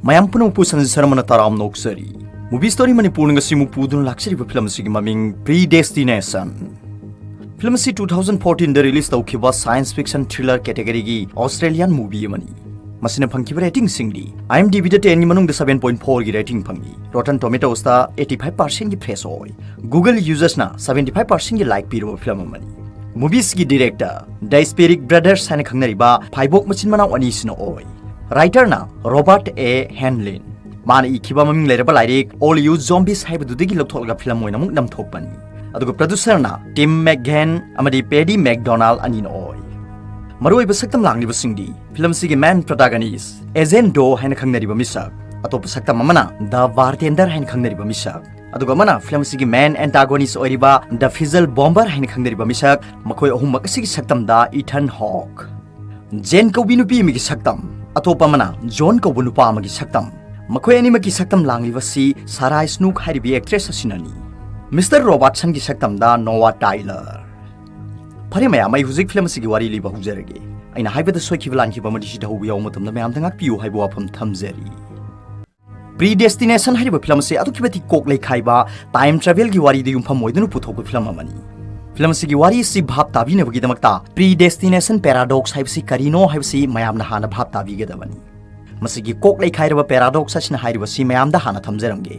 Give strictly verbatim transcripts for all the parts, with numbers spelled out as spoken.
ꯃꯌꯥꯝ ꯄꯨꯝꯅꯃꯛꯄꯨ ꯁꯟꯖꯤꯠ ꯁꯔꯃꯅ ꯇꯔꯥꯝꯅ ꯑꯣꯛꯆꯔꯤ꯫ Movie Story ꯃꯅꯤꯄꯨꯔꯅ ꯉꯁꯤ ꯑꯃꯨꯛ ꯄꯨꯗꯨꯅ ꯂꯥꯛꯆꯔꯤꯕ ꯐꯤꯂꯝ ꯑꯁꯤꯒꯤ ꯃꯃꯤꯡ Predestination꯫ ꯐꯤꯂꯝ ꯑꯁꯤ two thousand fourteen ꯗ release ꯇꯧꯈꯤꯕ science fiction thriller category ꯒꯤ Australian movie ꯑꯃꯅꯤ꯫ ꯃꯁꯤꯅ ꯐꯪꯈꯤꯕ rating ꯁꯤꯡꯗꯤ IMDb ꯗ ten ꯒꯤ ꯃꯅꯨꯡꯗ seven point four ꯒꯤ rating ꯐꯪꯉꯤ, Rotten Tomatoes ꯇ eighty five percent ꯒꯤ fresh ꯑꯣꯏ, Google users ꯅ seventy five percent ꯒꯤ like ꯄꯤꯔꯕ ꯐꯤꯂꯝ ꯑꯃꯅꯤ꯫ Movie ꯁꯤꯒꯤ director The Sperry Brothers ꯍꯥꯏꯅ ꯈꯪꯅꯔꯤꯕ ꯐꯥꯏꯕꯣꯛ ꯃꯆꯤꯟ ꯃꯅꯥꯎ ꯑꯅꯤꯁꯤꯅ ꯑꯣꯏ꯫ Writer ꯅ Robert A Hanlin꯫ ꯃꯥꯅ ꯏꯈꯤꯕ ꯃꯃꯤꯡ ꯂꯩꯔꯕ ꯂꯥꯏꯔꯤꯛ All You Zombies ꯍꯥꯏꯕꯗꯨꯗꯒꯤ ꯂꯧꯊꯣꯛꯂꯒ ꯐꯤꯂꯝ ꯑꯣꯏꯅ ꯑꯃꯨꯛ ꯅꯝꯊꯣꯛꯄꯅꯤ꯫ ꯑꯗꯨꯒ producer ꯅ Tim McGann ꯑꯃꯗꯤ Paddy McDonald ꯑꯅꯤꯅ ꯑꯣꯏ꯫ ꯃꯔꯨꯑꯣꯏꯕ ꯁꯛꯇꯝ ꯂꯥꯡꯂꯤꯕꯁꯤꯡꯗꯤ ꯐꯤꯂꯝ ꯑꯁꯤꯒꯤ main protagonist Agent Do ꯍꯥꯏꯅ ꯈꯪꯅꯔꯤꯕ ꯃꯤꯁꯛ, ꯑꯇꯣꯞꯄ ꯁꯛꯇꯝ ꯑꯃꯅ The Bartender ꯍꯥꯏꯅ ꯈꯪꯅꯔꯤꯕ ꯃꯤꯁꯛ, ꯑꯗꯨꯒ ꯑꯃꯅ ꯐꯤꯂꯝ ꯑꯁꯤꯒꯤ main antagonist ꯑꯣꯏꯔꯤꯕ The Fizzle Bomber ꯍꯥꯏꯅ ꯈꯪꯅꯔꯤꯕ ꯃꯤꯁꯛ, ꯃꯈꯣꯏ ꯑꯍꯨꯝꯃꯛ ꯑꯁꯤꯒꯤ ꯁꯛꯇꯝꯗ Ethan Hawke꯫ Jane ꯀꯧꯕꯤ ꯅꯨꯄꯤ ꯑꯃꯒꯤ ꯁꯛꯇꯝ, ꯑꯇꯣꯞꯄ ꯑꯃꯅ John ꯀꯧꯕ ꯅꯨꯄꯥ ꯑꯃꯒꯤ ꯁꯛꯇꯝ꯫ ꯃꯈꯣꯏ ꯑꯅꯤꯃꯛꯀꯤ ꯁꯛꯇꯝ ꯂꯥꯡꯂꯤꯕꯁꯤ Sarah Snook ꯍꯥꯏꯔꯤꯕꯤ actress ꯑꯁꯤꯅꯅꯤ꯫ Mister Robertson ꯒꯤ ꯁꯛꯇꯝꯗ Noah Tyler꯫ ꯐꯔꯦ ꯃꯌꯥꯝ, ꯑꯩ ꯍꯧꯖꯤꯛ ꯐꯤꯂꯝ ꯑꯁꯤꯒꯤ ꯋꯥꯔꯤ ꯂꯤꯕ ꯍꯧꯖꯔꯒꯦ꯫ ꯑꯩꯅ ꯍꯥꯏꯕꯗ ꯁꯣꯏꯈꯤꯕ ꯂꯥꯟꯈꯤꯕ ꯑꯃꯗꯤ ꯁꯤꯗ ꯍꯧꯕ ꯌꯥꯎꯕ ꯃꯇꯝꯗ ꯃꯌꯥꯝꯗ ꯉꯥꯛꯄꯤꯌꯨ ꯍꯥꯏꯕ ꯋꯥꯐꯝ ꯊꯝꯖꯔꯤ꯫ Predestination ꯍꯥꯏꯔꯤꯕ ꯐꯤꯂꯝ ꯑꯁꯤ ꯑꯗꯨꯛꯀꯤ ꯃꯇꯤꯛ ꯀꯣꯛ ꯂꯩꯈꯥꯏꯕ time travel ꯒꯤ ꯋꯥꯔꯤꯗ ꯌꯨꯝꯐꯝ ꯑꯣꯏꯗꯨꯅ ꯄꯨꯊꯣꯛꯄ ꯐꯤꯂꯝ ꯑꯃꯅꯤ꯫ ꯐꯤꯂꯝ ꯑꯁꯤꯒꯤ ꯋꯥꯔꯤ ꯑꯁꯤ ꯚꯥꯞ ꯇꯥꯕꯤꯅꯕꯒꯤꯗꯃꯛꯇ predestination paradox ꯍꯥꯏꯕꯁꯤ ꯀꯔꯤꯅꯣ ꯍꯥꯏꯕꯁꯤ ꯃꯌꯥꯝꯅ ꯍꯥꯟꯅ ꯚꯥꯞ ꯇꯥꯕꯤꯒꯗꯕꯅꯤ꯫ ꯃꯁꯤꯒꯤ ꯀꯣꯛ ꯂꯩꯈꯥꯏꯔꯕ paradox ꯑꯁꯤꯅ ꯍꯥꯏꯔꯤꯕꯁꯤ ꯃꯌꯥꯝꯗ ꯍꯥꯟꯅ ꯊꯝꯖꯔꯝꯒꯦ꯫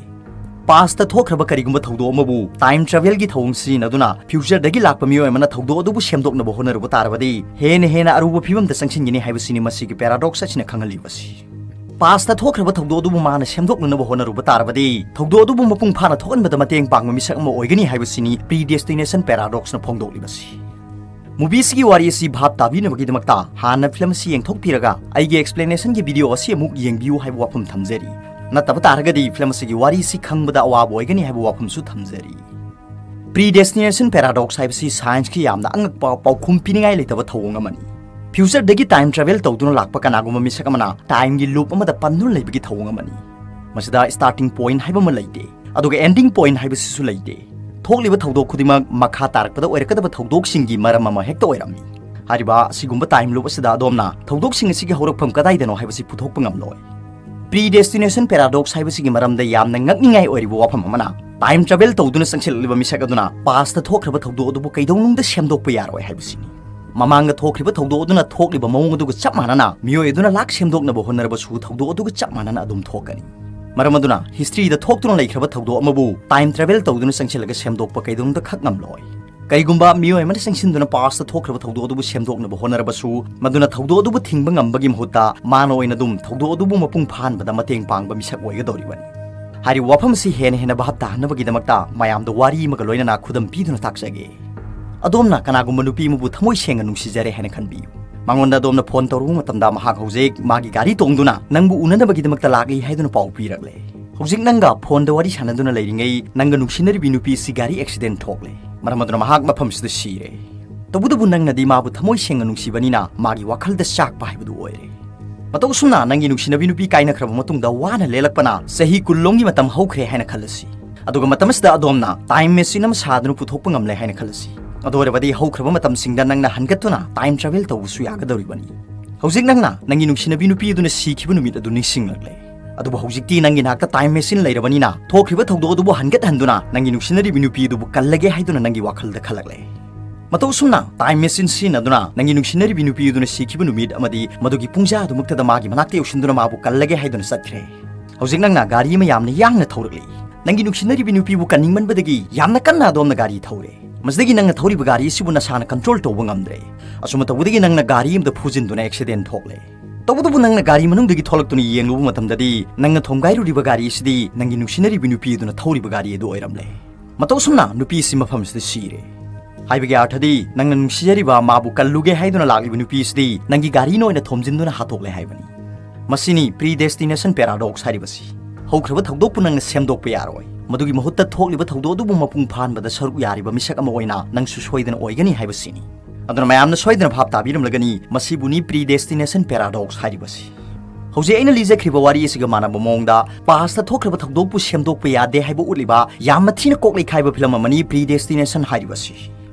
Past ꯇ ꯊꯣꯛꯈ꯭ꯔꯕ ꯀꯔꯤꯒꯨꯝꯕ ꯊꯧꯗꯣꯛ ꯑꯃꯕꯨ time travel ꯒꯤ ꯊꯧꯑꯣꯡ ꯁꯤꯖꯤꯟꯅꯗꯨꯅ future ꯗꯒꯤ ꯂꯥꯛꯄ ꯃꯤꯑꯣꯏ ꯑꯃꯅ ꯊꯧꯗꯣꯛ ꯑꯗꯨꯕꯨ ꯁꯦꯝꯗꯣꯛꯅꯕ ꯍꯣꯠꯅꯔꯨꯕ ꯇꯥꯔꯕꯗꯤ, ꯍꯦꯟꯅ ꯍꯦꯟꯅ ꯑꯔꯨꯕ ꯐꯤꯕꯝꯗ ꯆꯪꯁꯤꯟꯒꯅꯤ ꯍꯥꯏꯕꯁꯤꯅꯤ ꯃꯁꯤꯒꯤ paradox ꯑꯁꯤꯅ ꯈꯪꯍꯜꯂꯤꯕꯁꯤ꯫ Past ꯊꯣꯛꯈ꯭ꯔꯕ ꯊꯧꯗꯣꯛ ꯑꯗꯨꯕꯨ ꯃꯥꯅ ꯁꯦꯝꯗꯣꯛꯅꯅꯕ ꯍꯣꯠꯅꯔꯨꯕ ꯇꯥꯔꯕꯗꯤ, ꯊꯧꯗꯣꯛ ꯑꯗꯨꯕꯨ ꯃꯄꯨꯡ ꯐꯥꯅ ꯊꯣꯛꯍꯟꯕꯗ ꯃꯇꯦꯡ ꯄꯥꯡꯕ ꯃꯤꯁꯛ ꯑꯃ ꯑꯣꯏꯒꯅꯤ ꯍꯥꯏꯕꯁꯤꯅꯤ predestination paradox ꯅ ꯐꯣꯡꯗꯣꯛꯂꯤꯕꯁꯤ꯫ Movie ꯁꯤꯒꯤ ꯋꯥꯔꯤ ꯑꯁꯤ ꯚꯥꯞ ꯇꯥꯕꯤꯅꯕꯒꯤꯗꯃꯛꯇ ꯍꯥꯟꯅ ꯐꯤꯂꯝ ꯑꯁꯤ ꯌꯦꯡꯊꯣꯛꯄꯤꯔꯒ ꯑꯩꯒꯤ explanation ꯒꯤ video ꯑꯁꯤ ꯑꯃꯨꯛ ꯌꯦꯡꯕꯤꯌꯨ ꯍꯥꯏꯕ ꯋꯥꯐꯝ ꯊꯝꯖꯔꯤ꯫ ꯅꯠꯇꯕ ꯇꯥꯔꯒꯗꯤ ꯐꯤꯂꯝ ꯑꯁꯤꯒꯤ ꯋꯥꯔꯤ ꯑꯁꯤ ꯈꯪꯕꯗ ꯑꯋꯥꯕ ꯑꯣꯏꯒꯅꯤ ꯍꯥꯏꯕ ꯋꯥꯐꯝꯁꯨ ꯊꯝꯖꯔꯤ꯫ Predestination paradox ꯍꯥꯏꯕꯁꯤ science ꯀꯤ ꯌꯥꯝꯅ ꯑꯉꯛꯄ, ꯄꯥꯎꯈꯨꯝ ꯄꯤꯅꯤꯡꯉꯥꯏ ꯂꯩꯇꯕ ꯊꯧꯑꯣꯡ ꯑꯃꯅꯤ꯫ Future ꯗꯒꯤ time travel ꯇꯧꯗꯨꯅ ꯂꯥꯛꯄ ꯀꯅꯥꯒꯨꯝꯕ ꯃꯤꯁꯛ ꯑꯃꯅ time ꯒꯤ loop ꯑꯃꯗ ꯄꯟꯗꯨꯅ ꯂꯩꯕꯒꯤ ꯊꯧꯑꯣꯡ ꯑꯃꯅꯤ꯫ ꯃꯁꯤꯗ starting point ꯍꯥꯏꯕ ꯑꯃ ꯂꯩꯇꯦ, ꯑꯗꯨꯒ ending point ꯍꯥꯏꯕꯁꯤꯁꯨ ꯂꯩꯇꯦ꯫ ꯊꯣꯛꯂꯤꯕ ꯊꯧꯗꯣꯛ ꯈꯨꯗꯤꯡꯃꯛ ꯃꯈꯥ ꯇꯥꯔꯛꯄꯗ ꯑꯣꯏꯔꯛꯀꯗꯕ ꯊꯧꯗꯣꯛꯁꯤꯡꯒꯤ ꯃꯔꯝ ꯑꯃ ꯍꯦꯛꯇ ꯑꯣꯏꯔꯝꯃꯤ꯫ ꯍꯥꯏꯔꯤꯕ ꯑꯁꯤꯒꯨꯝꯕ time loop ꯑꯁꯤꯗ ꯑꯗꯣꯝꯅ ꯊꯧꯗꯣꯛꯁꯤꯡ ꯑꯁꯤꯒꯤ ꯍꯧꯔꯛꯐꯝ ꯀꯗꯥꯏꯗꯅꯣ ꯍꯥꯏꯕꯁꯤ ꯄꯨꯊꯣꯛꯄ ꯉꯝꯂꯣꯏ꯫ Predestination paradox ꯍꯥꯏꯕꯁꯤꯒꯤ ꯃꯔꯝꯗ ꯌꯥꯝꯅ ꯉꯛꯅꯤꯡꯉꯥꯏ ꯑꯣꯏꯔꯤꯕ ꯋꯥꯐꯝ ꯑꯃꯅ, ꯇꯥꯏꯝ ꯇ꯭ꯔꯥꯚꯦꯜ ꯇꯧꯗꯨꯅ ꯆꯪꯁꯤꯜꯂꯛꯂꯤꯕ ꯃꯤꯁꯛ ꯑꯗꯨꯅ ꯄꯥꯁꯇ ꯊꯣꯛꯈ꯭ꯔꯕ ꯊꯧꯗꯣꯛ ꯑꯗꯨꯕꯨ ꯀꯩꯗꯧꯅꯨꯡꯗ ꯁꯦꯝꯗꯣꯛꯄ ꯌꯥꯔꯣꯏ ꯍꯥꯏꯕꯁꯤꯅꯤ꯫ ꯃꯃꯥꯡꯗ ꯊꯣꯛꯈ꯭ꯔꯤꯕ ꯊꯧꯗꯣꯛ ꯑꯗꯨꯅ ꯊꯣꯛꯂꯤꯕ ꯃꯑꯣꯡ ꯑꯗꯨꯒ ꯆꯞ ꯃꯥꯟꯅꯅ ꯃꯤꯑꯣꯏ ꯑꯗꯨꯅ ꯂꯥꯛ ꯁꯦꯝꯗꯣꯛꯅꯕ ꯍꯣꯠꯅꯔꯕꯁꯨ ꯊꯧꯗꯣꯛ ꯑꯗꯨꯒ ꯆꯞ ꯃꯥꯟꯅꯅ ꯑꯗꯨꯝ ꯊꯣꯛꯀꯅꯤ꯫ ꯃꯔꯝ ꯑꯗꯨꯅ ꯍꯤꯁꯇ꯭ꯔꯤꯗ ꯊꯣꯛꯇꯨꯅ ꯂꯩꯈ꯭ꯔꯕ ꯊꯧꯗꯣꯛ ꯑꯃꯕꯨ ꯇꯥꯏꯝ ꯇ꯭ꯔꯥꯚꯦꯜ ꯇꯧꯗꯨꯅ ꯆꯪꯁꯤꯜꯂꯒ ꯁꯦꯝꯗꯣꯛꯄ ꯀꯩꯗꯧꯅꯨꯡꯗ ꯈꯛ ꯉꯝꯂꯣꯏ꯫ ꯀꯔꯤꯒꯨꯝꯕ ꯃꯤꯑꯣꯏ ꯑꯃꯅ ꯆꯪꯁꯤꯟꯗꯨꯅ ꯄꯥꯁꯇ ꯊꯣꯛꯈ꯭ꯔꯕ ꯊꯧꯗꯣꯛ ꯑꯗꯨꯕꯨ ꯁꯦꯝꯗꯣꯛꯅꯕ ꯍꯣꯠꯅꯔꯕꯁꯨ, ꯃꯗꯨꯅ ꯊꯧꯗꯣꯛ ꯑꯗꯨꯕꯨ ꯊꯤꯡꯕ ꯉꯝꯕꯒꯤ ꯃꯍꯨꯠꯇ ꯃꯥꯅ ꯑꯣꯏꯅ ꯑꯗꯨꯝ ꯊꯧꯗꯣꯛ ꯑꯗꯨꯕꯨ ꯃꯄꯨꯡ ꯐꯥꯍꯟꯕꯗ ꯃꯇꯦꯡ ꯄꯥꯡꯕ ꯃꯤꯁꯛ ꯑꯣꯏꯒꯗꯧꯔꯤꯕꯅꯤ꯫ ꯍꯥꯏꯔꯤꯕ ꯋꯥꯐꯝ ꯑꯁꯤ ꯍꯦꯟꯅ ꯍꯦꯟꯅ ꯚꯥꯞ ꯇꯥꯍꯟꯅꯕꯒꯤꯗꯃꯛꯇ ꯃꯌꯥꯝꯗ ꯋꯥꯔꯤ ꯑꯃꯒ ꯂꯣꯏꯅꯅ ꯈꯨꯗꯝ ꯄꯤꯗꯨꯅ ꯇꯥꯛꯆꯒꯦ꯫ ꯑꯗꯣꯝꯅ ꯀꯅꯥꯒꯨꯝꯕ ꯅꯨꯄꯤ ꯑꯃꯕꯨ ꯊꯃꯣꯏ ꯁꯦꯡꯅ ꯅꯨꯡꯁꯤꯖꯔꯦ ꯍꯥꯏꯅ ꯈꯟꯕꯤꯌꯨ꯫ ꯃꯉꯣꯟꯗ ꯑꯗꯣꯝꯅ ꯐꯣꯟ ꯇꯧꯔꯨꯕ ꯃꯇꯝꯗ, ꯃꯍꯥꯛ ꯍꯧꯖꯤꯛ ꯃꯥꯒꯤ ꯒꯥꯔꯤ ꯇꯣꯡꯗꯨꯅ ꯅꯪꯕꯨ ꯎꯅꯅꯕꯒꯤꯗꯃꯛꯇ ꯂꯥꯛꯂꯤ ꯍꯥꯏꯗꯨꯅ ꯄꯥꯎ ꯄꯤꯔꯛꯂꯦ꯫ ꯍꯧꯖꯤꯛ ꯅꯪꯒ ꯐꯣꯟꯗ ꯋꯥꯔꯤ ꯁꯥꯟꯅꯗꯨꯅ ꯂꯩꯔꯤꯉꯩ, ꯅꯪꯒ ꯅꯨꯡꯁꯤꯅꯔꯤꯕꯤ ꯅꯨꯄꯤ ꯑꯁꯤ ꯒꯥꯔꯤ ꯑꯦꯛꯁꯤꯗꯦꯟ ꯊꯣꯛꯂꯦ꯫ ꯃꯔꯝ ꯑꯗꯨꯅ ꯃꯍꯥꯛ ꯃꯐꯝꯁꯤꯗ ꯁꯤꯔꯦ꯫ ꯇꯧꯕꯇꯕꯨ ꯅꯪꯅꯗꯤ ꯃꯥꯕꯨ ꯊꯃꯣꯏ ꯁꯦꯡꯅ ꯅꯨꯡꯁꯤꯕꯅꯤꯅ ꯃꯥꯒꯤ ꯋꯥꯈꯜꯗ ꯆꯥꯛꯄ ꯍꯥꯏꯕꯗꯨ ꯑꯣꯏꯔꯦ꯫ ꯃꯇꯧ ꯑꯁꯨꯝꯅ ꯅꯪꯒꯤ ꯅꯨꯡꯁꯤꯅꯕꯤ ꯅꯨꯄꯤ ꯀꯥꯏꯅꯈ꯭ꯔꯕ ꯃꯇꯨꯡꯗ ꯋꯥꯅ ꯂꯦꯜꯂꯛꯄꯅ ꯆꯍꯤ ꯀꯨꯟ ꯂꯣꯝꯒꯤ ꯃꯇꯝ ꯍꯧꯈ꯭ꯔꯦ ꯍꯥꯏꯅ ꯈꯜꯂꯁꯤ꯫ ꯑꯗꯨꯒ ꯃꯇꯝ ꯑꯁꯤꯗ ꯑꯗꯣꯝꯅ ꯇꯥꯏꯝ ꯃꯦꯆꯤꯟ ꯑꯃ ꯁꯥꯗꯨꯅ ꯄꯨꯊꯣꯛꯄ ꯉꯝꯂꯦ ꯍꯥꯏꯅ ꯈꯜꯂꯁꯤ꯫ ꯑꯗꯨ ꯑꯣꯏꯔꯕꯗꯤ ꯍꯧꯈ꯭ꯔꯕ ꯃꯇꯝꯁꯤꯡꯗ ꯅꯪꯅ ꯍꯟꯒꯠꯇꯨꯅ ꯇꯥꯏꯝ ꯇ꯭ꯔꯥꯚꯦꯜ ꯇꯧꯕꯁꯨ ꯌꯥꯒꯗꯧꯔꯤꯕꯅꯤ꯫ ꯍꯧꯖꯤꯛ ꯅꯪꯅ ꯅꯪꯒꯤ ꯅꯨꯡꯁꯤꯅꯕꯤ ꯅꯨꯄꯤ ꯑꯗꯨꯅ ꯁꯤꯈꯤꯕ ꯅꯨꯃꯤꯠ ꯑꯗꯨ ꯅꯤꯡꯁꯤꯡꯂꯛꯂꯦ꯫ ꯑꯗꯨꯕꯨ ꯍꯧꯖꯤꯛꯇꯤ ꯅꯪꯒꯤ ꯅꯥꯛꯇ ꯇꯥꯏꯝ ꯃꯦꯆꯤꯟ ꯂꯩꯔꯕꯅꯤꯅ, ꯊꯣꯛꯈ꯭ꯔꯤꯕ ꯊꯧꯗꯣꯛ ꯑꯗꯨꯕꯨ ꯍꯟꯒꯠꯍꯟꯗꯨꯅ ꯅꯪꯒꯤ ꯅꯨꯡꯁꯤꯅꯔꯤꯕꯤ ꯅꯨꯄꯤ ꯑꯗꯨꯕꯨ ꯀꯜꯂꯒꯦ ꯍꯥꯏꯗꯨꯅ ꯅꯪꯒꯤ ꯋꯥꯈꯜꯗ ꯈꯜꯂꯛꯂꯦ꯫ ꯃꯇꯧ ꯑꯁꯨꯝꯅ ꯇꯥꯏꯝ ꯃꯦꯆꯤꯟ ꯁꯤꯖꯤꯟꯅꯗꯨꯅ ꯅꯪꯒꯤ ꯅꯨꯡꯁꯤꯅꯔꯤꯕꯤ ꯅꯨꯄꯤ ꯑꯗꯨꯅ ꯁꯤꯈꯤꯕ ꯅꯨꯃꯤꯠ ꯑꯃꯗꯤ ꯃꯗꯨꯒꯤ ꯄꯨꯡꯖꯥ ꯑꯗꯨꯃꯛꯇꯗ ꯃꯥꯒꯤ ꯃꯅꯥꯛꯇ ꯌꯧꯁꯤꯟꯗꯨꯅ ꯃꯥꯕꯨ ꯀꯜꯂꯒꯦ ꯍꯥꯏꯗꯨꯅ ꯆꯠꯈ꯭ꯔꯦ꯫ ꯍꯧꯖꯤꯛ ꯅꯪꯅ ꯒꯥꯔꯤ ꯑꯃ ꯌꯥꯝꯅ ꯌꯥꯡꯅ ꯊꯧꯔꯛꯂꯤ꯫ ꯅꯪꯒꯤ ꯅꯨꯡꯁꯤꯅꯔꯤꯕꯤ ꯅꯨꯄꯤꯕꯨ ꯀꯟꯅꯤꯡꯃꯟꯕꯗꯒꯤ ꯌꯥꯝꯅ ꯀꯟꯅ ꯑꯗꯣꯝꯅ ꯒꯥꯔꯤ ꯊꯧꯔꯦ꯫ ꯃꯁꯤꯗꯒꯤ ꯅꯪꯅ ꯊꯧꯔꯤꯕ ꯒꯥꯔꯤ ꯑꯁꯤꯕꯨ ꯅꯁꯥꯅ ꯀꯟꯇ꯭ꯔꯣꯜ ꯇꯧꯕ ꯉꯝꯗ꯭ꯔꯦ꯫ ꯑꯁꯨꯝꯅ ꯇꯧꯕꯗꯒꯤ ꯅꯪꯅ ꯒꯥꯔꯤ ꯑꯃꯗ ꯐꯨꯖꯤꯟꯗꯨꯅ ꯑꯦꯛꯁꯤꯗꯦꯟ ꯊꯣꯛꯂꯦ꯫ ꯇꯧꯕꯇꯕꯨ ꯅꯪꯅ ꯒꯥꯔꯤ ꯃꯅꯨꯡꯗꯒꯤ ꯊꯣꯛꯂꯛꯇꯨꯅ ꯌꯦꯡꯂꯨꯕ ꯃꯇꯝꯗꯗꯤ, ꯅꯪꯅ ꯊꯣꯝꯒꯥꯏꯔꯨꯔꯤꯕ ꯒꯥꯔꯤ ꯑꯁꯤꯗꯤ ꯅꯪꯒꯤ ꯅꯨꯡꯁꯤꯅꯔꯤꯕꯤ ꯅꯨꯄꯤ ꯑꯗꯨꯅ ꯊꯧꯔꯤꯕ ꯒꯥꯔꯤ ꯑꯗꯨ ꯑꯣꯏꯔꯝꯂꯦ꯫ ꯃꯇꯧ ꯑꯁꯨꯝꯅ ꯅꯨꯄꯤ ꯑꯁꯤ ꯃꯐꯝꯁꯤꯗ ꯁꯤꯔꯦ꯫ ꯍꯥꯏꯕꯒꯤ ꯑꯥꯔꯊꯗꯤ, ꯅꯪꯅ ꯅꯨꯡꯁꯤꯖꯔꯤꯕ ꯃꯥꯕꯨ ꯀꯜꯂꯨꯒꯦ ꯍꯥꯏꯗꯨꯅ ꯂꯥꯛꯂꯤꯕ ꯅꯨꯄꯤ ꯑꯁꯤꯗꯤ ꯅꯪꯒꯤ ꯒꯥꯔꯤꯅ ꯑꯣꯏꯅ ꯊꯣꯝꯖꯤꯟꯗꯨꯅ ꯍꯥꯠꯇꯣꯛꯂꯦ ꯍꯥꯏꯕꯅꯤ꯫ ꯃꯁꯤꯅꯤ predestination paradox ꯍꯥꯏꯔꯤꯕꯁꯤ꯫ ꯍꯧꯈ꯭ꯔꯕ ꯊꯧꯗꯣꯛꯄꯨ ꯅꯪꯅ ꯁꯦꯝꯗꯣꯛꯄ ꯌꯥꯔꯣꯏ꯫ ꯃꯗꯨꯒꯤ ꯃꯍꯨꯠꯇ ꯊꯣꯛꯂꯤꯕ ꯊꯧꯗꯣꯛ ꯑꯗꯨꯕꯨ ꯃꯄꯨꯡ ꯐꯥꯍꯟꯕꯗ ꯁꯔꯨꯛ ꯌꯥꯔꯤꯕ ꯃꯤꯁꯛ ꯑꯃ ꯑꯣꯏꯅ ꯅꯪꯁꯨ ꯁꯣꯏꯗꯅ ꯑꯣꯏꯒꯅꯤ ꯍꯥꯏꯕꯁꯤꯅꯤ꯫ ꯑꯗꯨꯅ ꯃꯌꯥꯝꯅ ꯁꯣꯏꯗꯅ ꯚꯥꯞ ꯇꯥꯕꯤꯔꯝꯂꯒꯅꯤ, ꯃꯁꯤꯕꯨꯅꯤ predestination paradox ꯍꯥꯏꯔꯤꯕꯁꯤ꯫ ꯍꯧꯖꯤꯛ ꯑꯩꯅ ꯂꯤꯖꯈ꯭ꯔꯤꯕ ꯋꯥꯔꯤ ꯑꯁꯤꯒ ꯃꯥꯟꯅꯕ ꯃꯑꯣꯡꯗ, ꯄꯥꯁꯇ ꯊꯣꯛꯈ꯭ꯔꯕ ꯊꯧꯗꯣꯛꯄꯨ ꯁꯦꯝꯗꯣꯛꯄ ꯌꯥꯗꯦ ꯍꯥꯏꯕ ꯎꯠꯂꯤꯕ ꯌꯥꯝꯅ ꯊꯤꯅ ꯀꯣꯛ ꯂꯩꯈꯥꯏꯕ ꯐꯤꯂꯝ ꯑꯃꯅꯤ predestination ꯍꯥꯏꯔꯤꯕꯁꯤ꯫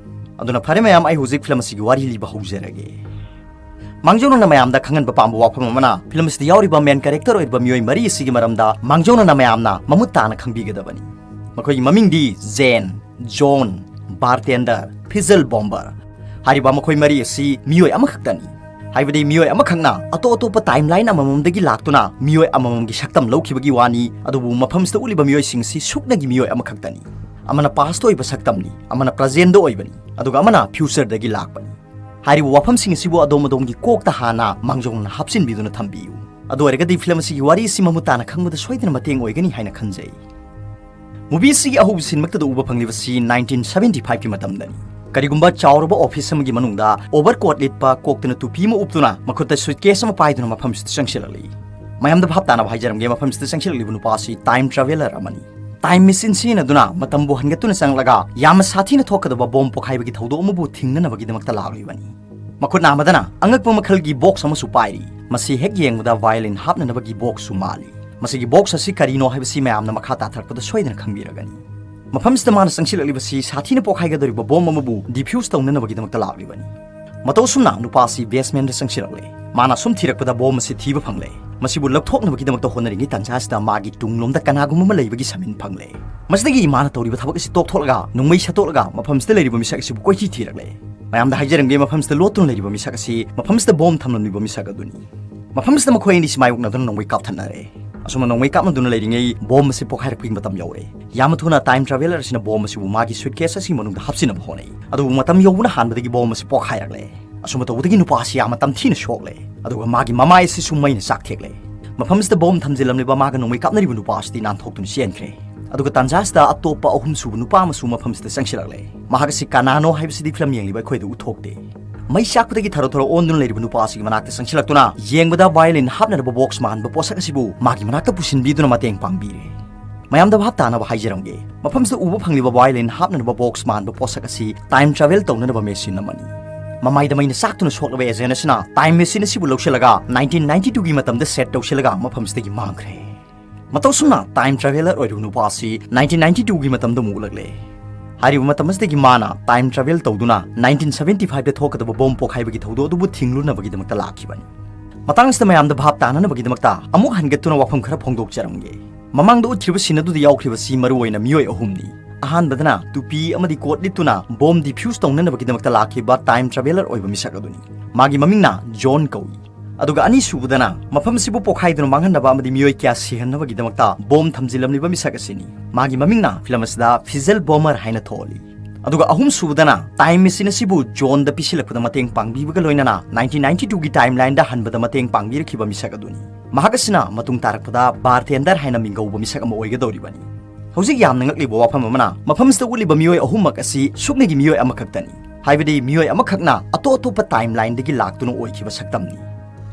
ꯑꯗꯨꯅ ꯐꯔꯦ ꯃꯌꯥꯝ, ꯑꯩ ꯍꯧꯖꯤꯛ ꯐꯤꯂꯝ ꯑꯁꯤꯒꯤ ꯋꯥꯔꯤ ꯂꯤꯕ ꯍꯧꯖꯔꯒꯦ꯫ ꯃꯥꯡꯖꯧꯅꯅ ꯃꯌꯥꯝꯗ ꯈꯪꯍꯟꯕ ꯄꯥꯝꯕ ꯋꯥꯐꯝ ꯑꯃꯅ, ꯐꯤꯂꯝ ꯑꯁꯤꯗ ꯌꯥꯎꯔꯤꯕ main character ꯑꯣꯏꯔꯤꯕ ꯃꯤꯑꯣꯏ ꯃꯔꯤ ꯑꯁꯤꯒꯤ ꯃꯔꯝꯗ ꯃꯥꯡꯖꯧꯅꯅ ꯃꯌꯥꯝꯅ ꯃꯃꯨꯠ ꯇꯥꯅ ꯈꯪꯕꯤꯒꯗꯕꯅꯤ꯫ ꯃꯈꯣꯏꯒꯤ ꯃꯃꯤꯡꯗꯤ ꯖꯦꯟ, ꯖꯣꯟ, ꯕꯥꯔꯇꯦꯟꯗꯔ, ꯐꯤꯖꯜ ꯕꯣꯝꯕꯔ꯫ ꯍꯥꯏꯔꯤꯕ ꯃꯈꯣꯏ ꯃꯔꯤ ꯑꯁꯤ ꯃꯤꯑꯣꯏ ꯑꯃꯈꯛꯇꯅꯤ꯫ ꯍꯥꯏꯕꯗꯤ ꯃꯤꯑꯣꯏ ꯑꯃꯈꯛꯅ ꯑꯇꯣꯞ ꯑꯇꯣꯞꯄ timeline ꯑꯃꯃꯝꯗꯒꯤ ꯂꯥꯛꯇꯨꯅ ꯃꯤꯑꯣꯏ ꯑꯃꯃꯝꯒꯤ ꯁꯛꯇꯝ ꯂꯧꯈꯤꯕꯒꯤ ꯋꯥꯅꯤ, ꯑꯗꯨꯕꯨ ꯃꯐꯝꯁꯤꯗ ꯎꯠꯂꯤꯕ ꯃꯤꯑꯣꯏꯁꯤꯡ ꯑꯁꯤ ꯁꯨꯞꯅꯒꯤ ꯃꯤꯑꯣꯏ ꯑꯃꯈꯛꯇꯅꯤ꯫ ꯑꯃꯅ past ꯑꯣꯏꯕ ꯁꯛꯇꯝꯅꯤ, ꯑꯃꯅ presentꯗ ꯑꯣꯏꯕꯅꯤ, ꯑꯗꯨꯒ ꯑꯃꯅ futureꯗꯒꯤ ꯂꯥꯛꯄꯅꯤ꯫ ꯍꯥꯏꯔꯤꯕ ꯋꯥꯐꯝꯁꯤꯡ ꯑꯁꯤꯕꯨ ꯑꯗꯣꯝ ꯑꯗꯣꯝꯒꯤ ꯀꯣꯛꯇ ꯍꯥꯟꯅ ꯃꯥꯡꯖꯧꯅꯅ ꯍꯥꯞꯆꯤꯟꯕꯤꯗꯨꯅ ꯊꯝꯕꯤꯌꯨ꯫ ꯑꯗꯨ ꯑꯣꯏꯔꯒꯗꯤ ꯐꯤꯂꯝ ꯑꯁꯤꯒꯤ ꯋꯥꯔꯤ ꯑꯁꯤ ꯃꯃꯨꯠ ꯇꯥꯅ ꯈꯪꯕꯗ ꯁꯣꯏꯗꯅ ꯃꯇꯦꯡ ꯑꯣꯏꯒꯅꯤ ꯍꯥꯏꯅ ꯈꯟꯖꯩ꯫ Movie ꯑꯁꯤꯒꯤ ꯑꯍꯧꯕ ꯁꯤꯟꯃꯛꯇꯗ ꯎꯕ ꯐꯪꯂꯤꯕꯁꯤ nineteen seventy fiveꯀꯤ ꯃꯇꯝꯗꯅꯤ꯫ ꯀꯔꯤꯒꯨꯝꯕ ꯆꯥꯎꯔꯕ office ꯑꯃꯒꯤ ꯃꯅꯨꯡꯗ overcoat ꯂꯤꯠꯄ, ꯀꯣꯛꯇꯅ ꯇꯨꯄꯤ ꯑꯃ ꯎꯞꯇꯨꯅ, ꯃꯈꯨꯠꯇ suitcase ꯑꯃ ꯄꯥꯏꯗꯨꯅ ꯃꯐꯝꯁꯤꯗ ꯆꯪꯁꯤꯜꯂꯛꯂꯤ꯫ ꯃꯌꯥꯝꯗ ꯚꯥꯞ ꯇꯥꯅꯕ ꯍꯥꯏꯖꯔꯝꯒꯦ, ꯃꯐꯝꯁꯤꯗ ꯆꯪꯁꯤꯜꯂꯛꯂꯤꯕ ꯅꯨꯄꯥ ꯑꯁꯤ time traveller ꯑꯃꯅꯤ꯫ Time machine ꯁꯤꯖꯤꯟꯅꯗꯨꯅ ꯃꯇꯝꯕꯨ ꯍꯟꯒꯠꯇꯨꯅ ꯆꯪꯂꯒ ꯌꯥꯝꯅ ꯁꯥꯊꯤꯅ ꯊꯣꯛꯀꯗꯕ bomb ꯄꯣꯈꯥꯏꯕꯒꯤ ꯊꯧꯗꯣꯛ ꯑꯃꯕꯨ ꯊꯤꯡꯅꯅꯕꯒꯤꯗꯃꯛꯇ ꯂꯥꯛꯂꯤꯕꯅꯤ꯫ ꯃꯈꯨꯠ ꯅꯥꯝꯃꯗꯅ ꯑꯉꯛꯄ ꯃꯈꯜꯒꯤ box ꯑꯃꯁꯨ ꯄꯥꯏꯔꯤ꯫ ꯃꯁꯤ ꯍꯦꯛ ꯌꯦꯡꯕꯗ violin ꯍꯥꯞꯅꯅꯕꯒꯤ boxꯁꯨ ꯃꯥꯜꯂꯤ꯫ ꯃꯁꯤꯒꯤ box ꯑꯁꯤ ꯀꯔꯤꯅꯣ ꯍꯥꯏꯕꯁꯤ ꯃꯌꯥꯝꯅ ꯃꯈꯥ ꯇꯥꯊꯔꯛꯄꯗ ꯁꯣꯏꯗꯅ ꯈꯪꯕꯤꯔꯒꯅꯤ꯫ ꯃꯐꯝꯁꯤꯗ ꯃꯥꯅ ꯆꯪꯁꯤꯜꯂꯛꯂꯤꯕꯁꯤ ꯁꯥꯊꯤꯅ ꯄꯣꯈꯥꯏꯒꯗꯧꯔꯤꯕ bomb ꯑꯃꯕꯨ defuse ꯇꯧꯅꯅꯕꯒꯤꯗꯃꯛꯇ ꯂꯥꯛꯂꯤꯕꯅꯤ꯫ ꯃꯇꯧ ꯑꯁꯨꯝꯅ ꯅꯨꯄꯥ ꯑꯁꯤ basementꯗ ꯆꯪꯁꯤꯜꯂꯛꯂꯦ꯫ ꯃꯥꯅ ꯁꯨꯝ ꯊꯤꯔꯛꯄꯗ bomb ꯑꯁꯤ ꯊꯤꯕ ꯐꯪꯂꯦ꯫ ꯃꯁꯤꯕꯨ ꯂꯧꯊꯣꯛꯅꯕꯒꯤꯗꯃꯛꯇ ꯍꯣꯠꯅꯔꯤꯉꯩ ꯇꯥꯟꯖꯥꯁꯤꯗ ꯃꯥꯒꯤ ꯇꯨꯡꯂꯣꯝꯗ ꯀꯅꯥꯒꯨꯝꯕ ꯑꯃ ꯂꯩꯕꯒꯤ sign ꯐꯪꯂꯦ꯫ ꯃꯁꯤꯗꯒꯤ ꯃꯥꯅ ꯇꯧꯔꯤꯕ ꯊꯕꯛ ꯑꯁꯤ ꯇꯣꯛꯊꯣꯛꯂꯒ ꯅꯣꯡꯃꯩ ꯁꯠꯇꯣꯛꯂꯒ ꯃꯐꯝꯁꯤꯗ ꯂꯩꯔꯤꯕ ꯃꯤꯁꯛ ꯑꯁꯤꯕꯨ ꯀꯣꯏꯊꯤ ꯊꯤꯔꯛꯂꯦ꯫ ꯃꯌꯥꯝꯗ ꯍꯥꯏꯖꯔꯝꯒꯦ, ꯃꯐꯝꯁꯤꯗ ꯂꯣꯠꯇꯨꯅ ꯂꯩꯔꯤꯕ ꯃꯤꯁꯛ ꯑꯁꯤ ꯃꯐꯝꯁꯤꯗ bomb ꯊꯝꯂꯝꯂꯤꯕ ꯃꯤꯁꯛ ꯑꯗꯨꯅꯤ꯫ ꯃꯐꯝꯁꯤꯗ ꯃꯈꯣꯏ ꯑꯅꯤꯁꯤ ꯃꯥꯌꯣꯛꯅꯗꯨꯅ ꯅꯣꯡꯃꯩ ꯀꯥꯞꯊꯠꯅꯔꯦ꯫ ꯑꯁꯨꯝꯅ ꯅꯣꯡꯃꯩ ꯀꯥꯞꯅꯗꯨꯅ ꯂꯩꯔꯤꯉꯩ bomb ꯑꯁꯤ ꯄꯣꯈꯥꯏꯔꯛꯄꯒꯤ ꯃꯇꯝ ꯌꯧꯔꯦ꯫ ꯌꯥꯝꯅ ꯊꯨꯅ time traveller ꯑꯁꯤꯅ bomb ꯑꯁꯤꯕꯨ ꯃꯥꯒꯤ suitcase ꯑꯁꯤꯒꯤ ꯃꯅꯨꯡꯗ ꯍꯥꯞꯆꯤꯟꯅꯕ ꯍꯣꯠꯅꯩ꯫ ꯑꯗꯨꯕꯨ ꯃꯇꯝ ꯌꯧꯕꯅ ꯍꯥꯟꯕꯗꯒꯤ bomb ꯑꯁꯤ ꯄꯣꯈꯥꯏꯔꯛꯂꯦ꯫ ꯑꯁꯨꯝꯅ ꯇꯧꯕꯗꯒꯤ ꯅꯨꯄꯥ ꯑꯁꯤ ꯌꯥꯝꯅ ꯇꯝꯊꯤꯅ ꯁꯣꯛꯂꯦ, ꯑꯗꯨꯒ ꯃꯥꯒꯤ ꯃꯃꯥꯏ ꯑꯁꯤꯁꯨ ꯃꯩꯅ ꯆꯥꯛꯊꯦꯛꯂꯦ꯫ ꯃꯐꯝꯁꯤꯗ bomb ꯊꯝꯖꯤꯜꯂꯝꯂꯤꯕ ꯃꯥꯒ ꯅꯣꯡꯃꯩ ꯀꯥꯞꯅꯔꯤꯕ ꯅꯨꯄꯥ ꯑꯁꯤꯗꯤ ꯅꯥꯟꯊꯣꯛꯇꯨꯅ ꯆꯦꯟꯈ꯭ꯔꯦ꯫ ꯑꯗꯨꯒ ꯇꯥꯟꯖꯥ ꯑꯁꯤꯗ ꯑꯇꯣꯞꯄ ꯑꯍꯨꯝꯁꯨꯕ ꯅꯨꯄꯥ ꯑꯃꯁꯨ ꯃꯐꯝꯁꯤꯗ ꯆꯪꯁꯤꯜꯂꯛꯂꯦ꯫ ꯃꯍꯥꯛ ꯑꯁꯤ ꯀꯅꯥꯅꯣ ꯍꯥꯏꯕꯁꯤꯗꯤ ꯐꯤꯂꯝ ꯌꯦꯡꯂꯤꯕ ꯑꯩꯈꯣꯏꯗ ꯎꯠꯊꯣꯛꯇꯦ꯫ ꯃꯩ ꯆꯥꯛꯄꯗꯒꯤ ꯊꯔꯣ ꯊꯔꯣ ꯑꯣꯟꯗꯨꯅ ꯂꯩꯔꯤꯕ ꯅꯨꯄꯥ ꯑꯁꯤꯒꯤ ꯃꯅꯥꯛꯇ ꯆꯪꯁꯤꯜꯂꯛꯇꯨꯅ ꯌꯦꯡꯕꯗ violin ꯍꯥꯞꯅꯅꯕ box ꯃꯥꯟꯕ ꯄꯣꯠꯁꯛ ꯑꯁꯤꯕꯨ ꯃꯥꯒꯤ ꯃꯅꯥꯛꯇ ꯄꯨꯁꯤꯟꯕꯤꯗꯨꯅ ꯃꯇꯦꯡ ꯄꯥꯡꯕꯤꯔꯦ꯫ ꯃꯌꯥꯝꯗ ꯚꯥꯞ ꯇꯥꯅꯕ ꯍꯥꯏꯖꯔꯝꯒꯦ, ꯃꯐꯝꯁꯤꯗ ꯎꯕ ꯐꯪꯂꯤꯕ violin ꯍꯥꯞꯅꯅꯕ box ꯃꯥꯟꯕ ꯄꯣꯠꯁꯛ ꯑꯁꯤ time travel ꯇꯧꯅꯅꯕ machine ꯑꯃꯅꯤ꯫ ꯃꯃꯥꯏꯗ ꯃꯩꯅ ꯆꯥꯛꯇꯨꯅ ꯁꯣꯛꯂꯕ agent ꯑꯁꯤꯅ time machine ꯑꯁꯤꯕꯨ ꯂꯧꯁꯤꯜꯂꯒ nineteen ninety twoꯒꯤ ꯃꯇꯝꯗ set ꯇꯧꯁꯤꯜꯂꯒ ꯃꯐꯝꯁꯤꯗꯒꯤ ꯃꯥꯡꯈ꯭ꯔꯦ꯫ ꯃꯇꯧ ꯑꯁꯨꯝꯅ time traveller ꯑꯣꯏꯔꯤꯕ ꯅꯨꯄꯥ ꯑꯁꯤ nineteen ninety twoꯒꯤ ꯃꯇꯝꯗ ꯑꯃꯨꯛ ꯎꯠꯂꯛꯂꯦ꯫ ꯍꯥꯏꯔꯤꯕ ꯃꯇꯝ ꯑꯁꯤꯗꯒꯤ ꯃꯥꯅ time travel ꯇꯧꯗꯨꯅ nineteen seventy five ꯗ ꯊꯣꯛꯀꯗꯕ ꯕꯣꯝ ꯄꯣꯈꯥꯏꯕꯒꯤ ꯊꯧꯗꯣꯛ ꯑꯗꯨꯕꯨ ꯊꯤꯡꯂꯨꯅꯕꯒꯤꯗꯃꯛꯇ ꯂꯥꯛꯈꯤꯕꯅꯤ꯫ ꯃꯇꯥꯡ ꯑꯁꯤꯗ ꯃꯌꯥꯝꯗ ꯚꯥꯞ ꯇꯥꯅꯅꯕꯒꯤꯗꯃꯛꯇ ꯑꯃꯨꯛ ꯍꯟꯒꯠꯇꯨꯅ ꯋꯥꯐꯝ ꯈꯔ ꯐꯣꯡꯗꯣꯛꯆꯔꯝꯒꯦ꯫ ꯃꯃꯥꯡꯗ ꯎꯠꯈ꯭ꯔꯤꯕ scene ꯑꯗꯨꯗ ꯌꯥꯎꯈ꯭ꯔꯤꯕꯁꯤ ꯃꯔꯨꯑꯣꯏꯅ ꯃꯤꯑꯣꯏ ꯑꯍꯨꯝꯅꯤ꯫ ꯑꯍꯥꯟꯕꯗꯅ ꯇꯨꯄꯤ ꯑꯃꯗꯤ ꯀꯣꯠ ꯂꯤꯠꯇꯨꯅ ꯕꯣꯝ defuse ꯇꯧꯅꯅꯕꯒꯤꯗꯃꯛꯇ ꯂꯥꯛꯈꯤꯕ time traveller ꯑꯣꯏꯕ ꯃꯤꯁꯛ ꯑꯗꯨꯅꯤ꯫ ꯃꯥꯒꯤ ꯃꯃꯤꯡꯅ ꯖꯣꯟ ꯀꯧꯏ꯫ ꯑꯗꯨꯒ ꯑꯅꯤꯁꯨꯕꯗꯅ ꯃꯐꯝ ꯑꯁꯤꯕꯨ ꯄꯣꯈꯥꯏꯗꯨꯅ ꯃꯥꯡꯍꯟꯅꯕ ꯑꯃꯗꯤ ꯃꯤꯑꯣꯏ ꯀꯌꯥ ꯁꯤꯍꯟꯅꯕꯒꯤꯗꯃꯛꯇ ꯕꯣꯝ ꯊꯝꯖꯤꯜꯂꯝꯂꯤꯕ ꯃꯤꯁꯛ ꯑꯁꯤꯅꯤ꯫ ꯃꯥꯒꯤ ꯃꯃꯤꯡꯅ film ꯑꯁꯤꯗ ꯐꯤꯖꯦꯜ ꯕꯣꯃꯔ ꯍꯥꯏꯅ ꯊꯣꯜꯂꯤ꯫ ꯑꯗꯨꯒ ꯑꯍꯨꯝꯁꯨꯕꯗꯅ time machine ꯑꯁꯤꯕꯨ ꯖꯣꯟꯗ ꯄꯤꯁꯤꯜꯂꯛꯄꯗ ꯃꯇꯦꯡ ꯄꯥꯡꯕꯤꯕꯒ ꯂꯣꯏꯅꯅ nineteen ninety two ꯒꯤ timeline ꯗ ꯍꯟꯕꯗ ꯃꯇꯦꯡ ꯄꯥꯡꯕꯤꯔꯛꯈꯤꯕ ꯃꯤꯁꯛ ꯑꯗꯨꯅꯤ꯫ ꯃꯍꯥꯛ ꯑꯁꯤꯅ ꯃꯇꯨꯡ ꯇꯥꯔꯛꯄꯗ bartender ꯍꯥꯏꯅ ꯃꯤꯡꯒꯧꯕ ꯃꯤꯁꯛ ꯑꯃ ꯑꯣꯏꯒꯗꯧꯔꯤꯕꯅꯤ꯫ ꯍꯧꯖꯤꯛ ꯌꯥꯝꯅ ꯉꯛꯂꯤꯕ ꯋꯥꯐꯝ ꯑꯃꯅ, ꯃꯐꯝꯁꯤꯗ ꯎꯠꯂꯤꯕ ꯃꯤꯑꯣꯏ ꯑꯍꯨꯝꯃꯛ ꯑꯁꯤ ꯁꯨꯞꯅꯒꯤ ꯃꯤꯑꯣꯏ ꯑꯃꯈꯛꯇꯅꯤ꯫ ꯍꯥꯏꯕꯗꯤ ꯃꯤꯑꯣꯏ ꯑꯃꯈꯛꯅ ꯑꯇꯣꯞ ꯑꯇꯣꯞꯄ timeline ꯗꯒꯤ ꯂꯥꯛꯇꯨꯅ ꯑꯣꯏꯈꯤꯕ ꯁꯛꯇꯝꯅꯤ꯫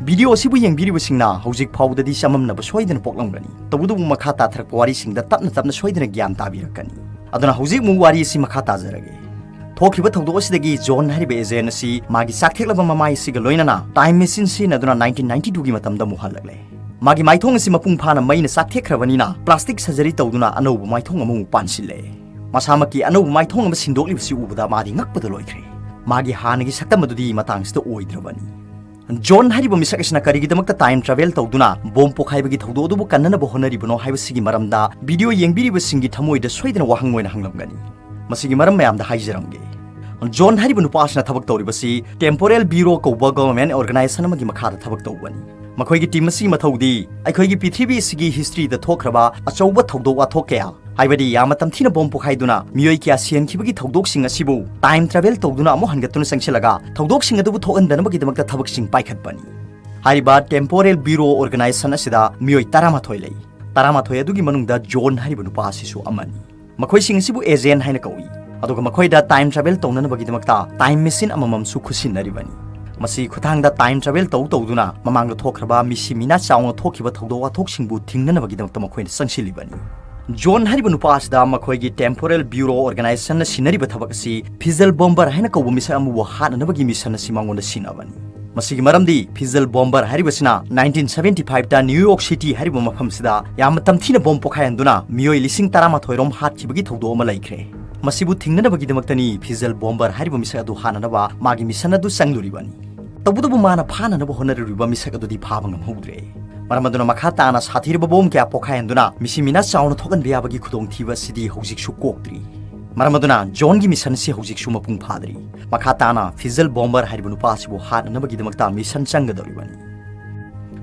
Video ꯑꯁꯤꯕꯨ ꯌꯦꯡꯕꯤꯔꯤꯕꯁꯤꯡꯅ ꯍꯧꯖꯤꯛ ꯐꯥꯎꯕꯗꯗꯤ ꯆꯃꯝꯅꯕ ꯁꯣꯏꯗꯅ ꯄꯣꯛꯂꯝꯒꯅꯤ꯫ ꯇꯧꯕꯇꯕꯨ ꯃꯈꯥ ꯇꯥꯊꯔꯛꯄ ꯋꯥꯔꯤꯁꯤꯡꯗ ꯇꯞꯅ ꯇꯞꯅ ꯁꯣꯏꯗꯅ ꯒ꯭ꯌꯥꯟ ꯇꯥꯕꯤꯔꯛꯀꯅꯤ꯫ ꯑꯗꯨꯅ ꯍꯧꯖꯤꯛ ꯑꯃꯨꯛ ꯋꯥꯔꯤ ꯑꯁꯤ ꯃꯈꯥ ꯇꯥꯖꯔꯒꯦ꯫ ꯊꯣꯛꯈꯤꯕ ꯊꯧꯗꯣꯛ ꯑꯁꯤꯗꯒꯤ ꯖꯣꯟ ꯍꯥꯏꯔꯤꯕ agent ꯑꯁꯤ ꯃꯥꯒꯤ ꯆꯥꯛꯊꯦꯛꯂꯕ ꯃꯃꯥꯏ ꯑꯁꯤꯒ ꯂꯣꯏꯅꯅ time machine ꯁꯤꯖꯤꯟꯅꯗꯨꯅ nineteen ninety two ꯒꯤ ꯃꯇꯝꯗ ꯑꯃꯨꯛ ꯍꯜꯂꯛꯂꯦ꯫ ꯃꯥꯒꯤ ꯃꯥꯏꯊꯣꯡ ꯑꯁꯤ ꯃꯄꯨꯡ ꯐꯥꯅ ꯃꯩꯅ ꯆꯥꯛꯊꯦꯛꯈ꯭ꯔꯕꯅꯤꯅ plastic surgery ꯇꯧꯗꯨꯅ ꯑꯅꯧꯕ ꯃꯥꯏꯊꯣꯡ ꯑꯃꯃꯨꯛ ꯄꯥꯟꯁꯤꯜꯂꯦ꯫ ꯃꯁꯥꯃꯛꯀꯤ ꯑꯅꯧꯕ ꯃꯥꯏꯊꯣꯡ ꯑꯃ ꯁꯤꯟꯗꯣꯛꯂꯤꯕꯁꯤ ꯎꯕꯗ ꯃꯥꯗꯤ ꯉꯛꯄꯗ ꯂꯣꯏꯈ꯭ꯔꯦ꯫ ꯃꯥꯒꯤ ꯍꯥꯟꯅꯒꯤ ꯁꯛꯇꯝ ꯑꯗꯨꯗꯤ ꯃꯇꯥꯡꯁꯤꯗ ꯑꯣꯏꯗ꯭ꯔꯕꯅꯤ꯫ ꯖꯣꯟ ꯍꯥꯏꯔꯤꯕ ꯃꯤꯁꯛ ꯑꯁꯤꯅ ꯀꯔꯤꯒꯤꯗꯃꯛꯇ time travel ꯇꯧꯗꯨꯅ ꯕꯣꯝ ꯄꯣꯈꯥꯏꯕꯒꯤ ꯊꯧꯗꯣꯛ ꯑꯗꯨꯕꯨ ꯀꯟꯅꯅꯕ ꯍꯣꯠꯅꯔꯤꯕꯅꯣ ꯍꯥꯏꯕꯁꯤꯒꯤ ꯃꯔꯝꯗ video ꯌꯦꯡꯕꯤꯔꯤꯕꯁꯤꯡꯒꯤ ꯊꯃꯣꯏꯗ ꯁꯣꯏꯗꯅ ꯋꯥꯍꯪ ꯑꯣꯏꯅ ꯍꯪꯂꯝꯒꯅꯤ꯫ ꯃꯁꯤꯒꯤ ꯃꯔꯝ ꯃꯌꯥꯝꯗ ꯍꯥꯏꯖꯔꯝꯒꯦ꯫ ꯖꯣꯟ ꯍꯥꯏꯔꯤꯕ ꯅꯨꯄꯥ ꯑꯁꯤꯅ ꯊꯕꯛ ꯇꯧꯔꯤꯕꯁꯤ Temporal Bureau ꯀꯧꯕ government organization ꯑꯃꯒꯤ ꯃꯈꯥꯗ ꯊꯕꯛ ꯇꯧꯕꯅꯤ꯫ ꯃꯈꯣꯏꯒꯤ team ꯑꯁꯤꯒꯤ ꯃꯊꯧꯗꯤ ꯑꯩꯈꯣꯏꯒꯤ ꯄ꯭ꯔꯤꯊꯤꯕꯤ ꯑꯁꯤꯒꯤ history ꯗ ꯊꯣꯛꯈ꯭ꯔꯕ ꯑꯆꯧꯕ ꯊꯧꯗꯣꯛ ꯋꯥꯊꯣꯛ ꯀꯌꯥ, ꯍꯥꯏꯕꯗꯤ ꯌꯥꯝꯅ ꯇꯝꯊꯤꯅ ꯕꯣꯝ ꯄꯣꯈꯥꯏꯗꯨꯅ ꯃꯤꯑꯣꯏ ꯀꯌꯥ ꯁꯤꯍꯟꯈꯤꯕꯒꯤ ꯊꯧꯗꯣꯛꯁꯤꯡ ꯑꯁꯤꯕꯨ time travel ꯇꯧꯗꯨꯅ ꯑꯃꯨꯛ ꯍꯟꯒꯠꯇꯨꯅ ꯆꯪꯁꯤꯜꯂꯒ ꯊꯧꯗꯣꯛꯁꯤꯡ ꯑꯗꯨꯕꯨ ꯊꯣꯛꯍꯟꯗꯅꯕꯒꯤꯗꯃꯛꯇ ꯊꯕꯛꯁꯤꯡ ꯄꯥꯏꯈꯠꯄꯅꯤ꯫ ꯍꯥꯏꯔꯤꯕ Temporal Bureau organization ꯑꯁꯤꯗ ꯃꯤꯑꯣꯏ ꯇꯔꯥꯃꯥꯊꯣꯏ ꯂꯩ꯫ ꯇꯔꯥꯃꯥꯊꯣꯏ ꯑꯗꯨꯒꯤ ꯃꯅꯨꯡꯗ ꯖꯣꯟ ꯍꯥꯏꯔꯤꯕ ꯅꯨꯄꯥ ꯑꯁꯤꯁꯨ ꯑꯃꯅꯤ꯫ ꯃꯈꯣꯏꯁꯤꯡ ꯑꯁꯤꯕꯨ agent ꯍꯥꯏꯅ ꯀꯧꯏ꯫ ꯑꯗꯨꯒ ꯃꯈꯣꯏꯗ time travel ꯇꯧꯅꯅꯕꯒꯤꯗꯃꯛꯇ time machine ꯑꯃꯃꯝꯁꯨ ꯈꯨꯠꯁꯤꯟꯅꯔꯤꯕꯅꯤ꯫ ꯃꯁꯤꯒꯤ ꯈꯨꯠꯊꯥꯡꯗ time travel ꯇꯧ ꯇꯧꯗꯨꯅ ꯃꯃꯥꯡꯗ ꯊꯣꯛꯈ꯭ꯔꯕ ꯃꯤꯁꯤ ꯃꯤꯅꯥ ꯆꯥꯎꯅ ꯊꯣꯛꯈꯤꯕ ꯊꯧꯗꯣꯛ ꯋꯥꯊꯣꯛꯁꯤꯡꯕꯨ ꯊꯤꯡꯅꯅꯕꯒꯤꯗꯃꯛꯇ ꯃꯈꯣꯏꯅ ꯆꯪꯁꯤꯜꯂꯤꯕꯅꯤ꯫ ꯖꯣꯟ ꯍꯥꯏꯔꯤꯕ ꯅꯨꯄꯥ ꯑꯁꯤꯗ ꯃꯈꯣꯏꯒꯤ Temporal Bureau organization ꯅ ꯁꯤꯟꯅꯔꯤꯕ ꯊꯕꯛ ꯑꯁꯤ ꯐꯤꯖꯦꯜ ꯕꯣꯝꯕꯔ ꯍꯥꯏꯅ ꯀꯧꯕ ꯃꯤꯁꯛ ꯑꯃꯕꯨ ꯍꯥꯠꯅꯅꯕꯒꯤ mission ꯑꯁꯤ ꯃꯉꯣꯟꯗ ꯁꯤꯟꯅꯕꯅꯤ꯫ ꯃꯁꯤꯒꯤ ꯃꯔꯝꯗꯤ ꯐꯤꯖꯦꯜ ꯕꯣꯝꯕꯔ ꯍꯥꯏꯔꯤꯕꯁꯤꯅ nineteen seventy five ꯇ New York City ꯍꯥꯏꯔꯤꯕ ꯃꯐꯝꯁꯤꯗ ꯌꯥꯝꯅ ꯇꯝꯊꯤꯅ ꯕꯣꯝ ꯄꯣꯈꯥꯏꯍꯟꯗꯨꯅ ꯃꯤꯑꯣꯏ ꯂꯤꯁꯤꯡ ꯇꯔꯥꯃꯥꯊꯣꯏ ꯔꯣꯝ ꯍꯥꯠꯈꯤꯕꯒꯤ ꯊꯧꯗꯣꯛ ꯑꯃ ꯂꯩꯈ꯭ꯔꯦ꯫ ꯃꯁꯤꯕꯨ ꯊꯤꯡꯅꯅꯕꯒꯤꯗꯃꯛꯇꯅꯤ ꯐꯤꯖꯦꯜ ꯕꯣꯝꯕꯔ ꯍꯥꯏꯔꯤꯕ ꯃꯤꯁꯛ ꯑꯗꯨ ꯍꯥꯠꯅꯅꯕ ꯃꯥꯒꯤ ꯃꯤꯁꯟ ꯑꯗꯨ ꯆꯪꯂꯨꯔꯤꯕꯅꯤ꯫ ꯇꯧꯕꯇꯕꯨ ꯃꯥꯅ ꯐꯥꯅꯅꯕ ꯍꯣꯠꯅꯔꯨꯔꯤꯕ ꯃꯤꯁꯛ ꯑꯗꯨꯗꯤ ꯐꯥꯕ ꯉꯝꯍꯧꯗ꯭ꯔꯦ꯫ ꯃꯔꯝ ꯑꯗꯨꯅ ꯃꯈꯥ ꯇꯥꯅ ꯁꯥꯊꯤꯔꯕ ꯕꯣꯝ ꯀꯌꯥ ꯄꯣꯈꯥꯏꯍꯟꯗꯨꯅ ꯃꯤꯁꯤ ꯃꯤꯅꯥ ꯆꯥꯎꯅ ꯊꯣꯛꯍꯟꯕ ꯌꯥꯕꯒꯤ ꯈꯨꯗꯣꯡꯊꯤꯕ ꯑꯁꯤꯗꯤ ꯍꯧꯖꯤꯛꯁꯨ ꯀꯣꯛꯇ꯭ꯔꯤ꯫ ꯃꯔꯝ ꯑꯗꯨꯅ ꯖꯣꯟꯒꯤ ꯃꯤꯁꯟ ꯑꯁꯤ ꯍꯧꯖꯤꯛꯁꯨ ꯃꯄꯨꯡ ꯐꯥꯗ꯭ꯔꯤ꯫ ꯃꯈꯥ ꯇꯥꯅ ꯐꯤꯖꯦꯜ ꯕꯣꯝꯕꯔ ꯍꯥꯏꯔꯤꯕ ꯅꯨꯄꯥ ꯑꯁꯤꯕꯨ ꯍꯥꯠꯅꯅꯕꯒꯤꯗꯃꯛꯇ ꯃꯤꯁꯟ ꯆꯪꯒꯗꯧꯔꯤꯕꯅꯤ꯫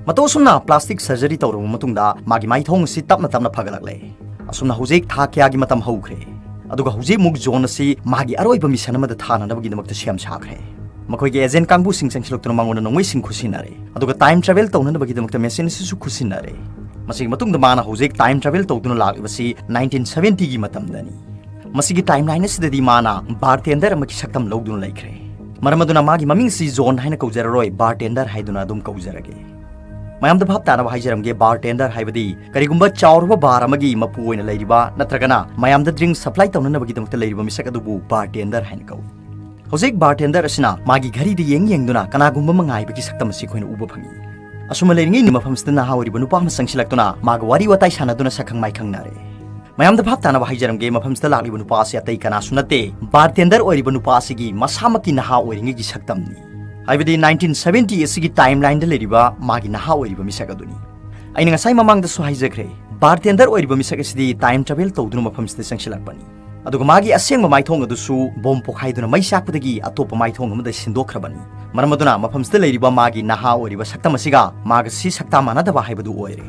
ꯃꯇꯧ ꯑꯁꯨꯝꯅ ꯄ꯭ꯂꯥꯁꯇꯤꯛ ꯁꯔꯖꯔꯤ ꯇꯧꯔꯕ ꯃꯇꯨꯡꯗ ꯃꯥꯒꯤ ꯃꯥꯏꯊꯣꯡ ꯑꯁꯤ ꯇꯞꯅ ꯇꯞꯅ ꯐꯒꯠꯂꯛꯂꯦ꯫ ꯑꯁꯨꯝꯅ ꯍꯧꯖꯤꯛ ꯊꯥ ꯀꯌꯥꯒꯤ ꯃꯇꯝ ꯍꯧꯈ꯭ꯔꯦ꯫ ꯑꯗꯨꯒ ꯍꯧꯖꯤꯛ ꯑꯃꯨꯛ ꯖꯣꯟ ꯑꯁꯤ ꯃꯥꯒꯤ ꯑꯔꯣꯏꯕ ꯃꯤꯁꯟ ꯑꯃꯗ ꯊꯥꯅꯅꯕꯒꯤꯗꯃꯛꯇ ꯁꯦꯝ ꯁꯥꯈ꯭ꯔꯦ꯫ ꯃꯈꯣꯏꯒꯤ ꯑꯦꯖꯦꯟ ꯀꯥꯡꯕꯨꯁꯤꯡ ꯆꯪꯁꯤꯜꯂꯛꯇꯨꯅ ꯃꯉꯣꯟꯗ ꯅꯣꯡꯃꯩꯁꯤꯡ ꯈꯨꯠꯁꯤꯟꯅꯔꯦ꯫ ꯑꯗꯨꯒ ꯇꯥꯏꯝ ꯇ꯭ꯔꯥꯚꯦꯜ ꯇꯧꯅꯅꯕꯒꯤꯗꯃꯛꯇ ꯃꯦꯁꯤꯟ ꯑꯁꯤꯁꯨ ꯈꯨꯠꯁꯤꯟꯅꯔꯦ꯫ ꯃꯁꯤꯒꯤ ꯃꯇꯨꯡꯗ ꯃꯥꯅ ꯍꯧꯖꯤꯛ ꯇꯥꯏꯝ ꯇ꯭ꯔꯥꯚꯦꯜ ꯇꯧꯗꯨꯅ ꯂꯥꯛꯂꯤꯕꯁꯤ ꯅꯥꯏꯟꯇꯤꯟ ꯁꯚꯦꯟꯇꯤꯒꯤ ꯃꯇꯝꯗꯅꯤ꯫ ꯃꯁꯤꯒꯤ ꯇꯥꯏꯝ ꯂꯥꯏꯟ ꯑꯁꯤꯗꯗꯤ ꯃꯥꯅ ꯕꯥꯔꯇꯦꯟꯗꯔ ꯑꯃꯒꯤ ꯁꯛꯇꯝ ꯂꯧꯗꯨꯅ ꯂꯩꯈ꯭ꯔꯦ꯫ ꯃꯔꯝ ꯑꯗꯨꯅ ꯃꯥꯒꯤ ꯃꯃꯤꯡ ꯑꯁꯤ ꯖꯣꯟ ꯍꯥꯏꯅ ꯀꯧꯖꯔꯔꯣꯏ, ꯕꯥꯔꯇꯦꯟꯗꯔ ꯍꯥꯏꯗꯨꯅ ꯑꯗꯨꯝ ꯀꯧꯖꯔꯒꯦ꯫ ꯃꯌꯥꯝꯗ ꯚꯥꯞ ꯇꯥꯅꯕ ꯍꯥꯏꯖꯔꯝꯒꯦ, ꯕꯥꯔꯇꯦꯟꯗꯔ ꯍꯥꯏꯕꯗꯤ ꯀꯔꯤꯒꯨꯝꯕ ꯆꯥꯎꯔꯕ ꯕꯥꯔ ꯑꯃꯒꯤ ꯃꯄꯨ ꯑꯣꯏꯅ ꯂꯩꯔꯤꯕ ꯅꯠꯇ꯭ꯔꯒꯅ ꯃꯌꯥꯝꯗ ꯗ꯭ꯔꯤꯡ ꯁꯄ꯭ꯂꯥꯏ ꯇꯧꯅꯅꯕꯒꯤꯗꯃꯛꯇ ꯂꯩꯔꯤꯕ ꯃꯤꯁꯛ ꯑꯗꯨꯕꯨ ꯕꯥꯔꯇꯦꯟꯗꯔ ꯍꯥꯏꯅ ꯀꯧꯏ꯫ ꯍꯧꯖꯤꯛ ꯕꯥꯔꯇꯦꯟꯗꯔ ꯑꯁꯤꯅ ꯃꯥꯒꯤ ꯘꯔꯤꯗ ꯌꯦꯡ ꯌꯦꯡꯗꯨꯅ ꯀꯅꯥꯒꯨꯝꯕ ꯑꯃ ꯉꯥꯏꯕꯒꯤ ꯁꯛꯇꯝ ꯑꯁꯤ ꯑꯩꯈꯣꯏꯅ ꯎꯕ ꯐꯪꯏ꯫ ꯑꯁꯨꯝꯅ ꯂꯩꯔꯤꯉꯩ ꯃꯐꯝꯁꯤꯗ ꯅꯍꯥ ꯑꯣꯏꯔꯤꯕ ꯅꯨꯄꯥ ꯑꯃ ꯆꯪꯁꯤꯜꯂꯛꯇꯨꯅ ꯃꯥꯒ ꯋꯥꯔꯤ ꯋꯥꯇꯥꯏ ꯁꯥꯟꯅꯗꯨꯅ ꯁꯛꯈꯪ ꯃꯥꯏꯈꯪꯅꯔꯦ꯫ ꯃꯌꯥꯝꯗ ꯚꯥꯞ ꯇꯥꯅꯕ ꯍꯥꯏꯖꯔꯝꯒꯦ, ꯃꯐꯝꯁꯤꯗ ꯂꯥꯛꯂꯤꯕ ꯅꯨꯄꯥ ꯑꯁꯤ ꯑꯇꯩ ꯀꯅꯥꯁꯨ ꯅꯠꯇꯦ, ꯕꯥꯔꯇꯦꯟꯗꯔ ꯑꯣꯏꯔꯤꯕ ꯅꯨꯄꯥ ꯑꯁꯤꯒꯤ ꯃꯁꯥꯃꯛꯀꯤ ꯅꯍꯥ ꯑꯣꯏꯔꯤꯉꯩꯒꯤ ꯁꯛꯇꯝꯅꯤ꯫ ꯍꯥꯏꯕꯗꯤ ꯅꯥꯏꯟꯇꯤꯟ ꯁꯚꯦꯟꯇꯤ ꯑꯁꯤꯒꯤ ꯇꯥꯏꯝ ꯂꯥꯏꯟꯗ ꯂꯩꯔꯤꯕ ꯃꯥꯒꯤ ꯅꯍꯥ ꯑꯣꯏꯔꯤꯕ ꯃꯤꯁꯛ ꯑꯗꯨꯅꯤ꯫ ꯑꯩꯅ ꯉꯁꯥꯏ ꯃꯃꯥꯡꯗꯁꯨ ꯍꯥꯏꯖꯈ꯭ꯔꯦ, ꯕꯥꯔꯇꯦꯟꯗꯔ ꯑꯣꯏꯔꯤꯕ ꯃꯤꯁꯛ ꯑꯁꯤꯗꯤ ꯇꯥꯏꯝ ꯇ꯭ꯔꯥꯚꯦꯜ ꯇꯧꯗꯨꯅ ꯃꯐꯝꯁꯤꯗ ꯆꯪꯁꯤꯜꯂꯛꯄꯅꯤ꯫ ꯑꯗꯨꯒ ꯃꯥꯒꯤ ꯑꯁꯦꯡꯕ ꯃꯥꯏꯊꯣꯡ ꯑꯗꯨꯁꯨ ꯕꯣꯝ ꯄꯣꯈꯥꯏꯗꯨꯅ ꯃꯩ ꯆꯥꯛꯄꯗꯒꯤ ꯑꯇꯣꯞꯄ ꯃꯥꯏꯊꯣꯡ ꯑꯃꯗ ꯁꯤꯟꯗꯣꯛꯈ꯭ꯔꯕꯅꯤ꯫ ꯃꯔꯝ ꯑꯗꯨꯅ ꯃꯐꯝꯁꯤꯗ ꯂꯩꯔꯤꯕ ꯃꯥꯒꯤ ꯅꯍꯥ ꯑꯣꯏꯔꯤꯕ ꯁꯛꯇꯝ ꯑꯁꯤꯒ ꯃꯥꯒꯁꯤ ꯁꯛꯇꯥ ꯃꯥꯟꯅꯗꯕ ꯍꯥꯏꯕꯗꯨ ꯑꯣꯏꯔꯦ꯫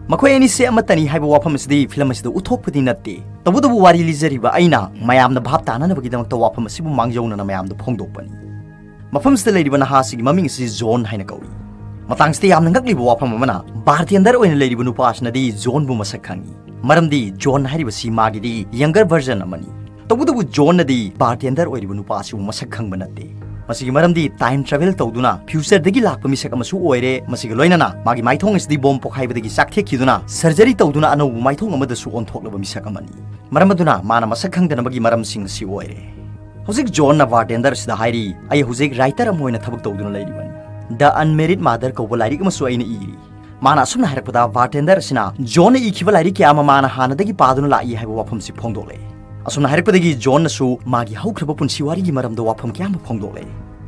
ꯃꯈꯣꯏ ꯑꯅꯤꯁꯦ ꯑꯃꯠꯇꯅꯤ ꯍꯥꯏꯕ ꯋꯥꯐꯝ ꯑꯁꯤꯗꯤ ꯐꯤꯂꯝ ꯑꯁꯤꯗ ꯎꯠꯊꯣꯛꯄꯗꯤ ꯅꯠꯇꯦ꯫ ꯇꯧꯕꯇꯕꯨ ꯋꯥꯔꯤ ꯂꯤꯖꯔꯤꯕ ꯑꯩꯅ ꯃꯌꯥꯝꯅ ꯚꯥꯞ ꯇꯥꯅꯅꯕꯒꯤꯗꯃꯛꯇ ꯋꯥꯐꯝ ꯑꯁꯤꯕꯨ ꯃꯥꯡꯖꯧꯅꯅ ꯃꯌꯥꯝꯗ ꯐꯣꯡꯗꯣꯛꯄꯅꯤ꯫ ꯃꯐꯝꯁꯤꯗ ꯂꯩꯔꯤꯕ ꯅꯍꯥꯁꯤꯒꯤ ꯃꯃꯤꯡ ꯑꯁꯤ ꯖꯣꯟ ꯍꯥꯏꯅ ꯀꯧꯏ꯫ ꯃꯇꯥꯡꯁꯤꯗ ꯌꯥꯝꯅ ꯉꯛꯂꯤꯕ ꯋꯥꯐꯝ ꯑꯃꯅ, ꯕꯥꯔꯇꯦꯟꯗꯔ ꯑꯣꯏꯅ ꯂꯩꯔꯤꯕ ꯅꯨꯄꯥ ꯑꯁꯤꯅꯗꯤ ꯖꯣꯟꯕꯨ ꯃꯁꯛ ꯈꯪꯏ, ꯃꯔꯝꯗꯤ ꯖꯣꯟ ꯍꯥꯏꯔꯤꯕꯁꯤ ꯃꯥꯒꯤꯗꯤ ꯌꯪꯒꯔ ꯚꯔꯖꯟ ꯑꯃꯅꯤ꯫ ꯇꯧꯕꯇꯕꯨ ꯖꯣꯟꯅꯗꯤ ꯕꯥꯔꯇꯦꯟꯗꯔ ꯑꯣꯏꯔꯤꯕ ꯅꯨꯄꯥ ꯑꯁꯤꯕꯨ ꯃꯁꯛ ꯈꯪꯕ ꯅꯠꯇꯦ꯫ ꯃꯁꯤꯒꯤ ꯃꯔꯝꯗꯤ ꯇꯥꯏꯝ ꯇ꯭ꯔꯥꯚꯦꯜ ꯇꯧꯗꯨꯅ ꯐ꯭ꯌꯨꯆꯔꯗꯒꯤ ꯂꯥꯛꯄ ꯃꯤꯁꯛ ꯑꯃꯁꯨ ꯑꯣꯏꯔꯦ꯫ ꯃꯁꯤꯒ ꯂꯣꯏꯅꯅ ꯃꯥꯒꯤ ꯃꯥꯏꯊꯣꯡ ꯑꯁꯤꯗꯤ ꯕꯣꯝ ꯄꯣꯈꯥꯏꯕꯗꯒꯤ ꯆꯥꯛꯊꯦꯛꯈꯤꯗꯨꯅ ꯁꯔꯖꯔꯤ ꯇꯧꯗꯨꯅ ꯑꯅꯧꯕ ꯃꯥꯏꯊꯣꯡ ꯑꯃꯗꯁꯨ ꯑꯣꯟꯊꯣꯛꯂꯕ ꯃꯤꯁꯛ ꯑꯃꯅꯤ꯫ ꯃꯔꯝ ꯑꯗꯨꯅ ꯃꯥꯅ ꯃꯁꯛ ꯈꯪꯗꯅꯕꯒꯤ ꯃꯔꯝꯁꯤꯡ ꯑꯁꯤ ꯑꯣꯏꯔꯦ꯫ ꯍꯧꯖꯤꯛ ꯖꯣꯟꯅ ꯕꯥꯔꯇꯦꯟꯗꯔ ꯑꯁꯤꯗ ꯍꯥꯏꯔꯤ, "ꯑꯩ ꯍꯧꯖꯤꯛ ꯔꯥꯏꯇꯔ ꯑꯃ ꯑꯣꯏꯅ ꯊꯕꯛ ꯇꯧꯗꯨꯅ ꯂꯩꯔꯤꯕꯅꯤ꯫ ꯗ ꯑꯟꯃꯦꯔꯤꯠ ꯃꯥꯗꯔ ꯀꯧꯕ ꯂꯥꯏꯔꯤꯛ ꯑꯃꯁꯨ ꯑꯩꯅ ꯏꯔꯤ꯫" ꯃꯥꯅ ꯑꯁꯨꯝꯅ ꯍꯥꯏꯔꯛꯄꯗ, ꯕꯥꯔꯇꯦꯟꯗꯔ ꯑꯁꯤꯅ ꯖꯣꯟꯅ ꯏꯈꯤꯕ ꯂꯥꯏꯔꯤꯛ ꯀꯌꯥ ꯑꯃ ꯃꯥꯅ ꯍꯥꯟꯅꯗꯒꯤ ꯄꯥꯗꯨꯅ ꯂꯥꯛꯏ ꯍꯥꯏꯕ ꯋꯥꯐꯝꯁꯤ ꯐꯣꯡꯗꯣꯛꯂꯦ꯫ ꯑꯁꯨꯝꯅ ꯍꯥꯏꯔꯛꯄꯗꯒꯤ ꯖꯣꯟꯅꯁꯨ ꯃꯥꯒꯤ ꯍꯧꯈ꯭ꯔꯕ ꯄꯨꯟꯁꯤ ꯋꯥꯔꯤꯒꯤ ꯃꯔꯝꯗ ꯋꯥꯐꯝ ꯀꯌꯥ ꯑꯃ ꯐꯣꯡꯗꯣꯛꯂꯦ꯫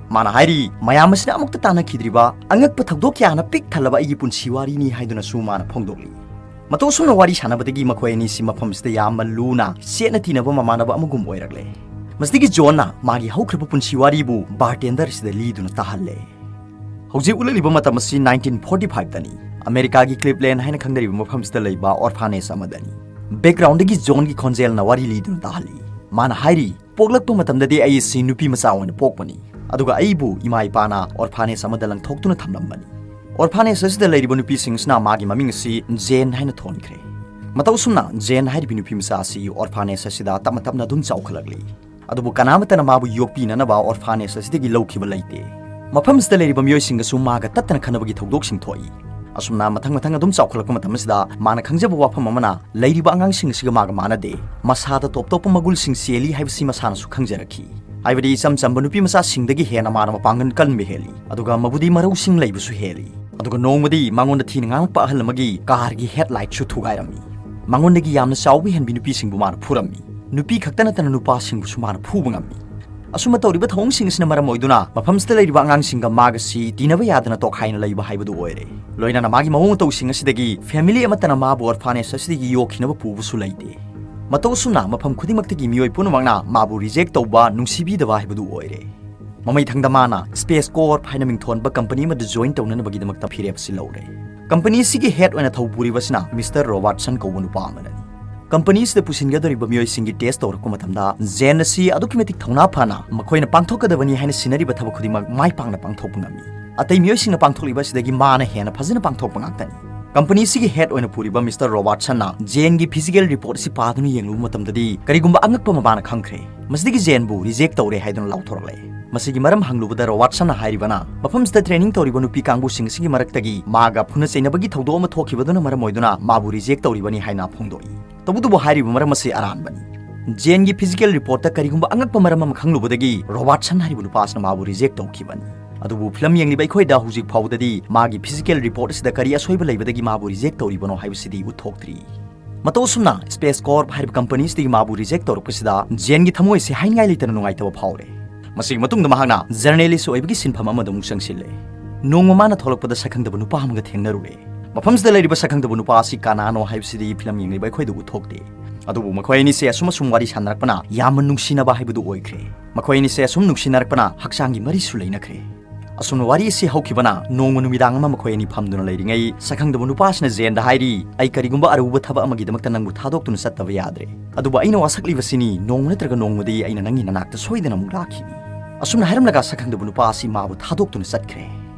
ꯃꯥꯅ ꯍꯥꯏꯔꯤ, "ꯃꯌꯥꯝ ꯑꯁꯤꯅ ꯑꯃꯨꯛꯇ ꯇꯥꯟꯅꯈꯤꯗ꯭ꯔꯤꯕ ꯑꯉꯛꯄ ꯊꯧꯗꯣꯛ ꯀꯌꯥꯅ ꯄꯤꯛ ꯊꯜꯂꯕ ꯑꯩꯒꯤ ꯄꯨꯟꯁꯤ ꯋꯥꯔꯤꯅꯤ" ꯍꯥꯏꯗꯨꯅꯁꯨ ꯃꯥꯅ ꯐꯣꯡꯗꯣꯛꯂꯤ꯫ ꯃꯇꯧ ꯑꯁꯨꯝꯅ ꯋꯥꯔꯤ ꯁꯥꯟꯅꯕꯗꯒꯤ ꯃꯈꯣꯏ ꯑꯅꯤꯁꯤ ꯃꯐꯝꯁꯤꯗ ꯌꯥꯝꯅ ꯂꯨꯅ ꯆꯦꯠꯅ ꯇꯤꯟꯅꯕ ꯃꯃꯥꯟꯅꯕ ꯑꯃꯒꯨꯝ ꯑꯣꯏꯔꯛꯂꯦ꯫ ꯃꯁꯤꯗꯒꯤ ꯖꯣꯟꯅ ꯃꯥꯒꯤ ꯍꯧꯈ꯭ꯔꯕ ꯄꯨꯟꯁꯤ ꯋꯥꯔꯤꯕꯨ ꯕꯥꯔꯇꯦꯟꯗꯔꯁꯤꯗ ꯂꯤꯗꯨꯅ ꯇꯥꯍꯜꯂꯦ꯫ ꯍꯧꯖꯤꯛ ꯎꯠꯂꯛꯂꯤꯕ ꯃꯇꯝ ꯑꯁꯤ ꯅꯥꯏꯟꯇꯤꯟ ꯐꯣꯔꯇꯤ ꯐꯥꯏꯚꯇꯅꯤ꯫ ꯑꯃꯦꯔꯤꯀꯥꯒꯤ ꯀ꯭ꯂꯤꯞꯂꯦꯟ ꯍꯥꯏꯅ ꯈꯪꯅꯔꯤꯕ ꯃꯐꯝꯁꯤꯗ ꯂꯩꯕ ꯑꯣꯔꯐꯥꯅꯦꯖ ꯑꯃꯗꯅꯤ꯫ ꯕꯦꯛꯒ꯭ꯔꯥꯎꯟꯗꯒꯤ ꯖꯣꯟꯒꯤ ꯈꯣꯟꯖꯦꯜꯅ ꯋꯥꯔꯤ ꯂꯤꯗꯨꯅ ꯇꯥꯍꯜꯂꯤ꯫ ꯃꯥꯅ ꯍꯥꯏꯔꯤ, "ꯄꯣꯛꯂꯛꯄ ꯃꯇꯝꯗꯗꯤ ꯑꯩ ꯑꯁꯤ ꯅꯨꯄꯤ ꯃꯆꯥ ꯑꯣꯏꯅ ꯄꯣꯛꯄꯅꯤ, ꯑꯗꯨꯒ ꯑꯩꯕꯨ ꯏꯃꯥ ꯏꯄꯥꯅ ꯑꯣꯔꯐꯥꯅꯦꯖ ꯑꯃꯗ ꯂꯪꯊꯣꯛꯇꯨꯅ ꯊꯝꯂꯝꯕꯅꯤ꯫ ꯑꯣꯔꯐꯥꯅꯦꯖ ꯑꯁꯤꯗ ꯂꯩꯔꯤꯕ ꯅꯨꯄꯤꯁꯤꯡ ꯑꯁꯤꯅ ꯃꯥꯒꯤ ꯃꯃꯤꯡ ꯑꯁꯤ ꯖꯦꯟ ꯍꯥꯏꯅ ꯊꯣꯟꯈ꯭ꯔꯦ"꯫ ꯃꯇꯧ ꯑꯁꯨꯝꯅ ꯖꯦꯟ ꯍꯥꯏꯔꯤꯕ ꯅꯨꯄꯤ ꯃꯆꯥ ꯑꯁꯤ ꯑꯣꯔꯐꯥꯅꯦꯖ ꯑꯁꯤꯗ ꯇꯞꯅ ꯇꯞꯅ ꯑꯗꯨꯝ ꯆꯥꯎꯈꯠꯂꯛꯂꯤ꯫ ꯑꯗꯨꯕꯨ ꯀꯅꯥꯃꯠꯇꯅ ꯃꯥꯕꯨ ꯌꯣꯛꯄꯤꯅꯅꯕ ꯑꯣꯔꯐꯥꯅꯦꯖ ꯑꯁꯤꯗꯒꯤ ꯂꯧꯈꯤꯕ ꯂꯩꯇꯦ꯫ ꯃꯐꯝꯁꯤꯗ ꯂꯩꯔꯤꯕ ꯃꯤꯑꯣꯏꯁꯤꯡꯒꯁꯨ ꯃꯥꯒ ꯇꯠꯇꯅ ꯈꯟꯅꯕꯒꯤ ꯊꯧꯗꯣꯛꯁꯤꯡ ꯊꯣꯛꯏ꯫ ꯑꯁꯨꯝꯅ ꯃꯊꯪ ꯃꯊꯪ ꯑꯗꯨꯝ ꯆꯥꯎꯈꯠꯂꯛꯄ ꯃꯇꯝ ꯑꯁꯤꯗ ꯃꯥꯅ ꯈꯪꯖꯕ ꯋꯥꯐꯝ ꯑꯃꯅ, ꯂꯩꯔꯤꯕ ꯑꯉꯥꯡꯁꯤꯡ ꯑꯁꯤꯒ ꯃꯥꯒ ꯃꯥꯟꯅꯗꯦ, ꯃꯁꯥꯗ ꯇꯣꯞ ꯇꯣꯞꯄ ꯃꯒꯨꯜꯁꯤꯡ ꯆꯦꯜꯂꯤ ꯍꯥꯏꯕꯁꯤ ꯃꯁꯥꯅꯁꯨ ꯈꯪꯖꯔꯛꯈꯤ꯫ ꯍꯥꯏꯕꯗꯤ ꯏꯆꯝ ꯆꯝꯕ ꯅꯨꯄꯤ ꯃꯆꯥꯁꯤꯡꯗꯒꯤ ꯍꯦꯟꯅ ꯃꯥꯅ ꯃꯄꯥꯡꯒꯜ ꯀꯟꯕ ꯍꯦꯜꯂꯤ, ꯑꯗꯨꯒ ꯃꯕꯨꯗꯤ ꯃꯔꯧꯁꯤꯡ ꯂꯩꯕꯁꯨ ꯍꯦꯜꯂꯤ꯫ ꯑꯗꯨꯒ ꯅꯣꯡꯃꯗꯤ ꯃꯉꯣꯟꯗ ꯊꯤꯅ ꯉꯥꯡꯂꯛꯄ ꯑꯍꯜ ꯑꯃꯒꯤ ꯀꯥꯔꯒꯤ ꯍꯦꯗꯂꯥꯏꯠꯁꯨ ꯊꯨꯒꯥꯏꯔꯝꯃꯤ꯫ ꯃꯉꯣꯟꯗꯒꯤ ꯌꯥꯝꯅ ꯆꯥꯎꯕ ꯍꯦꯟꯕꯤ ꯅꯨꯄꯤꯁꯤꯡꯕꯨ ꯃꯥꯅ ꯐꯨꯔꯝꯃꯤ꯫ ꯅꯨꯄꯤ ꯈꯛꯇ ꯅꯠꯇꯅ ꯅꯨꯄꯥꯁꯤꯡꯕꯨꯁꯨ ꯃꯥꯅ ꯐꯨꯕ ꯉꯝꯃꯤ꯫ ꯑꯁꯨꯝꯕ ꯇꯧꯔꯤꯕ ꯊꯧꯑꯣꯡꯁꯤꯡ ꯑꯁꯤꯅ ꯃꯔꯝ ꯑꯣꯏꯗꯨꯅ ꯃꯐꯝꯁꯤꯗ ꯂꯩꯔꯤꯕ ꯑꯉꯥꯡꯁꯤꯡꯒ ꯃꯥꯒꯁꯤ ꯇꯤꯟꯅꯕ ꯌꯥꯗꯅ ꯇꯣꯈꯥꯏꯅ ꯂꯩꯕ ꯍꯥꯏꯕꯗꯨ ꯑꯣꯏꯔꯦ꯫ ꯂꯣꯏꯅꯅ ꯃꯥꯒꯤ ꯃꯑꯣꯡ ꯃꯇꯧꯁꯤꯡ ꯑꯁꯤꯗꯒꯤ ꯐꯦꯃꯤꯂꯤ ꯑꯃꯠꯇꯅ ꯃꯥꯕꯨ ꯑꯣꯔꯐꯥꯅꯦꯖ ꯑꯁꯤꯗꯒꯤ ꯌꯣꯛꯈꯤꯅꯕ ꯄꯨꯕꯁꯨ ꯂꯩꯇꯦ꯫ ꯃꯇꯧ ꯑꯁꯨꯝꯅ ꯃꯐꯝ ꯈꯨꯗꯤꯡꯃꯛꯇꯒꯤ ꯃꯤꯑꯣꯏ ꯄꯨꯝꯅꯃꯛꯅ ꯃꯥꯕꯨ ꯔꯤꯖꯦꯛ ꯇꯧꯕ, ꯅꯨꯡꯁꯤꯕꯤꯗꯕ ꯍꯥꯏꯕꯗꯨ ꯑꯣꯏꯔꯦ꯫ ꯃꯃꯩꯊꯪꯗ ꯃꯥꯅ ꯁ꯭ꯄꯦꯁ ꯀꯣꯔꯞ ꯍꯥꯏꯅ ꯃꯤꯡꯊꯣꯟꯕ ꯀꯝꯄꯅꯤ ꯑꯃꯗ ꯖꯣꯏꯟ ꯇꯧꯅꯅꯕꯒꯤꯗꯃꯛꯇ ꯐꯤꯔꯦꯞ ꯑꯁꯤ ꯂꯧꯔꯦ꯫ ꯀꯝꯄꯅꯤ ꯑꯁꯤꯒꯤ ꯍꯦꯗ ꯑꯣꯏꯅ ꯊꯧ ꯄꯨꯔꯤꯕꯁꯤꯅ ꯃꯤꯁꯇꯔ ꯔꯣꯕꯥꯔꯠꯁꯟ ꯀꯧꯕ ꯅꯨꯄꯥ ꯑꯃꯅꯅꯤ꯫ ꯀꯝꯄꯅꯤ ꯑꯁꯤꯗ ꯄꯨꯁꯤꯟꯒꯗꯧꯔꯤꯕ ꯃꯤꯑꯣꯏꯁꯤꯡꯒꯤ ꯇꯦꯁ ꯇꯧꯔꯛꯄ ꯃꯇꯝꯗ ꯖꯦꯟ ꯑꯁꯤ ꯑꯗꯨꯛꯀꯤ ꯃꯇꯤꯛ ꯊꯧꯅꯥ ꯐꯅ ꯃꯈꯣꯏꯅ ꯄꯥꯡꯊꯣꯛꯀꯗꯕꯅꯤ ꯍꯥꯏꯅ ꯁꯤꯟꯅꯔꯤꯕ ꯊꯕꯛ ꯈꯨꯗꯤꯡꯃꯛ ꯃꯥꯏ ꯄꯥꯛꯅ ꯄꯥꯡꯊꯣꯛꯄ ꯉꯝꯃꯤ꯫ ꯑꯇꯩ ꯃꯤꯑꯣꯏꯁꯤꯡꯅ ꯄꯥꯡꯊꯣꯛꯂꯤꯕ ꯑꯁꯤꯗꯒꯤ ꯃꯥꯅ ꯍꯦꯟꯅ ꯐꯖꯅ ꯄꯥꯡꯊꯣꯛꯄ ꯉꯥꯛꯇꯅꯤ꯫ ꯀꯝꯄꯅꯤ ꯑꯁꯤꯒꯤ ꯍꯦꯗ ꯑꯣꯏꯅ ꯄꯨꯔꯤꯕ ꯃꯤꯁꯇꯔ ꯔꯣꯕꯥꯔꯠꯁꯟꯅ ꯖꯦꯟꯒꯤ ꯐꯤꯖꯤꯀꯦꯜ ꯔꯤꯄꯣꯔꯠ ꯑꯁꯤ ꯄꯥꯗꯨꯅ ꯌꯦꯡꯂꯨꯕ ꯃꯇꯝꯗꯗꯤ ꯀꯔꯤꯒꯨꯝꯕ ꯑꯉꯛꯄ ꯑꯃ ꯃꯥꯅ ꯈꯪꯈ꯭ꯔꯦ꯫ ꯃꯁꯤꯗꯒꯤ ꯖꯦꯟꯕꯨ ꯔꯤꯖꯦꯛ ꯇꯧꯔꯦ ꯍꯥꯏꯗꯨꯅ ꯂꯥꯎꯊꯣꯔꯛꯂꯦ꯫ ꯃꯁꯤꯒꯤ ꯃꯔꯝ ꯍꯪꯂꯨꯕꯗ ꯔꯣꯕꯥꯔꯠꯁꯟꯅ ꯍꯥꯏꯔꯤꯕꯅ, ꯃꯐꯝꯁꯤꯗ ꯇ꯭ꯔꯦꯅꯤꯡ ꯇꯧꯔꯤꯕ ꯅꯨꯄꯤ ꯀꯥꯡꯕꯨꯁꯤꯡ ꯑꯁꯤꯒꯤ ꯃꯔꯛꯇꯒꯤ ꯃꯥꯒ ꯐꯨꯅ ꯆꯩꯅꯕꯒꯤ ꯊꯧꯗꯣꯛ ꯑꯃ ꯊꯣꯛꯈꯤꯕꯗꯨꯅ ꯃꯔꯝ ꯑꯣꯏꯗꯨꯅ ꯃꯥꯕꯨ ꯔꯤꯖꯦꯛ ꯇꯧꯔꯤꯕꯅꯤ ꯍꯥꯏꯅ ꯐꯣꯡꯗꯣꯛꯏ꯫ ꯇꯧꯕꯇꯕꯨ ꯍꯥꯏꯔꯤꯕ ꯃꯔꯝ ꯑꯁꯤ ꯑꯔꯥꯟꯕꯅꯤ꯫ ꯖꯦꯟꯒꯤ ꯐꯤꯖꯤꯀꯦꯜ ꯔꯤꯄꯣꯔꯠꯇ ꯀꯔꯤꯒꯨꯝꯕ ꯑꯉꯛꯄ ꯃꯔꯝ ꯑꯃ ꯈꯪꯂꯨꯕꯗꯒꯤ ꯔꯣꯕꯥꯔꯠꯁꯟ ꯍꯥꯏꯔꯤꯕ ꯅꯨꯄꯥ ꯑꯁꯤꯅ ꯃꯥꯕꯨ ꯔꯤꯖꯦꯛ ꯇꯧꯈꯤꯕꯅꯤ꯫ ꯑꯗꯨꯕꯨ ꯐꯤꯂꯝ ꯌꯦꯡꯂꯤꯕ ꯑꯩꯈꯣꯏꯗ ꯍꯧꯖꯤꯛ ꯐꯥꯎꯕꯗꯗꯤ ꯃꯥꯒꯤ ꯐꯤꯖꯤꯀꯦꯜ ꯔꯤꯄꯣꯔꯠ ꯑꯁꯤꯗ ꯀꯔꯤ ꯑꯁꯣꯏꯕ ꯂꯩꯕꯗꯒꯤ ꯃꯥꯕꯨ ꯔꯤꯖꯦꯛ ꯇꯧꯔꯤꯕꯅꯣ ꯍꯥꯏꯕꯁꯤꯗꯤ ꯎꯠꯊꯣꯛꯇ꯭ꯔꯤ꯫ ꯃꯇꯧ ꯑꯁꯨꯝꯅ Space Corp ꯍꯥꯏꯔꯤꯕ ꯀꯝꯄꯅꯤꯁꯤꯗꯒꯤ ꯃꯥꯕꯨ ꯔꯤꯖꯦꯛ ꯇꯧꯔꯛꯄꯁꯤꯗ ꯖꯦꯟꯒꯤ ꯊꯃꯣꯏꯁꯦ ꯍꯥꯏꯅꯤꯡꯉꯥꯏ ꯂꯩꯇꯅ ꯅꯨꯡꯉꯥꯏꯇꯕ ꯐꯥꯎꯔꯦ꯫ ꯃꯁꯤꯒꯤ ꯃꯇꯨꯡꯗ ꯃꯍꯥꯛꯅ ꯖꯔꯅꯦꯂꯤꯁ ꯑꯣꯏꯕꯒꯤ ꯁꯤꯟꯐꯝ ꯑꯃꯗ ꯑꯃꯨꯛ ꯆꯪꯁꯤꯜꯂꯦ꯫ ꯅꯣꯡꯃ ꯃꯥꯅ ꯊꯣꯛꯂꯛꯄꯗ ꯁꯛꯈꯪꯗꯕ ꯅꯨꯄꯥ ꯑꯃꯒ ꯊꯦꯡꯅꯔꯨꯔꯦ꯫ ꯃꯐꯝꯁꯤꯗ ꯂꯩꯔꯤꯕ ꯁꯛꯈꯪꯗꯕ ꯅꯨꯄꯥ ꯑꯁꯤ ꯀꯅꯥꯅꯣ ꯍꯥꯏꯕꯁꯤꯗꯤ ꯐꯤꯂꯝ ꯌꯦꯡꯂꯤꯕ ꯑꯩꯈꯣꯏꯗ ꯎꯠꯊꯣꯛꯇꯦ꯫ ꯑꯗꯨꯕꯨ ꯃꯈꯣꯏ ꯑꯅꯤꯁꯦ ꯑꯁꯨꯝ ꯑꯁꯨꯝ ꯋꯥꯔꯤ ꯁꯥꯟꯅꯔꯛꯄꯅ ꯌꯥꯝꯅ ꯅꯨꯡꯁꯤꯅꯕ ꯍꯥꯏꯕꯗꯨ ꯑꯣꯏꯈ꯭ꯔꯦ꯫ ꯃꯈꯣꯏ ꯑꯅꯤꯁꯦ ꯑꯁꯨꯝ ꯅꯨꯡꯁꯤꯅꯔꯛꯄꯅ ꯍꯛꯆꯥꯡꯒꯤ ꯃꯔꯤꯁꯨ ꯂꯩꯅꯈ꯭ꯔꯦ꯫ ꯑꯁꯨꯝꯅ ꯋꯥꯔꯤ ꯑꯁꯤ ꯍꯧꯈꯤꯕꯅ ꯅꯣꯡꯃ ꯅꯨꯃꯤꯗꯥꯡ ꯑꯃ ꯃꯈꯣꯏ ꯑꯅꯤ ꯐꯝꯗꯨꯅ ꯂꯩꯔꯤꯉꯩ ꯁꯛꯈꯪꯗꯕ ꯅꯨꯄꯥꯁꯤꯅ ꯖꯦꯟꯗ ꯍꯥꯏꯔꯤ, "ꯑꯩ ꯀꯔꯤꯒꯨꯝꯕ ꯑꯔꯨꯕ ꯊꯕꯛ ꯑꯃꯒꯤꯗꯃꯛꯇ ꯅꯪꯕꯨ ꯊꯥꯗꯣꯛꯇꯨꯅ ꯆꯠꯇꯕ ꯌꯥꯗ꯭ꯔꯦ꯫ ꯑꯗꯨꯕꯨ ꯑꯩꯅ ꯋꯥꯁꯛꯂꯤꯕꯁꯤꯅꯤ, ꯅꯣꯡꯃ ꯅꯠꯇ꯭ꯔꯒ ꯅꯣꯡꯃꯗꯤ ꯑꯩꯅ ꯅꯪꯒꯤ ꯅꯅꯥꯛꯇ ꯁꯣꯏꯗꯅ ꯑꯃꯨꯛ ꯂꯥꯛꯈꯤꯅꯤ꯫" ꯑꯁꯨꯝꯅ ꯍꯥꯏꯔꯝꯂꯒ ꯁꯛꯈꯪꯗꯕ ꯅꯨꯄꯥ ꯑꯁꯤ ꯃꯥꯕꯨ ꯊꯥꯗꯣꯛꯇꯨꯅ ꯆꯠꯈ꯭ꯔꯦ꯫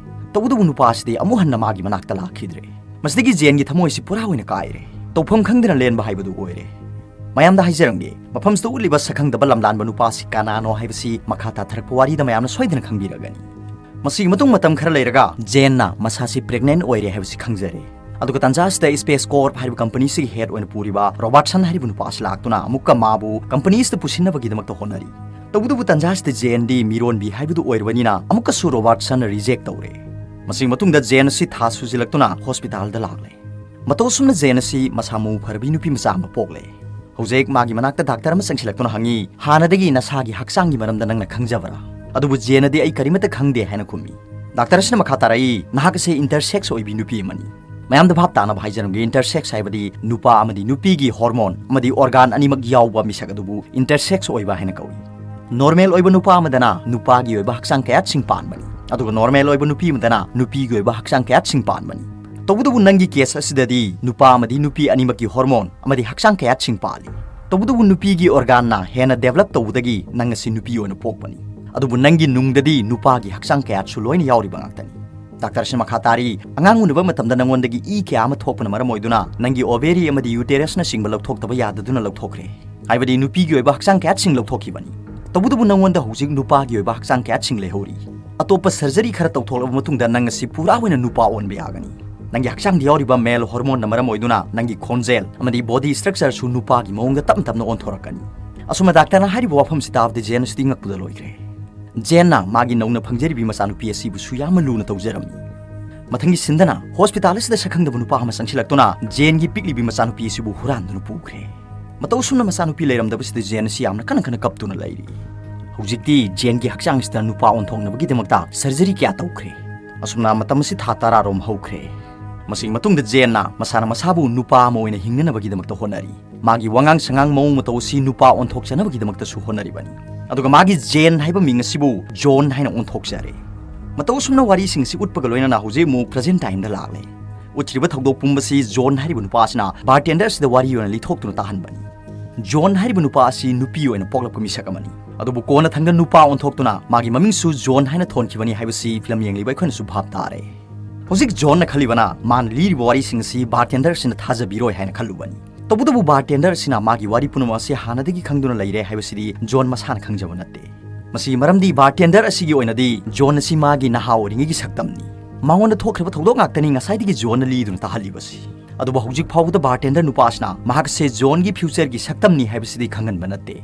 ꯇꯧꯕꯇꯕꯨ ꯅꯨꯄꯥ ꯑꯁꯤꯗꯤ ꯑꯃꯨꯛ ꯍꯟꯅ ꯃꯥꯒꯤ ꯃꯅꯥꯛꯇ ꯂꯥꯛꯈꯤꯗ꯭ꯔꯦ꯫ ꯃꯁꯤꯗꯒꯤ ꯖꯦꯟꯒꯤ ꯊꯃꯣꯏꯁꯤ ꯄꯨꯔꯥ ꯑꯣꯏꯅ ꯀꯥꯏꯔꯦ꯫ ꯇꯧꯐꯝ ꯈꯪꯗꯅ ꯂꯦꯟꯕ ꯍꯥꯏꯕꯗꯨ ꯑꯣꯏꯔꯦ꯫ ꯃꯌꯥꯝꯗ ꯍꯥꯏꯖꯔꯝꯒꯦ, ꯃꯐꯝꯁꯤꯗ ꯎꯠꯂꯤꯕ ꯁꯛꯈꯪꯗꯕ ꯂꯝꯂꯥꯟꯕ ꯅꯨꯄꯥꯁꯤ ꯀꯅꯥꯅꯣ ꯍꯥꯏꯕꯁꯤ ꯃꯈꯥ ꯇꯥꯊꯔꯛꯄ ꯋꯥꯔꯤꯗ ꯃꯌꯥꯝꯅ ꯁꯣꯏꯗꯅ ꯈꯪꯕꯤꯔꯒꯅꯤ꯫ ꯃꯁꯤꯒꯤ ꯃꯇꯨꯡ ꯃꯇꯝ ꯈꯔ ꯂꯩꯔꯒ ꯖꯦꯟꯅ ꯃꯁꯥꯁꯤ ꯄ꯭ꯔꯦꯒꯅꯦꯟ ꯑꯣꯏꯔꯦ ꯍꯥꯏꯕꯁꯤ ꯈꯪꯖꯔꯦ꯫ ꯑꯗꯨꯒ ꯇꯥꯟꯖꯥ ꯑꯁꯤꯗ Space Corp ꯍꯥꯏꯔꯤꯕ ꯀꯝꯄꯅꯤꯁꯤꯒꯤ ꯍꯦꯗ ꯑꯣꯏꯅ ꯄꯨꯔꯤꯕ ꯔꯣꯕꯥꯔꯠꯁꯟ ꯍꯥꯏꯔꯤꯕ ꯅꯨꯄꯥ ꯑꯁꯤ ꯂꯥꯛꯇꯨꯅ ꯑꯃꯨꯛꯀ ꯃꯥꯕꯨ ꯀꯝꯄꯅꯤ ꯑꯁꯤꯗ ꯄꯨꯁꯤꯟꯅꯕꯒꯤꯗꯃꯛꯇ ꯍꯣꯠꯅꯔꯤ꯫ ꯇꯧꯕꯇꯕꯨ ꯇꯥꯟꯖꯥ ꯑꯁꯤꯗ ꯖꯦꯟꯗꯤ ꯃꯤꯔꯣꯟꯕꯤ ꯍꯥꯏꯕꯗꯨ ꯑꯣꯏꯔꯕꯅꯤꯅ ꯑꯃꯨꯛꯀꯁꯨ ꯔꯣꯕꯥꯔꯠꯁꯟꯅ ꯔꯤꯖꯦꯛ ꯇꯧꯔꯦ꯫ ꯃꯁꯤꯒꯤ ꯃꯇꯨꯡꯗ ꯖꯦꯟ ꯑꯁꯤ ꯊꯥ ꯁꯨꯖꯤꯜꯂꯛꯇꯨꯅ ꯍꯣꯁꯄꯤꯇꯥꯜꯗ ꯂꯥꯛꯂꯦ꯫ ꯃꯇꯧ ꯑꯁꯨꯝꯅ ꯖꯦꯟ ꯑꯁꯤ ꯃꯁꯥ ꯃꯎ ꯐꯔꯕꯤ ꯅꯨꯄꯤ ꯃꯆꯥ ꯑꯃ ꯄꯣꯛꯂꯦ꯫ ꯍꯧꯖꯤꯛ ꯃꯥꯒꯤ ꯃꯅꯥꯛꯇ ꯗꯥꯛꯇꯔ ꯑꯃ ꯆꯪꯁꯤꯜꯂꯛꯇꯨꯅ ꯍꯪꯉꯤ, "ꯍꯥꯟꯅꯗꯒꯤ ꯅꯁꯥꯒꯤ ꯍꯛꯆꯥꯡꯒꯤ ꯃꯔꯝꯗ ꯅꯪꯅ ꯈꯪꯖꯕ꯭ꯔꯥ?" ꯑꯗꯨꯕꯨ ꯖꯦꯟꯅꯗꯤ "ꯑꯩ ꯀꯔꯤꯃꯠꯇ ꯈꯪꯗꯦ" ꯍꯥꯏꯅ ꯈꯨꯝꯃꯤ꯫ ꯗꯥꯛꯇꯔ ꯑꯁꯤꯅ ꯃꯈꯥ ꯇꯥꯔꯛꯏ, "ꯅꯍꯥꯛ ꯑꯁꯤ ꯏꯟꯇꯔꯁꯦꯛꯁ ꯑꯣꯏꯕꯤ ꯅꯨꯄꯤ ꯑꯃꯅꯤ꯫" ꯃꯌꯥꯝꯗ ꯚꯥꯞ ꯇꯥꯅꯕ ꯍꯥꯏꯖꯔꯝꯒꯦ, ꯏꯟꯇꯔꯁꯦꯛꯁ ꯍꯥꯏꯕꯗꯤ ꯅꯨꯄꯥ ꯑꯃꯗꯤ ꯅꯨꯄꯤꯒꯤ ꯍꯣꯔꯃꯣꯟ ꯑꯃꯗꯤ ꯑꯣꯔꯒꯥꯟ ꯑꯅꯤꯃꯛ ꯌꯥꯎꯕ ꯃꯤꯁꯛ ꯑꯗꯨꯕꯨ ꯏꯟꯇꯔꯁꯦꯛꯁ ꯑꯣꯏꯕ ꯍꯥꯏꯅ ꯀꯧꯏ꯫ ꯅꯣꯔꯃꯦꯜ ꯑꯣꯏꯕ ꯅꯨꯄꯥ ꯑꯃꯗꯅ ꯅꯨꯄꯥꯒꯤ ꯑꯣꯏꯕ ꯍꯛꯆꯥꯡ ꯀꯌꯥꯠꯁꯤꯡ ꯄꯥꯟꯕꯅꯤ, ꯑꯗꯨꯒ ꯅꯣꯔꯃꯦꯜ ꯑꯣꯏꯕ ꯅꯨꯄꯤ ꯑꯃꯗꯅ ꯅꯨꯄꯤꯒꯤ ꯑꯣꯏꯕ ꯍꯛꯆꯥꯡ ꯀꯌꯥꯠꯁꯤꯡ ꯄꯥꯟꯕꯅꯤ꯫ ꯇꯧꯕꯇꯕꯨ ꯅꯪꯒꯤ ꯀꯦꯁ ꯑꯁꯤꯗꯗꯤ ꯅꯨꯄꯥ ꯑꯃꯗꯤ ꯅꯨꯄꯤ ꯑꯅꯤꯃꯛꯀꯤ ꯍꯣꯔꯃꯣꯟ ꯑꯃꯗꯤ ꯍꯛꯆꯥꯡ ꯀꯌꯥꯠꯁꯤꯡ ꯄꯥꯜꯂꯤ꯫ ꯇꯧꯕꯇꯕꯨ ꯅꯨꯄꯤꯒꯤ ꯑꯣꯔꯒꯥꯟꯅ ꯍꯦꯟꯅ ꯗꯦꯚꯂꯞ ꯇꯧꯕꯗꯒꯤ ꯅꯪ ꯑꯁꯤ ꯅꯨꯄꯤ ꯑꯣꯏꯅ ꯄꯣꯛꯄꯅꯤ꯫ ꯑꯗꯨꯕꯨ ꯅꯪꯒꯤ ꯅꯨꯡꯗꯗꯤ ꯅꯨꯄꯥꯒꯤ ꯍꯛꯆꯥꯡ ꯀꯌꯥꯠꯁꯨ ꯂꯣꯏꯅ ꯌꯥꯎꯔꯤꯕ ꯉꯥꯛꯇꯅꯤ꯫ ꯗꯥꯛꯇꯔꯁꯤꯅ ꯃꯈꯥ ꯇꯥꯔꯤ, "ꯑꯉꯥꯡ ꯎꯅꯕ ꯃꯇꯝꯗ ꯅꯪꯉꯣꯟꯗꯒꯤ ꯏ ꯀꯌꯥ ꯑꯃ ꯊꯣꯛꯄꯅ ꯃꯔꯝ ꯑꯣꯏꯗꯨꯅ ꯅꯪꯒꯤ ꯑꯣꯚꯦꯔꯤ ꯑꯃꯗꯤ ꯌꯨꯇꯦꯔꯁꯅꯆꯤꯡꯕ ꯂꯧꯊꯣꯛꯇꯕ ꯌꯥꯗꯗꯨꯅ ꯂꯧꯊꯣꯛꯈ꯭ꯔꯦ꯫ ꯍꯥꯏꯕꯗꯤ ꯅꯨꯄꯤꯒꯤ ꯑꯣꯏꯕ ꯍꯛꯆꯥꯡ ꯀꯌꯥꯠꯁꯤꯡ ꯂꯧꯊꯣꯛꯈꯤꯕꯅꯤ꯫ ꯇꯧꯕꯇꯕꯨ ꯅꯪꯉꯣꯟꯗ ꯍꯧꯖꯤꯛ ꯅꯨꯄꯥꯒꯤ ꯑꯣꯏꯕ ꯍꯛꯆꯥꯡ ꯀꯌꯥꯠꯁꯤꯡ ꯂꯩꯍꯧꯔꯤ꯫ ꯑꯇꯣꯞꯄ ꯁꯔꯖꯔꯤ ꯈꯔ ꯇꯧꯊꯣꯛꯂꯕ ꯃꯇꯨꯡꯗ ꯅꯪ ꯑꯁꯤ ꯄꯨꯔꯥ ꯑꯣꯏꯅ ꯅꯨꯄꯥ ꯑꯣꯟꯕ ꯌꯥꯒꯅꯤ꯫ ꯅꯪꯒꯤ ꯍꯛꯆꯥꯡꯗ ꯌꯥꯎꯔꯤꯕ ꯃꯦꯜ ꯍꯣꯔꯃꯣꯟꯅ ꯃꯔꯝ ꯑꯣꯏꯗꯨꯅ ꯅꯪꯒꯤ ꯈꯣꯟꯖꯦꯜ ꯑꯃꯗꯤ ꯕꯣꯗꯤ ꯁ꯭ꯇ꯭ꯔꯛꯆꯔꯁꯨ ꯅꯨꯄꯥꯒꯤ ꯃꯑꯣꯡꯗ ꯇꯞꯅ ꯇꯞꯅ ꯑꯣꯟꯊꯣꯔꯛꯀꯅꯤ꯫" ꯑꯁꯨꯝꯅ ꯗꯥꯛꯇꯔꯅ ꯍꯥꯏꯔꯤꯕ ꯋꯥꯐꯝꯁꯤ ꯇꯥꯕꯗ ꯖꯦꯟ ꯑꯁꯤꯗꯤ ꯉꯛꯄꯗ ꯂꯣꯏꯈ꯭ꯔꯦ꯫ ꯖꯦꯟꯅ ꯃꯥꯒꯤ ꯅꯧꯅ ꯐꯪꯖꯔꯤꯕꯤ ꯃꯆꯥꯅꯨꯄꯤ ꯑꯁꯤꯕꯨꯁꯨ ꯌꯥꯝꯅ ꯂꯨꯅ ꯇꯧꯖꯔꯝꯃꯤ꯫ ꯃꯊꯪꯒꯤ ꯁꯤꯟꯗꯅ ꯍꯣꯁꯄꯤꯇꯥꯜ ꯑꯁꯤꯗ ꯁꯛꯈꯪꯗꯕ ꯅꯨꯄꯥ ꯑꯃ ꯆꯪꯁꯤꯜꯂꯛꯇꯨꯅ ꯖꯦꯟꯒꯤ ꯄꯤꯛꯂꯤꯕꯤ ꯃꯆꯥꯅꯨꯄꯤ ꯑꯁꯤꯕꯨ ꯍꯨꯔꯥꯟꯗꯨꯅ ꯄꯨꯈ꯭ꯔꯦ꯫ ꯃꯇꯧ ꯑꯁꯨꯝꯅ ꯃꯆꯥꯅꯨꯄꯤ ꯂꯩꯔꯝꯗꯕꯁꯤꯗ ꯖꯦꯟ ꯑꯁꯤ ꯌꯥꯝꯅ ꯀꯟꯅ ꯀꯟꯅ ꯀꯞꯇꯨꯅ ꯂꯩꯔꯤ꯫ ꯍꯧꯖꯤꯛꯇꯤ ꯖꯦꯟꯒꯤ ꯍꯛꯆꯥꯡꯁꯤꯗ ꯅꯨꯄꯥ ꯑꯣꯟꯊꯣꯛꯅꯕꯒꯤꯗꯃꯛꯇ ꯁꯔꯖꯔꯤ ꯀꯌꯥ ꯇꯧꯈ꯭ꯔꯦ꯫ ꯑꯁꯨꯝꯅ ꯃꯇꯝ ꯑꯁꯤ ꯊꯥ ꯇꯔꯥꯔꯣꯝ ꯍꯧꯈ꯭ꯔꯦ꯫ ꯃꯁꯤꯒꯤ ꯃꯇꯨꯡꯗ ꯖꯦꯟꯅ ꯃꯁꯥꯅ ꯃꯁꯥꯕꯨ ꯅꯨꯄꯥ ꯑꯃ ꯑꯣꯏꯅ ꯍꯤꯡꯅꯅꯕꯒꯤꯗꯃꯛꯇ ꯍꯣꯠꯅꯔꯤ꯫ ꯃꯥꯒꯤ ꯋꯥꯉꯥꯡ ꯁꯉꯥꯡ ꯃꯑꯣꯡ ꯃꯇꯧ ꯑꯁꯤ ꯅꯨꯄꯥ ꯑꯣꯟꯊꯣꯛꯆꯅꯕꯒꯤꯗꯃꯛꯇꯁꯨ ꯍꯣꯠꯅꯔꯤꯕꯅꯤ꯫ ꯑꯗꯨꯒ ꯃꯥꯒꯤ ꯖꯦꯟ ꯍꯥꯏꯕ ꯃꯤꯡ ꯑꯁꯤꯕꯨ ꯖꯣꯟ ꯍꯥꯏꯅ ꯑꯣꯟꯊꯣꯛꯆꯔꯦ꯫ ꯃꯇꯧ ꯑꯁꯨꯝꯅ ꯋꯥꯔꯤꯁꯤꯡ ꯑꯁꯤ ꯎꯠꯄꯒ ꯂꯣꯏꯅꯅ ꯍꯧꯖꯤꯛ ꯑꯃꯨꯛ ꯄ꯭ꯔꯖꯦꯟ ꯇꯥꯏꯝꯗ ꯂꯥꯛꯂꯦ꯫ ꯎꯠꯈ꯭ꯔꯤꯕ ꯊꯧꯗꯣꯛ ꯄꯨꯝꯕꯁꯤ ꯖꯣꯟ ꯍꯥꯏꯔꯤꯕ ꯅꯨꯄꯥ ꯑꯁꯤꯅ ꯕꯥꯔꯇꯦꯟꯗꯔ ꯑꯁꯤꯗ ꯋꯥꯔꯤ ꯑꯣꯏꯅ ꯂꯤꯊꯣꯛꯇꯨꯅ ꯇꯥꯍꯟꯕꯅꯤ꯫ ꯖꯣꯟ ꯍꯥꯏꯔꯤꯕ ꯅꯨꯄꯥ ꯑꯁꯤ ꯅꯨꯄꯤ ꯑꯣꯏꯅ ꯄꯣꯛꯂꯛꯄ ꯃꯤꯁꯛ ꯑꯃꯅꯤ꯫ ꯑꯗꯨꯕꯨ ꯀꯣꯟꯅ ꯊꯪꯗ ꯅꯨꯄꯥ ꯑꯣꯟꯊꯣꯛꯇꯨꯅ ꯃꯥꯒꯤ ꯃꯃꯤꯡꯁꯨ ꯖꯣꯟ ꯍꯥꯏꯅ ꯊꯣꯟꯈꯤꯕꯅꯤ ꯍꯥꯏꯕꯁꯤ ꯐꯤꯂꯝ ꯌꯦꯡꯂꯤꯕ ꯑꯩꯈꯣꯏꯅꯁꯨ ꯚꯥꯞ ꯇꯥꯔꯦ꯫ ꯍꯧꯖꯤꯛ ꯖꯣꯟꯅ ꯈꯜꯂꯤꯕꯅ ꯃꯥꯅ ꯂꯤꯔꯤꯕ ꯋꯥꯔꯤꯁꯤꯡ ꯑꯁꯤ ꯕꯥꯔꯇꯦꯟꯗꯔ ꯑꯁꯤꯅ ꯊꯥꯖꯕꯤꯔꯣꯏ ꯍꯥꯏꯅ ꯈꯜꯂꯨꯕꯅꯤ꯫ ꯇꯧꯕꯇꯕꯨ ꯕꯥꯔꯇꯦꯟꯗꯔ ꯑꯁꯤꯅ ꯃꯥꯒꯤ ꯋꯥꯔꯤ ꯄꯨꯝꯅꯃꯛ ꯑꯁꯤ ꯍꯥꯟꯅꯗꯒꯤ ꯈꯪꯗꯨꯅ ꯂꯩꯔꯦ ꯍꯥꯏꯕꯁꯤꯗꯤ ꯖꯣꯟ ꯃꯁꯥꯅ ꯈꯪꯖꯕ ꯅꯠꯇꯦ꯫ ꯃꯁꯤꯒꯤ ꯃꯔꯝꯗꯤ ꯕꯥꯔꯇꯦꯟꯗꯔ ꯑꯁꯤꯒꯤ ꯑꯣꯏꯅꯗꯤ ꯖꯣꯟ ꯑꯁꯤ ꯃꯥꯒꯤ ꯅꯍꯥ ꯑꯣꯏꯔꯤꯉꯩꯒꯤ ꯁꯛꯇꯝꯅꯤ꯫ ꯃꯉꯣꯟꯗ ꯊꯣꯛꯈ꯭ꯔꯤꯕ ꯊꯧꯗꯣꯛ ꯉꯥꯛꯇꯅꯤ ꯉꯁꯥꯏꯗꯒꯤ ꯖꯣꯟꯅ ꯂꯤꯗꯨꯅ ꯇꯥꯍꯜꯂꯤꯕꯁꯤ꯫ ꯑꯗꯨꯕꯨ ꯍꯧꯖꯤꯛ ꯐꯥꯎꯕꯗ ꯕꯥꯔꯇꯦꯟꯗꯔ ꯅꯨꯄꯥ ꯑꯁꯤꯅ ꯃꯍꯥꯛꯁꯦ ꯖꯣꯟꯒꯤ ꯐ꯭ꯌꯨꯆꯔꯒꯤ ꯁꯛꯇꯝꯅꯤ ꯍꯥꯏꯕꯁꯤꯗꯤ ꯈꯪꯍꯟꯕ ꯅꯠꯇꯦ꯫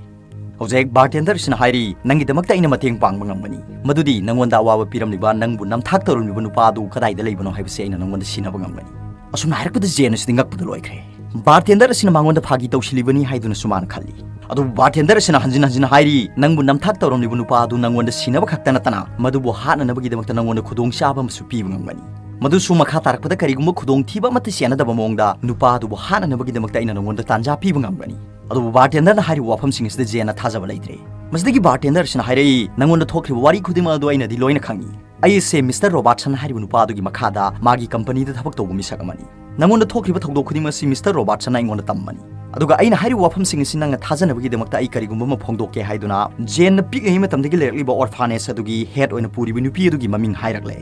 ꯍꯧꯖꯤꯛ ꯕꯥꯔꯇꯦꯟꯗꯔ ꯑꯁꯤꯅ ꯍꯥꯏꯔꯤ, "ꯅꯪꯒꯤꯗꯃꯛꯇ ꯑꯩꯅ ꯃꯇꯦꯡ ꯄꯥꯡꯕ ꯉꯝꯒꯅꯤ꯫ ꯃꯗꯨꯗꯤ ꯅꯪꯉꯣꯟꯗ ꯑꯋꯥꯕ ꯄꯤꯔꯝꯂꯤꯕ, ꯅꯪꯕꯨ ꯅꯝꯊꯥꯛ ꯇꯧꯔꯝꯂꯤꯕ ꯅꯨꯄꯥ ꯑꯗꯨ ꯀꯗꯥꯏꯗ ꯂꯩꯕꯅꯣ ꯍꯥꯏꯕꯁꯤ ꯑꯩꯅ ꯅꯪꯉꯣꯟꯗ ꯁꯤꯟꯅꯕ ꯉꯝꯒꯅꯤ"꯫ ꯑꯁꯨꯝꯅ ꯍꯥꯏꯔꯛꯄꯗ ꯖꯦꯟ ꯑꯁꯤꯗꯤ ꯉꯛꯄꯗ ꯂꯣꯏꯈ꯭ꯔꯦ꯫ ꯕꯥꯔꯇꯦꯟꯗꯔ ꯑꯁꯤꯅ ꯃꯉꯣꯟꯗ ꯐꯥꯒꯤ ꯇꯧꯁꯤꯜꯂꯤꯕꯅꯤ ꯍꯥꯏꯗꯨꯅꯁꯨ ꯃꯥꯅ ꯈꯜꯂꯤ꯫ ꯑꯗꯨꯕꯨ ꯕꯥꯔꯇꯦꯟꯗꯔ ꯑꯁꯤꯅ ꯍꯟꯖꯤꯟ ꯍꯟꯖꯤꯟ ꯍꯥꯏꯔꯤ, "ꯅꯪꯕꯨ ꯅꯝꯊꯥꯛ ꯇꯧꯔꯝꯂꯤꯕ ꯅꯨꯄꯥ ꯑꯗꯨ ꯅꯪꯉꯣꯟꯗ ꯁꯤꯟꯅꯕ ꯈꯛꯇ ꯅꯠꯇꯅ ꯃꯗꯨꯕꯨ ꯍꯥꯠꯅꯅꯕꯒꯤꯗꯃꯛꯇ ꯅꯪꯉꯣꯟꯗ ꯈꯨꯗꯣꯡꯆꯥꯕ ꯑꯃꯁꯨ ꯄꯤꯕ ꯉꯝꯒꯅꯤ꯫ ꯃꯗꯨꯁꯨ ꯃꯈꯥ ꯇꯥꯔꯛꯄꯗ ꯀꯔꯤꯒꯨꯝꯕ ꯈꯨꯗꯣꯡꯊꯤꯕ ꯑꯃꯠꯇ ꯆꯦꯟꯅꯗꯕ ꯃꯑꯣꯡꯗ ꯅꯨꯄꯥ ꯑꯗꯨꯕꯨ ꯍꯥꯠꯅꯅꯕꯒꯤꯗꯃꯛꯇ ꯑꯩꯅ ꯅꯪꯉꯣꯟꯗ ꯇꯥꯟꯖꯥ ꯄꯤꯕ ꯉꯝꯒꯅꯤ"꯫ ꯑꯗꯨꯕꯨ ꯕꯥꯔꯇꯦꯟꯗꯔꯅ ꯍꯥꯏꯔꯤꯕ ꯋꯥꯐꯝꯁꯤꯡ ꯑꯁꯤꯗ ꯖꯦꯟꯅ ꯊꯥꯖꯕ ꯂꯩꯇ꯭ꯔꯦ꯫ ꯃꯁꯤꯗꯒꯤ ꯕꯥꯔꯇꯦꯟꯗꯔ ꯑꯁꯤꯅ ꯍꯥꯏꯔꯛꯏ, "ꯅꯪꯉꯣꯟꯗ ꯊꯣꯛꯈ꯭ꯔꯤꯕ ꯋꯥꯔꯤ ꯈꯨꯗꯤꯡꯃꯛ ꯑꯗꯨ ꯑꯩꯅꯗꯤ ꯂꯣꯏꯅ ꯈꯪꯏ꯫ ꯑꯩ ꯑꯁꯦ ꯃꯤꯁꯇꯔ ꯔꯣꯕꯥꯔꯠꯁꯟ ꯍꯥꯏꯔꯤꯕ ꯅꯨꯄꯥ ꯑꯗꯨꯒꯤ ꯃꯈꯥꯗ ꯃꯥꯒꯤ ꯀꯝꯄꯅꯤꯗ ꯊꯕꯛ ꯇꯧꯕ ꯃꯤꯁꯛ ꯑꯃꯅꯤ꯫ ꯅꯪꯉꯣꯟꯗ ꯊꯣꯛꯈ꯭ꯔꯤꯕ ꯊꯧꯗꯣꯛ ꯈꯨꯗꯤꯡꯃꯛ ꯑꯁꯤ ꯃꯤꯁꯇꯔ ꯔꯣꯕꯥꯔꯠꯁꯟꯅ ꯑꯩꯉꯣꯟꯗ ꯇꯝꯕꯅꯤ꯫ ꯑꯗꯨꯒ ꯑꯩꯅ ꯍꯥꯏꯔꯤꯕ ꯋꯥꯐꯝꯁꯤꯡ ꯑꯁꯤ ꯅꯪꯅ ꯊꯥꯖꯅꯕꯒꯤꯗꯃꯛꯇ ꯑꯩ ꯀꯔꯤꯒꯨꯝꯕ ꯑꯃ ꯐꯣꯡꯗꯣꯛꯀꯦ" ꯍꯥꯏꯗꯨꯅ ꯖꯦꯟꯅ ꯄꯤꯛꯂꯤꯉꯩ ꯃꯇꯝꯗꯒꯤ ꯂꯩꯔꯛꯂꯤꯕ ꯑꯣꯔꯐꯥꯅꯦꯖ ꯑꯗꯨꯒꯤ ꯍꯦꯗ ꯑꯣꯏꯅ ꯄꯨꯔꯤꯕ ꯅꯨꯄꯤ ꯑꯗꯨꯒꯤ ꯃꯃꯤꯡ ꯍꯥꯏꯔꯛꯂꯦ꯫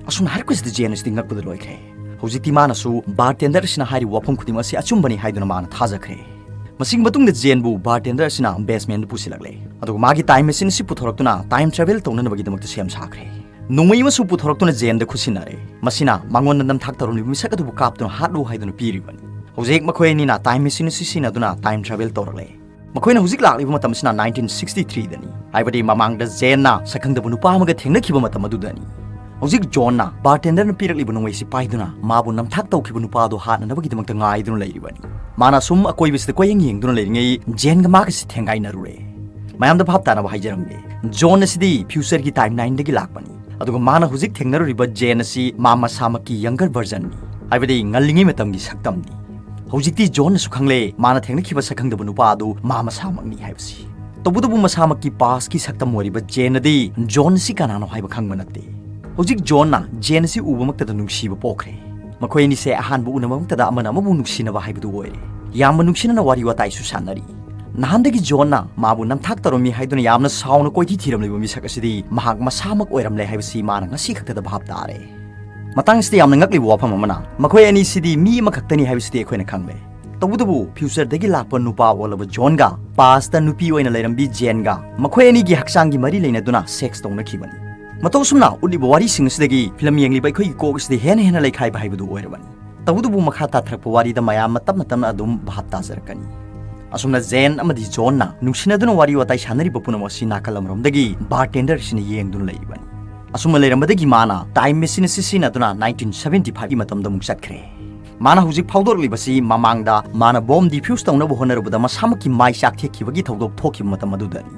ꯑꯁꯨꯝꯅ ꯍꯥꯏꯔꯛꯄꯁꯤꯗ ꯖꯦꯟ ꯑꯁꯤꯗꯤ ꯉꯛꯄꯗ ꯂꯣꯏꯈ꯭ꯔꯦ꯫ ꯍꯧꯖꯤꯛꯇꯤ ꯃꯥꯅꯁꯨ ꯕꯥꯔꯇꯦꯟꯗꯔ ꯑꯁꯤꯅ ꯍꯥꯏꯔꯤꯕ ꯋꯥꯐꯝ ꯈꯨꯗꯤꯡꯃꯛ ꯑꯁꯤ ꯑꯆꯨꯝꯕꯅꯤ ꯍꯥꯏꯗꯨꯅ ꯃꯥꯅ ꯊꯥꯖꯈ꯭ꯔꯦ꯫ ꯃꯁꯤꯒꯤ ꯃꯇꯨꯡꯗ ꯖꯦꯟꯕꯨ ꯕꯥꯔꯇꯦꯟꯗꯔ ꯑꯁꯤꯅ ꯕꯦꯁꯃꯦꯟꯗ ꯄꯨꯁꯤꯜꯂꯛꯂꯦ꯫ ꯑꯗꯨꯒ ꯃꯥꯒꯤ ꯇꯥꯏꯝ ꯃꯦꯁꯤꯟ ꯑꯁꯤ ꯄꯨꯊꯣꯔꯛꯇꯨꯅ ꯇꯥꯏꯝ ꯇ꯭ꯔꯥꯚꯦꯜ ꯇꯧꯅꯅꯕꯒꯤꯗꯃꯛꯇ ꯁꯦꯝ ꯁꯥꯈ꯭ꯔꯦ꯫ ꯅꯣꯡꯃꯩ ꯑꯃꯁꯨ ꯄꯨꯊꯣꯔꯛꯇꯨꯅ ꯖꯦꯟꯗ ꯈꯨꯠꯁꯤꯟꯅꯔꯦ꯫ ꯃꯁꯤꯅ ꯃꯉꯣꯟꯗ ꯅꯝꯊꯥꯛ ꯇꯧꯔꯝꯂꯤꯕ ꯃꯤꯁꯛ ꯑꯗꯨꯕꯨ ꯀꯥꯞꯇꯨꯅ ꯍꯥꯠꯂꯨ ꯍꯥꯏꯗꯨꯅ ꯄꯤꯔꯤꯕꯅꯤ꯫ ꯍꯧꯖꯤꯛ ꯃꯈꯣꯏ ꯑꯅꯤꯅ ꯇꯥꯏꯝ ꯃꯦꯁꯤꯟ ꯑꯁꯤ ꯁꯤꯖꯤꯟꯅꯗꯨꯅ ꯇꯥꯏꯝ ꯇ꯭ꯔꯥꯚꯦꯜ ꯇꯧꯔꯛꯂꯦ꯫ ꯃꯈꯣꯏꯅ ꯍꯧꯖꯤꯛ ꯂꯥꯛꯂꯤꯕ ꯃꯇꯝꯁꯤꯅ ꯅꯥꯏꯟꯇꯤꯟ ꯁꯤꯛꯁꯇꯤ ꯊ꯭ꯔꯤꯗꯅꯤ, ꯍꯥꯏꯕꯗꯤ ꯃꯃꯥꯡꯗ ꯖꯦꯟꯅ ꯁꯛꯈꯪꯗꯕ ꯅꯨꯄꯥ ꯑꯃꯒ ꯊꯦꯡꯅꯈꯤꯕ ꯃꯇꯝ ꯑꯗꯨꯗꯅꯤ꯫ ꯍꯧꯖꯤꯛ ꯖꯣꯟꯅ ꯕꯥꯔꯇꯦꯟꯗꯔꯅ ꯄꯤꯔꯛꯂꯤꯕ ꯅꯣꯡꯃꯩꯁꯤ ꯄꯥꯏꯗꯨꯅ ꯃꯥꯕꯨ ꯅꯝꯊꯥꯛ ꯇꯧꯈꯤꯕ ꯅꯨꯄꯥꯗꯨ ꯍꯥꯠꯅꯅꯕꯒꯤꯗꯃꯛꯇ ꯉꯥꯏꯗꯨꯅ ꯂꯩꯔꯤꯕꯅꯤ꯫ ꯃꯥꯅ ꯑꯁꯨꯝ ꯑꯀꯣꯏꯕꯁꯤꯗ ꯀꯣꯏꯌꯦꯡ ꯌꯦꯡꯗꯨꯅ ꯂꯩꯔꯤꯉꯩ ꯖꯦꯟꯒ ꯃꯥꯒꯁꯤ ꯊꯦꯡꯒꯥꯏꯅꯔꯨꯔꯦ꯫ ꯃꯌꯥꯝꯗ ꯚꯥꯞ ꯇꯥꯅꯕ ꯍꯥꯏꯖꯔꯝꯒꯦ, ꯖꯣꯟ ꯑꯁꯤꯗꯤ ꯐ꯭ꯌꯨꯆꯔꯒꯤ ꯇꯥꯏꯝ ꯂꯥꯏꯟꯗꯒꯤ ꯂꯥꯛꯄꯅꯤ꯫ ꯑꯗꯨꯒ ꯃꯥꯅ ꯍꯧꯖꯤꯛ ꯊꯦꯡꯅꯔꯨꯔꯤꯕ ꯖꯦꯟ ꯑꯁꯤ ꯃꯥ ꯃꯁꯥꯃꯛꯀꯤ ꯌꯪꯒꯔ ꯚꯔꯖꯟꯅꯤ, ꯍꯥꯏꯕꯗꯤ ꯉꯜꯂꯤꯉꯩ ꯃꯇꯝꯒꯤ ꯁꯛꯇꯝꯅꯤ꯫ ꯍꯧꯖꯤꯛꯇꯤ ꯖꯣꯟꯅꯁꯨ ꯈꯪꯂꯦ ꯃꯥꯅ ꯊꯦꯡꯅꯈꯤꯕ ꯁꯛꯈꯪꯗꯕ ꯅꯨꯄꯥ ꯑꯗꯨ ꯃꯥ ꯃꯁꯥꯃꯛꯅꯤ ꯍꯥꯏꯕꯁꯤ꯫ ꯇꯧꯕꯇꯕꯨ ꯃꯁꯥꯃꯛꯀꯤ ꯄꯥꯁꯀꯤ ꯁꯛꯇꯝ ꯑꯣꯏꯔꯤꯕ ꯖꯦꯟ ꯑꯗꯤ ꯖꯣꯟ ꯑꯁꯤ ꯀꯅꯥꯅꯣ ꯍꯥꯏꯕ ꯈꯪꯕ ꯅꯠꯇꯦ꯫ ꯍꯧꯖꯤꯛ ꯖꯣꯟꯅ ꯖꯦꯟ ꯑꯁꯤ ꯎꯕꯃꯛꯇꯗ ꯅꯨꯡꯁꯤꯕ ꯄꯣꯛꯈ꯭ꯔꯦ꯫ ꯃꯈꯣꯏ ꯑꯅꯤꯁꯦ ꯑꯍꯥꯟꯕ ꯎꯅꯕꯃꯛꯇꯗ ꯑꯃꯅ ꯑꯃꯕꯨ ꯅꯨꯡꯁꯤꯅꯕ ꯍꯥꯏꯕꯗꯨ ꯑꯣꯏꯔꯦ꯫ ꯌꯥꯝꯅ ꯅꯨꯡꯁꯤꯅꯅ ꯋꯥꯔꯤ ꯋꯥꯇꯥꯏꯁꯨ ꯁꯥꯟꯅꯔꯤ꯫ ꯅꯍꯥꯟꯗꯒꯤ ꯖꯣꯟꯅ ꯃꯥꯕꯨ ꯅꯝꯊꯥꯛ ꯇꯧꯔꯝꯃꯤ ꯍꯥꯏꯗꯨꯅ ꯌꯥꯝꯅ ꯁꯥꯎꯅ ꯀꯣꯏꯊꯤ ꯊꯤꯔꯝꯂꯤꯕ ꯃꯤꯁꯛ ꯑꯁꯤꯗꯤ ꯃꯍꯥꯛ ꯃꯁꯥꯃꯛ ꯑꯣꯏꯔꯝꯂꯦ ꯍꯥꯏꯕꯁꯤ ꯃꯥꯅ ꯉꯁꯤ ꯈꯛꯇꯗ ꯚꯥꯞ ꯇꯥꯔꯦ꯫ ꯃꯇꯥꯡꯁꯤꯗ ꯌꯥꯝꯅ ꯉꯛꯂꯤꯕ ꯋꯥꯐꯝ ꯑꯃꯅ, ꯃꯈꯣꯏ ꯑꯅꯤꯁꯤꯗꯤ ꯃꯤ ꯑꯃꯈꯛꯇꯅꯤ ꯍꯥꯏꯕꯁꯤꯗꯤ ꯑꯩꯈꯣꯏꯅ ꯈꯪꯂꯦ꯫ ꯇꯧꯕꯇꯕꯨ ꯐ꯭ꯌꯨꯆꯔꯗꯒꯤ ꯂꯥꯛꯄ ꯅꯨꯄꯥ ꯑꯣꯜꯂꯕ ꯖꯣꯟꯒ ꯄꯥꯁꯇ ꯅꯨꯄꯤ ꯑꯣꯏꯅ ꯂꯩꯔꯝꯕꯤ ꯖꯦꯟꯒ ꯃꯈꯣꯏ ꯑꯅꯤꯒꯤ ꯍꯛꯆꯥꯡꯒꯤ ꯃꯔꯤ ꯂꯩꯅꯗꯨꯅ ꯁꯦꯛꯁ ꯇꯧꯅꯈꯤꯕꯅꯤ꯫ ꯃꯇꯧ ꯑꯁꯨꯝꯅ ꯎꯠꯂꯤꯕ ꯋꯥꯔꯤꯁꯤꯡ ꯑꯁꯤꯗꯒꯤ ꯐꯤꯂꯝ ꯌꯦꯡꯂꯤꯕ ꯑꯩꯈꯣꯏꯒꯤ ꯀꯣꯛ ꯑꯁꯤꯗ ꯍꯦꯟꯅ ꯍꯦꯟꯅ ꯂꯩꯈꯥꯏꯕ ꯍꯥꯏꯕꯗꯨ ꯑꯣꯏꯔꯕꯅꯤ꯫ ꯇꯧꯕꯇꯕꯨ ꯃꯈꯥ ꯇꯥꯊꯔꯛꯄ ꯋꯥꯔꯤꯗ ꯃꯌꯥꯝ ꯇꯞꯅ ꯇꯞꯅ ꯑꯗꯨꯝ ꯚꯥꯞ ꯇꯥꯖꯔꯛꯀꯅꯤ꯫ ꯑꯁꯨꯝꯅ ꯖꯦꯟ ꯑꯃꯗꯤ ꯖꯣꯟꯅ ꯅꯨꯡꯁꯤꯅꯗꯨꯅ ꯋꯥꯔꯤ ꯋꯥꯇꯥꯏ ꯁꯥꯟꯅꯔꯤꯕ ꯄꯨꯝꯅꯃꯛ ꯑꯁꯤ ꯅꯥꯀꯜ ꯑꯃꯔꯣꯝꯗꯒꯤ ꯕꯥꯔꯇꯦꯟꯗꯔꯁꯤꯅ ꯌꯦꯡꯗꯨꯅ ꯂꯩꯔꯤꯕꯅꯤ꯫ ꯑꯁꯨꯝꯅ ꯂꯩꯔꯝꯕꯗꯒꯤ ꯃꯥꯅ ꯇꯥꯏꯝ ꯃꯦꯆꯤꯟ ꯑꯁꯤ ꯁꯤꯖꯤꯟꯅꯗꯨꯅ ꯅꯥꯏꯟꯇꯤꯟ ꯁꯚꯦꯟꯇꯤ ꯐꯥꯏꯚꯀꯤ ꯃꯇꯝꯗ ꯑꯃꯨꯛ ꯆꯠꯈ꯭ꯔꯦ꯫ ꯃꯥꯅ ꯍꯧꯖꯤꯛ ꯐꯥꯎꯗꯣꯔꯛꯂꯤꯕꯁꯤ ꯃꯃꯥꯡꯗ ꯃꯥꯅ ꯕꯣꯝ ꯗꯤꯐ꯭ꯌꯨꯁ ꯇꯧꯅꯕ ꯍꯣꯠꯅꯔꯨꯕꯗ ꯃꯁꯥꯃꯛꯀꯤ ꯃꯥꯏ ꯆꯥꯛꯊꯦꯛꯈꯤꯕꯒꯤ ꯊꯧꯗꯣꯛ ꯊꯣꯛꯈꯤꯕ ꯃꯇꯝ ꯑꯗꯨꯗꯅꯤ꯫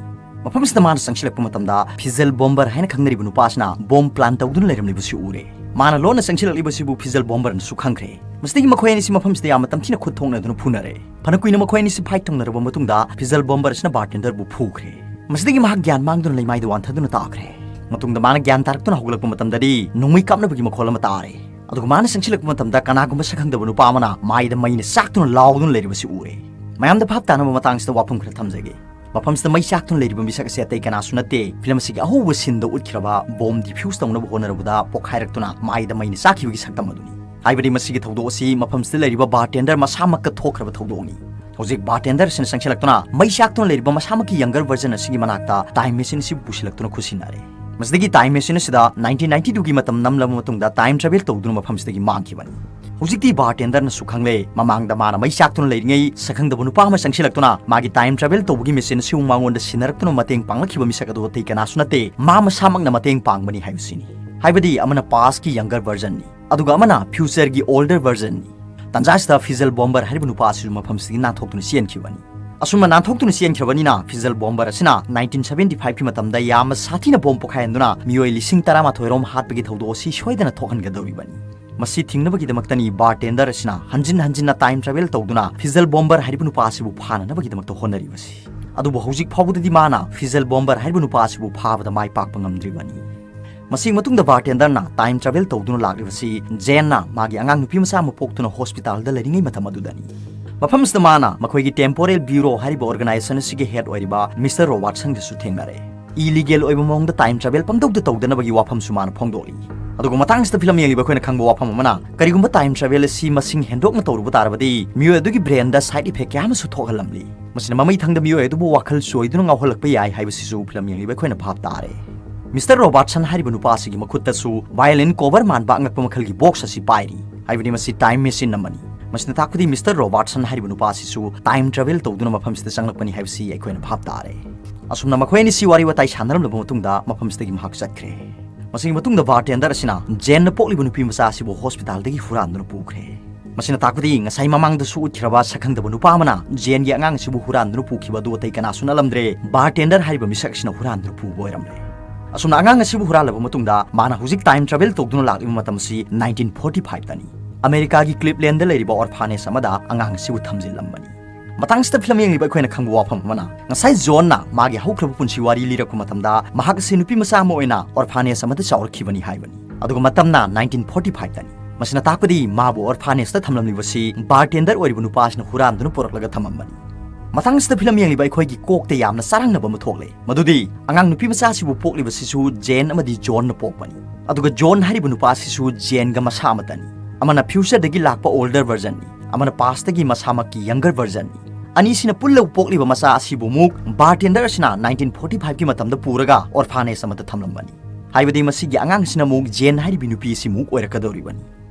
ꯃꯐꯝꯁꯤꯗ ꯃꯥꯅ ꯆꯪꯁꯤꯜꯂꯛꯄ ꯃꯇꯝꯗ ꯐꯤꯖꯜ ꯕꯣꯝꯕꯔ ꯍꯥꯏꯅ ꯈꯪꯅꯔꯤꯕ ꯅꯨꯄꯥ ꯑꯁꯤꯅ ꯕꯣꯝ ꯄ꯭ꯂꯥꯟ ꯇꯧꯗꯨꯅ ꯂꯩꯔꯝꯂꯤꯕꯁꯤ ꯎꯔꯦ꯫ ꯃꯥꯅ ꯂꯣꯟꯅ ꯆꯪꯁꯤꯜꯂꯛꯂꯤꯕꯁꯤꯕꯨ ꯐꯤꯖꯜ ꯕꯣꯝꯕꯔꯅꯁꯨ ꯈꯪꯈ꯭ꯔꯦ꯫ ꯃꯁꯤꯗꯒꯤ ꯃꯈꯣꯏ ꯑꯅꯤꯁꯤ ꯃꯐꯝꯁꯤꯗ ꯌꯥꯝꯅ ꯇꯝꯊꯤꯅ ꯈꯨꯠ ꯊꯣꯛꯅꯗꯨꯅ ꯐꯨꯅꯔꯦ꯫ ꯐꯅ ꯀꯨꯏꯅ ꯃꯈꯣꯏ ꯑꯅꯤꯁꯤ ꯐꯥꯏꯠ ꯇꯧꯅꯔꯕ ꯃꯇꯨꯡꯗ ꯐꯤꯖꯜ ꯕꯣꯝꯕꯔ ꯑꯁꯤꯅ ꯕꯥꯔꯇꯦꯟꯗꯔꯕꯨ ꯐꯨꯈ꯭ꯔꯦ꯫ ꯃꯁꯤꯗꯒꯤ ꯃꯍꯥꯛ ꯒ꯭ꯌꯥꯟ ꯃꯥꯡꯗꯨꯅ ꯂꯩꯃꯥꯏꯗ ꯋꯥꯟꯊꯗꯨꯅ ꯇꯥꯈ꯭ꯔꯦ꯫ ꯃꯇꯨꯡꯗ ꯃꯥꯅ ꯒ꯭ꯌꯥꯟ ꯇꯥꯔꯛꯇꯨꯅ ꯍꯧꯒꯠꯂꯛꯄ ꯃꯇꯝꯗꯗꯤ ꯅꯣꯡꯃꯩ ꯀꯥꯞꯅꯕꯒꯤ ꯃꯈꯣꯜ ꯑꯃ ꯇꯥꯔꯦ꯫ ꯑꯗꯨꯒ ꯃꯥꯅ ꯆꯪꯁꯤꯜꯂꯛꯄ ꯃꯇꯝꯗ ꯀꯅꯥꯒꯨꯝꯕ ꯁꯛꯈꯪꯗꯕ ꯅꯨꯄꯥ ꯑꯃꯅ ꯃꯥꯏꯗ ꯃꯩꯅ ꯆꯥꯛꯇꯨꯅ ꯂꯥꯎꯗꯨꯅ ꯂꯩꯔꯤꯕꯁꯤ ꯎꯔꯦ꯫ ꯃꯌꯥꯝꯗ ꯚꯥꯞ ꯇꯥꯅꯕ ꯃꯇꯥꯡꯁꯤꯗ ꯋꯥꯐꯝ ꯈꯔ ꯊꯝꯖꯒꯦ꯫ ꯃꯐꯝꯁꯤꯗ ꯃꯩ ꯆꯥꯛꯇꯨꯅ ꯂꯩꯔꯤꯕ ꯃꯤꯁꯛ ꯑꯁꯤ ꯑꯇꯩ ꯀꯅꯥꯁꯨ ꯅꯠꯇꯦ, ꯐꯤꯂꯝ ꯑꯁꯤꯒꯤ ꯑꯍꯧꯕ ꯁꯤꯟꯗ ꯎꯠꯈ꯭ꯔꯕ ꯕꯣꯝ ꯗꯤꯐ꯭ꯌꯨꯁ ꯇꯧꯅꯕ ꯍꯣꯠꯅꯔꯕꯗ ꯄꯣꯈꯥꯏꯔꯛꯇꯨꯅ ꯃꯥꯏꯗ ꯃꯩꯅ ꯆꯥꯛꯈꯤꯕꯒꯤ ꯁꯛꯇꯝ ꯑꯗꯨꯅꯤ꯫ ꯍꯥꯏꯕꯗꯤ ꯃꯁꯤꯒꯤ ꯊꯧꯗꯣꯛ ꯑꯁꯤ ꯃꯐꯝꯁꯤꯗ ꯂꯩꯔꯤꯕ ꯕꯥꯔꯇꯦꯟꯗꯔ ꯃꯁꯥꯃꯛꯀ ꯊꯣꯛꯈ꯭ꯔꯕ ꯊꯧꯗꯣꯛꯅꯤ꯫ ꯍꯧꯖꯤꯛ ꯕꯥꯔꯇꯦꯟꯗꯔ ꯑꯁꯤꯅ ꯆꯪꯁꯤꯜꯂꯛꯇꯨꯅ ꯃꯩ ꯆꯥꯛꯇꯨꯅ ꯂꯩꯔꯤꯕ ꯃꯁꯥꯃꯛꯀꯤ ꯌꯪꯒꯔ ꯚꯔꯖꯟ ꯑꯁꯤꯒꯤ ꯃꯅꯥꯛꯇ ꯇꯥꯏꯝ ꯃꯦꯆꯤꯟ ꯑꯁꯤꯕꯨ ꯄꯨꯁꯤꯜꯂꯛꯇꯨꯅ ꯈꯨꯠꯁꯤꯟꯅꯔꯦ꯫ ꯃꯁꯤꯗꯒꯤ ꯇꯥꯏꯝ ꯃꯦꯆꯤꯟ ꯑꯁꯤꯗ ꯅꯥꯏꯟꯇꯤꯟ ꯅꯥꯏꯟꯇꯤ ꯇꯨꯒꯤ ꯃꯇꯝ ꯅꯝꯂꯕ ꯃꯇꯨꯡꯗ ꯇꯥꯏꯝ ꯇ꯭ꯔꯥꯚꯦꯜ ꯇꯧꯗꯨꯅ ꯃꯐꯝꯁꯤꯗꯒꯤ ꯃꯥꯡꯈꯤꯕꯅꯤ꯫ ꯍꯧꯖꯤꯛꯇꯤ ꯕꯥꯔꯇꯦꯟꯗꯔꯅꯁꯨ ꯈꯪꯂꯦ, ꯃꯃꯥꯡꯗ ꯃꯥꯅ ꯃꯩ ꯆꯥꯛꯇꯨꯅ ꯂꯩꯔꯤꯉꯩ ꯁꯛꯈꯪꯗꯕ ꯅꯨꯄꯥ ꯑꯃ ꯆꯪꯁꯤꯜꯂꯛꯇꯨꯅ ꯃꯥꯒꯤ ꯇꯥꯏꯝ ꯇ꯭ꯔꯥꯚꯦꯜ ꯇꯧꯕꯒꯤ ꯃꯦꯆꯤꯟ ꯑꯁꯤꯕꯨ ꯃꯉꯣꯟꯗ ꯁꯤꯟꯅꯔꯛꯇꯨꯅ ꯃꯇꯦꯡ ꯄꯥꯡꯂꯛꯈꯤꯕ ꯃꯤꯁꯛ ꯑꯗꯨ ꯑꯇꯩ ꯀꯅꯥꯁꯨ ꯅꯠꯇꯦ, ꯃꯥ ꯃꯁꯥꯃꯛꯅ ꯃꯇꯦꯡ ꯄꯥꯡꯕꯅꯤ ꯍꯥꯏꯕꯁꯤꯅꯤ꯫ ꯍꯥꯏꯕꯗꯤ ꯑꯃꯅ past ꯀꯤ younger version ꯅꯤ, ꯑꯗꯨꯒ ꯑꯃꯅ future ꯒꯤ older version ꯅꯤ꯫ ꯇꯟꯖꯥꯁꯤꯗ Fizzle Bomber ꯍꯥꯏꯔꯤꯕ ꯅꯨꯄꯥ ꯑꯁꯤꯁꯨ ꯃꯐꯝꯁꯤꯗꯒꯤ ꯅꯥꯟꯊꯣꯛꯇꯨꯅ ꯆꯦꯟꯈꯤꯕꯅꯤ꯫ ꯑꯁꯨꯝꯅ ꯅꯥꯟꯊꯣꯛꯇꯨꯅ ꯆꯦꯟꯈ꯭ꯔꯕꯅꯤꯅ Fizzle Bomber ꯑꯁꯤꯅ nineteen seventy five ꯀꯤ ꯃꯇꯝꯗ ꯌꯥꯝꯅ ꯁꯥꯊꯤꯅ bomb ꯄꯣꯈꯥꯏꯍꯟꯗꯨꯅ ꯃꯤꯑꯣꯏ ꯂꯤꯁꯤꯡ ꯇꯔꯥꯃꯥꯊꯣꯏ ꯔꯣꯝ ꯍꯥꯠꯄꯒꯤ ꯊꯧꯗꯣꯛ ꯑꯁꯤ ꯁꯣꯏꯗꯅ ꯊꯣꯛꯍꯟꯒꯗꯧꯔꯤꯕꯅꯤ꯫ ꯃꯁꯤ ꯊꯤꯡꯅꯕꯒꯤꯗꯃꯛꯇꯅꯤ bartender ꯑꯁꯤꯅ ꯍꯟꯖꯤꯟ ꯍꯟꯖꯤꯟꯅ time travel ꯇꯧꯗꯨꯅ Fizzle Bomber ꯍꯥꯏꯔꯤꯕ ꯅꯨꯄꯥ ꯑꯁꯤꯕꯨ ꯐꯥꯅꯅꯕꯒꯤꯗꯃꯛꯇ ꯍꯣꯠꯅꯔꯤꯕꯁꯤ꯫ ꯑꯗꯨꯕꯨ ꯍꯧꯖꯤꯛ ꯐꯥꯎꯕꯗꯗꯤ ꯃꯥꯅ Fizzle Bomber ꯍꯥꯏꯔꯤꯕ ꯅꯨꯄꯥ ꯑꯁꯤꯕꯨ ꯐꯥꯕꯗ ꯃꯥꯏ ꯄꯥꯛꯄ ꯉꯝꯗ꯭ꯔꯤꯕꯅꯤ꯫ ꯃꯁꯤꯒꯤ ꯃꯇꯨꯡꯗ bartender ꯅ time travel ꯇꯧꯗꯨꯅ ꯂꯥꯛꯂꯤꯕꯁꯤ Jane ꯅ ꯃꯥꯒꯤ ꯑꯉꯥꯡ ꯅꯨꯄꯤ ꯃꯆꯥ ꯑꯃ ꯄꯣꯛꯇꯨꯅ hospital ꯗ ꯂꯩꯔꯤꯉꯩ ꯃꯇꯝ ꯑꯗꯨꯗꯅꯤ꯫ ꯃꯐꯝꯁꯤꯗ ꯃꯥꯅ ꯃꯈꯣꯏꯒꯤ temporal bureau ꯍꯥꯏꯔꯤꯕ organization ꯑꯁꯤꯒꯤ head ꯑꯣꯏꯔꯤꯕ Mister Robertson ꯒꯁꯨ ꯊꯦꯡꯅꯔꯦ꯫ Illegal ꯑꯣꯏꯕ ꯃꯑꯣꯡꯗ time travel ꯄꯪꯇꯧꯗ ꯇꯧꯗꯅꯕꯒꯤ ꯋꯥꯐꯝꯁꯨ ꯃꯥꯅ ꯐꯣꯡꯗꯣꯛꯂꯤ꯫ ꯑꯗꯨꯒ ꯃꯇꯥꯡꯁꯤꯗ ꯐꯤꯂꯝ ꯌꯦꯡꯂꯤꯕ ꯑꯩꯈꯣꯏꯅ ꯈꯪꯕ ꯋꯥꯐꯝ ꯑꯃꯅ, ꯀꯔꯤꯒꯨꯝꯕ time travel ꯑꯁꯤ ꯃꯁꯤꯡ ꯍꯦꯟꯗꯣꯛꯅ ꯇꯧꯔꯨꯕ ꯇꯥꯔꯕꯗꯤ ꯃꯤꯑꯣꯏ ꯑꯗꯨꯒꯤ brain ꯗ side effect ꯀꯌꯥ ꯑꯃꯁꯨ ꯊꯣꯛꯍꯜꯂꯝꯂꯤ꯫ ꯃꯁꯤꯅ ꯃꯃꯩ ꯊꯪꯗ ꯃꯤꯑꯣꯏ ꯑꯗꯨꯕꯨ ꯋꯥꯈꯜ ꯆꯣꯏꯗꯨꯅ ꯉꯥꯎꯍꯜꯂꯛꯄ ꯌꯥꯏ ꯍꯥꯏꯕꯁꯤꯁꯨ ꯐꯤꯂꯝ ꯌꯦꯡꯂꯤꯕ ꯑꯩꯈꯣꯏꯅ ꯚꯥꯞ ꯇꯥꯔꯦ꯫ Mister Robertson ꯍꯥꯏꯔꯤꯕ ꯅꯨꯄꯥ ꯑꯁꯤꯒꯤ ꯃꯈꯨꯠꯇꯁꯨ violin cover ꯃꯥꯟꯕ ꯑꯉꯛꯄ ꯃꯈꯜꯒꯤ box ꯑꯁꯤ ꯄꯥꯏꯔꯤ, ꯍꯥꯏꯕꯗꯤ ꯃꯁꯤ time machine ꯑꯃꯅꯤ꯫ ꯃꯁꯤꯅ ꯇꯥꯛꯄꯗꯤ Mister Robertson ꯍꯥꯏꯔꯤꯕ ꯅꯨꯄꯥ ꯑꯁꯤꯁꯨ time travel ꯇꯧꯗꯨꯅ ꯃꯐꯝꯁꯤꯗ ꯆꯪꯂꯛꯄꯅꯤ ꯍꯥꯏꯕꯁꯤ ꯑꯩꯈꯣꯏꯅ ꯚꯥꯞ ꯇꯥꯔꯦ꯫ ꯑꯁꯨꯝꯅ ꯃꯈꯣꯏ ꯑꯅꯤꯁꯤ ꯋꯥꯔꯤ ꯋꯥꯇꯥꯏ ꯁꯥꯟꯅꯔꯝꯂꯕ ꯃꯇꯨꯡꯗ ꯃꯐꯝꯁꯤꯗꯒꯤ ꯃꯍꯥꯛ ꯆꯠꯈ꯭ꯔꯦ꯫ ꯃꯁꯤꯒꯤ ꯃꯇꯨꯡꯗ bartender ꯑꯁꯤꯅ Jane ꯅ ꯄꯣꯛꯂꯤꯕ ꯅꯨꯄꯤ ꯃꯆꯥ ꯑꯁꯤꯕꯨ hospital ꯗꯒꯤ ꯍꯨꯔꯥꯟꯗꯨꯅ ꯄꯨꯈ꯭ꯔꯦ꯫ ꯃꯁꯤꯅ ꯇꯥꯛꯄꯗꯤ ꯉꯁꯥꯏ ꯃꯃꯥꯡꯗꯁꯨ ꯎꯠꯈ꯭ꯔꯕ ꯁꯛꯈꯪꯗꯕ ꯅꯨꯄꯥ ꯑꯃꯅ Jane ꯒꯤ ꯑꯉꯥꯡ ꯑꯁꯤꯕꯨ ꯍꯨꯔꯥꯟꯗꯨꯅ ꯄꯨꯈꯤꯕ ꯑꯗꯨ ꯑꯇꯩ ꯀꯅꯥꯁꯨ ꯅꯠꯂꯝꯗ꯭ꯔꯦ, bartender ꯍꯥꯏꯔꯤꯕ ꯃꯤꯁꯛ ꯑꯁꯤꯅ ꯍꯨꯔꯥꯟꯗꯨꯅ ꯄꯨꯕ ꯑꯣꯏꯔꯝꯂꯦ꯫ ꯑꯁꯨꯝꯅ ꯑꯉꯥꯡ ꯑꯁꯤꯕꯨ ꯍꯨꯔꯥꯜꯂꯕ ꯃꯇꯨꯡꯗ ꯃꯥꯅ ꯍꯧꯖꯤꯛ time travel ꯇꯧꯗꯨꯅ ꯂꯥꯛꯂꯤꯕ ꯃꯇꯝ ꯑꯁꯤ nineteen forty five ꯇꯅꯤ꯫ ꯑꯃꯦꯔꯤꯀꯥꯒꯤ Cleveland ꯗ ꯂꯩꯔꯤꯕ orphanage ꯑꯃꯗ ꯑꯉꯥꯡ ꯑꯁꯤꯕꯨ ꯊꯝꯖꯤꯜꯂꯝꯕꯅꯤ꯫ ꯃꯇꯥꯡꯁꯤꯗ ꯐꯤꯂꯝ ꯌꯦꯡꯂꯤꯕ ꯑꯩꯈꯣꯏꯅ ꯈꯪꯕ ꯋꯥꯐꯝ ꯑꯃꯅ, ꯉꯁꯥꯏ John ꯅ ꯃꯥꯒꯤ ꯍꯧꯈ꯭ꯔꯕ ꯄꯨꯟꯁꯤ ꯋꯥꯔꯤ ꯂꯤꯔꯛꯄ ꯃꯇꯝꯗ ꯃꯍꯥꯛ ꯑꯁꯤ ꯅꯨꯄꯤ ꯃꯆꯥ ꯑꯃ ꯑꯣꯏꯅ orphanage ꯑꯃꯗ ꯆꯥꯎꯔꯛꯈꯤꯕꯅꯤ ꯍꯥꯏꯕꯅꯤ꯫ ꯑꯗꯨꯒ ꯃꯇꯝꯅ nineteen forty five ꯇꯅꯤ꯫ ꯃꯁꯤꯅ ꯇꯥꯛꯄꯗꯤ ꯃꯥꯕꯨ orphanage ꯇ ꯊꯝꯂꯝꯂꯤꯕꯁꯤ bartender ꯑꯣꯏꯔꯤꯕ ꯅꯨꯄꯥ ꯑꯁꯤꯅ ꯍꯨꯔꯥꯟꯗꯨꯅ ꯄꯨꯔꯛꯂꯒ ꯊꯝꯃꯝꯕꯅꯤ꯫ ꯃꯇꯥꯡꯁꯤꯗ ꯐꯤꯂꯝ ꯌꯦꯡꯂꯤꯕ ꯑꯩꯈꯣꯏꯒꯤ ꯀꯣꯛꯇ ꯌꯥꯝꯅ ꯆꯔꯥꯡꯅꯕ ꯑꯃ ꯊꯣꯛꯂꯦ, ꯃꯗꯨꯗꯤ ꯑꯉꯥꯡ ꯅꯨꯄꯤ ꯃꯆꯥ ꯑꯁꯤꯕꯨ ꯄꯣꯛꯂꯤꯕꯁꯤꯁꯨ Jane ꯑꯃꯗꯤ John ꯅ ꯄꯣꯛꯄꯅꯤ꯫ ꯑꯗꯨꯒ John ꯍꯥꯏꯔꯤꯕ ꯅꯨꯄꯥ ꯑꯁꯤꯁꯨ Jane ꯒ ꯃꯁꯥ ꯑꯃꯠꯇꯅꯤ꯫ ꯑꯃꯅ future ꯗꯒꯤ ꯂꯥꯛꯄ older version ꯅꯤ, ꯑꯃꯅ past ꯇꯒꯤ ꯃꯁꯥꯃꯛꯀꯤ younger version ꯅꯤ꯫ ꯑꯅꯤꯁꯤꯅ ꯄꯨꯜꯂꯒ ꯄꯣꯛꯂꯤꯕ ꯃꯆꯥ ꯑꯁꯤꯕꯨ ꯑꯃꯨꯛ bartender ꯑꯁꯤꯅ nineteen forty five ꯀꯤ ꯃꯇꯝꯗ ꯄꯨꯔꯒ orphanage ꯑꯃꯗ ꯊꯝꯂꯝꯕꯅꯤ꯫ ꯍꯥꯏꯕꯗꯤ ꯃꯁꯤꯒꯤ ꯑꯉꯥꯡꯁꯤꯅ ꯑꯃꯨꯛ Jane ꯍꯥꯏꯔꯤꯕꯤ ꯅꯨꯄꯤ ꯑꯁꯤꯃꯨꯛ ꯑꯣꯏꯔꯛꯀꯗꯧꯔꯤꯕꯅꯤ꯫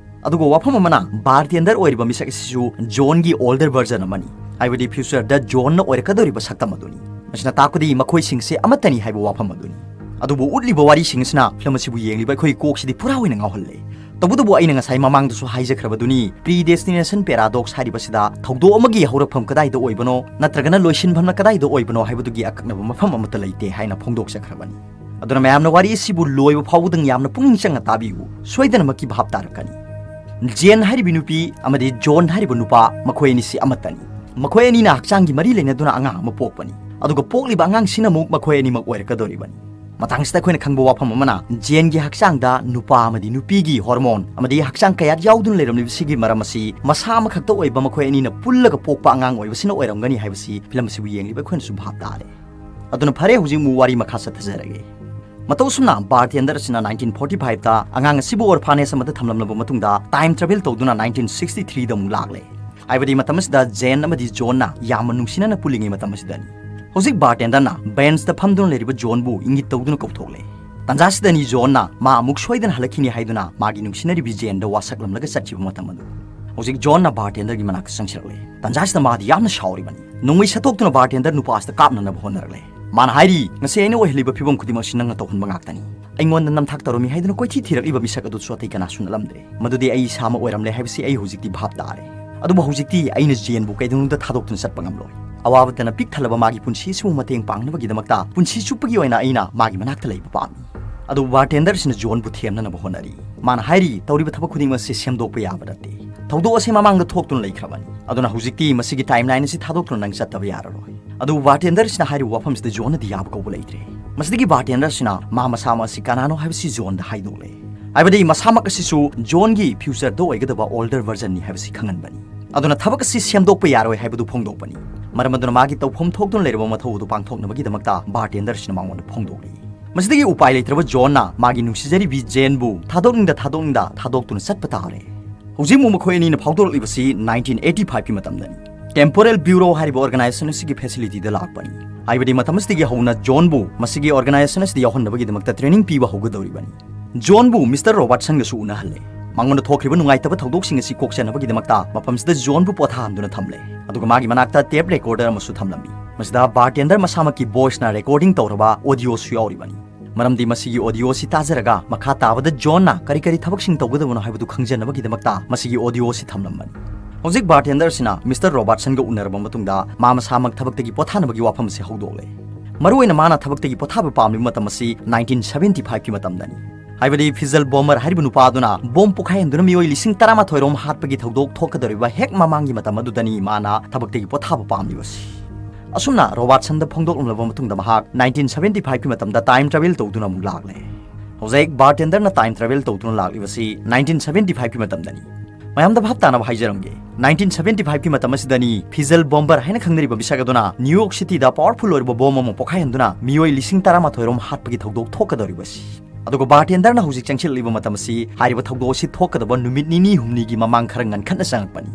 ꯑꯗꯨꯒ ꯋꯥꯐꯝ ꯑꯃꯅ, bartender ꯑꯣꯏꯔꯤꯕ ꯃꯤꯁꯛ ꯑꯁꯤꯁꯨ John ꯒꯤ older version ꯑꯃꯅꯤ, ꯍꯥꯏꯕꯗꯤ future ꯗ John ꯅ ꯑꯣꯏꯔꯛꯀꯗꯧꯔꯤꯕ ꯁꯛꯇꯝ ꯑꯗꯨꯅꯤ꯫ ꯃꯁꯤꯅ ꯇꯥꯛꯄꯗꯤ ꯃꯈꯣꯏꯁꯤꯡꯁꯦ ꯑꯃꯠꯇꯅꯤ ꯍꯥꯏꯕ ꯋꯥꯐꯝ ꯑꯗꯨꯅꯤ꯫ ꯑꯗꯨꯕꯨ ꯎꯠꯂꯤꯕ ꯋꯥꯔꯤꯁꯤꯡ ꯑꯁꯤꯅ ꯐꯤꯂꯝ ꯑꯁꯤꯕꯨ ꯌꯦꯡꯂꯤꯕ ꯑꯩꯈꯣꯏ ꯀꯣꯛꯁꯤꯗꯤ ꯄꯨꯔꯥ ꯑꯣꯏꯅ ꯉꯥꯎꯍꯜꯂꯦ꯫ ꯇꯧꯕꯇꯕꯨ ꯑꯩꯅ ꯉꯁꯥꯏ ꯃꯃꯥꯡꯗꯁꯨ ꯍꯥꯏꯖꯈ꯭ꯔꯕꯗꯨꯅꯤ, predestination paradox ꯍꯥꯏꯔꯤꯕꯁꯤꯗ ꯊꯧꯗꯣꯛ ꯑꯃꯒꯤ ꯍꯧꯔꯛꯐꯝ ꯀꯗꯥꯏꯗ ꯑꯣꯏꯕꯅꯣ ꯅꯠꯇ꯭ꯔꯒꯅ ꯂꯣꯏꯁꯤꯟꯐꯝꯅ ꯀꯗꯥꯏꯗ ꯑꯣꯏꯕꯅꯣ ꯍꯥꯏꯕꯗꯨꯒꯤ ꯑꯀꯛꯅꯕ ꯃꯐꯝ ꯑꯃꯠꯇ ꯂꯩꯇꯦ ꯍꯥꯏꯅ ꯐꯣꯡꯗꯣꯛꯆꯈ꯭ꯔꯕꯅꯤ꯫ ꯑꯗꯨꯅ ꯃꯌꯥꯝꯅ ꯋꯥꯔꯤ ꯑꯁꯤꯕꯨ ꯂꯣꯏꯕ ꯐꯥꯎꯕꯗꯪ ꯌꯥꯝꯅ ꯄꯨꯛꯅꯤꯡ ꯆꯪꯅ ꯇꯥꯕꯤꯌꯨ, ꯁꯣꯏꯗꯅꯃꯛꯀꯤ ꯚꯥꯞ ꯇꯥꯔꯛꯀꯅꯤ꯫ ꯖꯦꯟ ꯍꯥꯏꯔꯤꯕꯤ ꯅꯨꯄꯤ ꯑꯃꯗꯤ ꯖꯣꯟ ꯍꯥꯏꯔꯤꯕ ꯅꯨꯄꯥ, ꯃꯈꯣꯏ ꯑꯅꯤꯁꯤ ꯑꯃꯠꯇꯅꯤ꯫ ꯃꯈꯣꯏ ꯑꯅꯤꯅ ꯍꯛꯆꯥꯡꯒꯤ ꯃꯔꯤ ꯂꯩꯅꯗꯨꯅ ꯑꯉꯥꯡ ꯑꯃ ꯄꯣꯛꯄꯅꯤ, ꯑꯗꯨꯒ ꯄꯣꯛꯂꯤꯕ ꯑꯉꯥꯡꯁꯤꯅ ꯑꯃꯨꯛ ꯃꯈꯣꯏ ꯑꯅꯤꯃꯛ ꯑꯣꯏꯔꯛꯀꯗꯧꯔꯤꯕꯅꯤ꯫ ꯃꯇꯥꯡꯁꯤꯗ ꯑꯩꯈꯣꯏꯅ ꯈꯪꯕ ꯋꯥꯐꯝ ꯑꯃꯅ, ꯖꯦꯟꯒꯤ ꯍꯛꯆꯥꯡꯗ ꯅꯨꯄꯥ ꯑꯃꯗꯤ ꯅꯨꯄꯤꯒꯤ ꯍꯣꯔꯃꯣꯟ ꯑꯃꯗꯤ ꯍꯛꯆꯥꯡ ꯀꯌꯥꯠ ꯌꯥꯎꯗꯨꯅ ꯂꯩꯔꯝꯂꯤꯕꯁꯤꯒꯤ ꯃꯔꯝ ꯑꯁꯤ ꯃꯁꯥ ꯑꯃꯈꯛꯇ ꯑꯣꯏꯕ ꯃꯈꯣꯏ ꯑꯅꯤꯅ ꯄꯨꯜꯂꯒ ꯄꯣꯛꯄ ꯑꯉꯥꯡ ꯑꯣꯏꯕꯁꯤꯅ ꯑꯣꯏꯔꯝꯒꯅꯤ ꯍꯥꯏꯕꯁꯤ ꯐꯤꯂꯝ ꯑꯁꯤꯕꯨ ꯌꯦꯡꯂꯤꯕ ꯑꯩꯈꯣꯏꯅꯁꯨ ꯚꯥꯞ ꯇꯥꯔꯦ꯫ ꯑꯗꯨꯅ ꯐꯔꯦ, ꯍꯧꯖꯤꯛ ꯑꯃꯨꯛ ꯋꯥꯔꯤ ꯃꯈꯥ ꯆꯠꯊꯖꯔꯒꯦ꯫ ꯃꯇꯧ ꯑꯁꯨꯝꯅ, ꯕꯥꯔꯇꯦꯟꯗꯔ ꯑꯁꯤꯅ nineteen forty five ꯇ ꯑꯉꯥꯡ ꯑꯁꯤꯕꯨ orphanage ꯑꯃꯗ ꯊꯝꯂꯝꯂꯕ ꯃꯇꯨꯡꯗ time travel ꯇꯧꯗꯨꯅ nineteen sixty three ꯗ ꯑꯃꯨꯛ ꯂꯥꯛꯂꯦ꯫ ꯍꯥꯏꯕꯗꯤ ꯃꯇꯝ ꯑꯁꯤꯗ ꯖꯦꯟ ꯑꯃꯗꯤ ꯖꯣꯟꯅ ꯌꯥꯝꯅ ꯅꯨꯡꯁꯤꯅꯅ ꯄꯨꯜꯂꯤꯉꯩ ꯃꯇꯝ ꯑꯁꯤꯗꯅꯤ꯫ ꯍꯧꯖꯤꯛ ꯕꯥꯔꯇꯦꯟꯗꯔꯅ ꯕꯦꯟꯁꯇ ꯐꯝꯗꯨꯅ ꯂꯩꯔꯤꯕ ꯖꯣꯟꯕꯨ ꯏꯪꯒꯤꯠ ꯇꯧꯗꯨꯅ ꯀꯧꯊꯣꯛꯂꯦ꯫ ꯇꯥꯟꯖꯥꯁꯤꯗꯅꯤ ꯖꯣꯟꯅ ꯃꯥ ꯑꯃꯨꯛ ꯁꯣꯏꯗꯅ ꯍꯜꯂꯛꯈꯤꯅꯤ ꯍꯥꯏꯗꯨꯅ ꯃꯥꯒꯤ ꯅꯨꯡꯁꯤꯅꯔꯤꯕꯤ ꯖꯦꯟꯗ ꯋꯥꯁꯛꯂꯝꯂꯒ ꯆꯠꯈꯤꯕ ꯃꯇꯝ ꯑꯗꯨ꯫ ꯍꯧꯖꯤꯛ ꯖꯣꯟꯅ ꯕꯥꯔꯇꯦꯟꯗꯔꯒꯤ ꯃꯅꯥꯛꯇ ꯆꯪꯁꯤꯜꯂꯛꯂꯦ꯫ ꯇꯥꯟꯖꯥꯁꯤꯗ ꯃꯥꯗꯤ ꯌꯥꯝꯅ ꯁꯥꯎꯔꯤꯕꯅꯤ꯫ ꯅꯣꯡꯃꯩ ꯁꯠꯇꯣꯛꯇꯨꯅ ꯕꯥꯔꯇꯦꯟꯗꯔ ꯅꯨꯄꯥ ꯑꯁꯤꯗ ꯀꯥꯞꯅꯅꯕ ꯍꯣꯠꯅꯔꯛꯂꯦ꯫ ꯃꯥꯅ ꯍꯥꯏꯔꯤ, "ꯉꯁꯤ ꯑꯩꯅ ꯑꯣꯏꯍꯜꯂꯤꯕ ꯐꯤꯕꯝ ꯈꯨꯗꯤꯡꯃꯛ ꯑꯁꯤ ꯅꯪꯅ ꯇꯧꯍꯟꯕ ꯉꯥꯛꯇꯅꯤ꯫ ꯑꯩꯉꯣꯟꯗ ꯅꯝꯊꯥꯛ ꯇꯧꯔꯝꯃꯤ ꯍꯥꯏꯗꯨꯅ ꯀꯣꯏꯊꯤ ꯊꯤꯔꯛꯂꯤꯕ ꯃꯤꯁꯛ ꯑꯗꯨꯁꯨ ꯑꯇꯩ ꯀꯅꯥꯁꯨ ꯅꯠꯂꯝꯗ꯭ꯔꯦ꯫ ꯃꯗꯨꯗꯤ ꯑꯩ ꯏꯁꯥꯃꯛ ꯑꯣꯏꯔꯝꯂꯦ ꯍꯥꯏꯕꯁꯤ ꯑꯩ ꯍꯧꯖꯤꯛꯇꯤ ꯚꯥꯞ ꯇꯥꯔꯦ꯫ ꯑꯗꯨꯕꯨ ꯍꯧꯖꯤꯛꯇꯤ ꯑꯩꯅ ꯖꯦꯟꯕꯨ ꯀꯩꯗꯧꯅꯨꯡꯗ ꯊꯥꯗꯣꯛꯇꯨꯅ ꯆꯠꯄ ꯉꯝꯂꯣꯏ꯫ ꯑꯋꯥꯕꯇꯅ ꯄꯤꯛ ꯊꯜꯂꯕ ꯃꯥꯒꯤ ꯄꯨꯟꯁꯤ ꯑꯁꯤꯕꯨ ꯃꯇꯦꯡ ꯄꯥꯡꯅꯕꯒꯤꯗꯃꯛꯇ ꯄꯨꯟꯁꯤ ꯆꯨꯞꯄꯒꯤ ꯑꯣꯏꯅ ꯑꯩꯅ ꯃꯥꯒꯤ ꯃꯅꯥꯛꯇ ꯂꯩꯕ ꯄꯥꯝꯃꯤ꯫" ꯑꯗꯨꯕꯨ ꯕꯥꯔꯇꯦꯟꯗꯔꯁꯤꯅ ꯖꯣꯟꯕꯨ ꯊꯦꯝꯅꯅꯕ ꯍꯣꯠꯅꯔꯤ꯫ ꯃꯥꯅ ꯍꯥꯏꯔꯤ, "ꯇꯧꯔꯤꯕ ꯊꯕꯛ ꯈꯨꯗꯤꯡꯃꯛ ꯑꯁꯤ ꯁꯦꯝꯗꯣꯛꯄ ꯌꯥꯕ ꯅꯠꯇꯦ꯫ ꯊꯧꯗꯣꯛ ꯑꯁꯤ ꯃꯃꯥꯡꯗ ꯊꯣꯛꯇꯨꯅ ꯂꯩꯈ꯭ꯔꯕꯅꯤ꯫ ꯑꯗꯨꯅ ꯍꯧꯖꯤꯛꯇꯤ ꯃꯁꯤꯒꯤ timeline ꯑꯁꯤ ꯊꯥꯗꯣꯛꯇꯨꯅ ꯅꯪ ꯆꯠꯇꯕ ꯌꯥꯔꯔꯣꯏ꯫" ꯑꯗꯨꯕꯨ ꯕꯥꯔꯇꯦꯟꯗꯔꯁꯤꯅ ꯍꯥꯏꯔꯤꯕ ꯋꯥꯐꯝꯁꯤꯗ ꯖꯣꯟꯅꯗꯤ ꯌꯥꯕ ꯀꯧꯕ ꯂꯩꯇ꯭ꯔꯦ꯫ ꯃꯁꯤꯗꯒꯤ ꯕꯥꯔꯇꯦꯟꯗꯔꯁꯤꯅ ꯃꯥ ꯃꯁꯥꯃꯛ ꯑꯁꯤ ꯀꯅꯥꯅꯣ ꯍꯥꯏꯕꯁꯤ ꯖꯣꯟꯗ ꯍꯥꯏꯗꯣꯛꯂꯦ꯫ ꯍꯥꯏꯕꯗꯤ ꯃꯁꯥꯃꯛ ꯑꯁꯤꯁꯨ ꯖꯣꯟꯒꯤ future ꯗ ꯑꯣꯏꯒꯗꯕ older version ꯅꯤ ꯍꯥꯏꯕꯁꯤ ꯈꯪꯍꯟꯕꯅꯤ꯫ ꯑꯗꯨꯅ ꯊꯕꯛ ꯑꯁꯤ ꯁꯦꯝꯗꯣꯛꯄ ꯌꯥꯔꯣꯏ ꯍꯥꯏꯕꯗꯨ ꯐꯣꯡꯗꯣꯛꯄꯅꯤ꯫ ꯃꯔꯝ ꯑꯗꯨꯅ ꯃꯥꯒꯤ ꯇꯧꯐꯝ ꯊꯣꯛꯇꯨꯅ ꯂꯩꯔꯕ ꯃꯊꯧ ꯑꯗꯨ ꯄꯥꯡꯊꯣꯛꯅꯕꯒꯤꯗꯃꯛꯇ ꯕꯥꯔꯇꯦꯟꯗꯔꯁꯤꯅ ꯃꯉꯣꯟꯗ ꯐꯣꯡꯗꯣꯛꯂꯤ꯫ ꯃꯁꯤꯗꯒꯤ ꯎꯄꯥꯏ ꯂꯩꯇ꯭ꯔꯕ ꯖꯣꯟꯅ ꯃꯥꯒꯤ ꯅꯨꯡꯁꯤꯖꯔꯤꯕꯤ ꯖꯦꯟꯕꯨ ꯊꯥꯗꯣꯛꯅꯤꯡꯗ ꯊꯥꯗꯣꯛꯅꯤꯡꯗ ꯊꯥꯗꯣꯛꯇꯨꯅ ꯆꯠꯄ ꯇꯥꯔꯦ꯫ ꯍꯧꯖꯤꯛ ꯑꯃꯨꯛ ꯃꯈꯣꯏ ꯑꯅꯤꯅ ꯐꯥꯎꯗꯣꯔꯛꯂꯤꯕꯁꯤ nineteen eighty five ꯀꯤ ꯃꯇꯝꯗꯅꯤ꯫ Temporal Bureau ꯍꯥꯏꯔꯤꯕ organization ꯑꯁꯤꯒꯤ facility ꯗ ꯂꯥꯛꯄꯅꯤ꯫ ꯍꯥꯏꯕꯗꯤ ꯃꯇꯝ ꯑꯁꯤꯗꯒꯤ ꯍꯧꯅ ꯖꯣꯟꯕꯨ ꯃꯁꯤꯒꯤ organization ꯑꯁꯤꯗ ꯌꯥꯎꯍꯟꯅꯕꯒꯤꯗꯃꯛꯇ training ꯄꯤꯕ ꯍꯧꯒꯗꯧꯔꯤꯕꯅꯤ꯫ ꯖꯣꯟꯕꯨ ꯃꯤꯁꯇꯔ ꯔꯣꯕꯥꯔꯠꯁꯟꯒꯁꯨ ꯎꯅꯍꯜꯂꯦ꯫ ꯃꯉꯣꯟꯗ ꯊꯣꯛꯈ꯭ꯔꯤꯕ ꯅꯨꯡꯉꯥꯏꯇꯕ ꯊꯧꯗꯣꯛꯁꯤꯡ ꯑꯁꯤ ꯀꯣꯛꯆꯅꯕꯒꯤꯗꯃꯛꯇ ꯃꯐꯝꯁꯤꯗ ꯖꯣꯟꯕꯨ ꯄꯣꯊꯥꯍꯟꯗꯨꯅ ꯊꯝꯂꯦ꯫ ꯑꯗꯨꯒ ꯃꯥꯒꯤ ꯃꯅꯥꯛꯇ tape recorder ꯑꯃꯁꯨ ꯊꯝꯂꯝꯃꯤ꯫ ꯃꯁꯤꯗ ꯕꯥꯔꯇꯦꯟꯗꯔ ꯃꯁꯥꯃꯛꯀꯤ voice ꯅ recording ꯇꯧꯔꯕ audio ꯁꯨ ꯌꯥꯎꯔꯤꯕꯅꯤ꯫ ꯃꯔꯝꯗꯤ ꯃꯁꯤꯒꯤ audio ꯑꯁꯤ ꯇꯥꯖꯔꯒ ꯃꯈꯥ ꯇꯥꯕꯗ ꯖꯣꯟꯅ ꯀꯔꯤ ꯀꯔꯤ ꯊꯕꯛꯁꯤꯡ ꯇꯧꯒꯗꯕꯅꯣ ꯍꯥꯏꯕꯗꯨ ꯈꯪꯖꯅꯕꯒꯤꯗꯃꯛꯇ ꯃꯁꯤꯒꯤ audio ꯑꯁꯤ ꯊꯝꯂꯝꯕꯅꯤ꯫ ꯍꯧꯖꯤꯛ bartender ꯑꯁꯤꯅ Mister Robertson ꯒ ꯎꯅꯔꯕ ꯃꯇꯨꯡꯗ ꯃꯥ ꯃꯁꯥꯃꯛ ꯊꯕꯛꯇꯒꯤ ꯄꯣꯊꯥꯅꯕꯒꯤ ꯋꯥꯐꯝ ꯑꯁꯤ ꯍꯧꯗꯣꯛꯂꯦ꯫ ꯃꯔꯨꯑꯣꯏꯅ ꯃꯥꯅ ꯊꯕꯛꯇꯒꯤ ꯄꯣꯊꯥꯕ ꯄꯥꯝꯂꯤꯕ ꯃꯇꯝ ꯑꯁꯤ nineteen seventy five ꯀꯤ ꯃꯇꯝꯗꯅꯤ꯫ ꯍꯥꯏꯕꯗꯤ Fizzle Bomber ꯍꯥꯏꯔꯤꯕ ꯅꯨꯄꯥ ꯑꯗꯨꯅ bomb ꯄꯣꯈꯥꯏꯍꯟꯗꯨꯅ ꯃꯤꯑꯣꯏ ꯂꯤꯁꯤꯡ ꯇꯔꯥꯃꯥꯊꯣꯏ ꯔꯣꯝ ꯍꯥꯠꯄꯒꯤ ꯊꯧꯗꯣꯛ ꯊꯣꯛꯀꯗꯧꯔꯤꯕ ꯍꯦꯛ ꯃꯃꯥꯡꯒꯤ ꯃꯇꯝ ꯑꯗꯨꯗꯅꯤ ꯃꯥꯅ ꯊꯕꯛꯇꯒꯤ ꯄꯣꯊꯥꯕ ꯄꯥꯝꯂꯤꯕꯁꯤ꯫ ꯑꯁꯨꯝꯅ Robertson ꯗ ꯐꯣꯡꯗꯣꯛꯂꯝꯂꯕ ꯃꯇꯨꯡꯗ ꯃꯍꯥꯛ nineteen seventy five ꯀꯤ ꯃꯇꯝꯗ time travel ꯇꯧꯗꯨꯅ ꯑꯃꯨꯛ ꯂꯥꯛꯂꯦ꯫ ꯍꯧꯖꯤꯛ bartender ꯅ time travel ꯇꯧꯗꯨꯅ ꯂꯥꯛꯂꯤꯕꯁꯤ nineteen seventy five ꯀꯤ ꯃꯇꯝꯗꯅꯤ꯫ ꯃꯌꯥꯝꯗ ꯚꯥꯞ ꯇꯥꯅꯕ ꯍꯥꯏꯖꯔꯝꯒꯦ, nineteen seventy five ꯀꯤ ꯃꯇꯝ ꯑꯁꯤꯗꯅꯤ Fizzle Bomber ꯍꯥꯏꯅ ꯈꯪꯅꯔꯤꯕ ꯃꯤꯁꯛ ꯑꯗꯨꯅ New York City ꯗ powerful ꯑꯣꯏꯔꯕ bomb ꯑꯃ ꯄꯣꯈꯥꯏꯍꯟꯗꯨꯅ ꯃꯤꯑꯣꯏ ꯂꯤꯁꯤꯡ ꯇꯔꯥꯃꯥꯊꯣꯏ ꯔꯣꯝ ꯍꯥꯠꯄꯒꯤ ꯊꯧꯗꯣꯛ ꯊꯣꯛꯀꯗꯧꯔꯤꯕꯁꯤ꯫ ꯑꯗꯨꯒ bartender ꯅ ꯍꯧꯖꯤꯛ ꯆꯪꯁꯤꯜꯂꯛꯂꯤꯕ ꯃꯇꯝ ꯑꯁꯤ ꯍꯥꯏꯔꯤꯕ ꯊꯧꯗꯣꯛ ꯑꯁꯤ ꯊꯣꯛꯀꯗꯕ ꯅꯨꯃꯤꯠ ꯅꯤꯅꯤ ꯍꯨꯝꯅꯤꯒꯤ ꯃꯃꯥꯡ ꯈꯔ ꯉꯟꯈꯠꯅ ꯆꯪꯉꯛꯄꯅꯤ꯫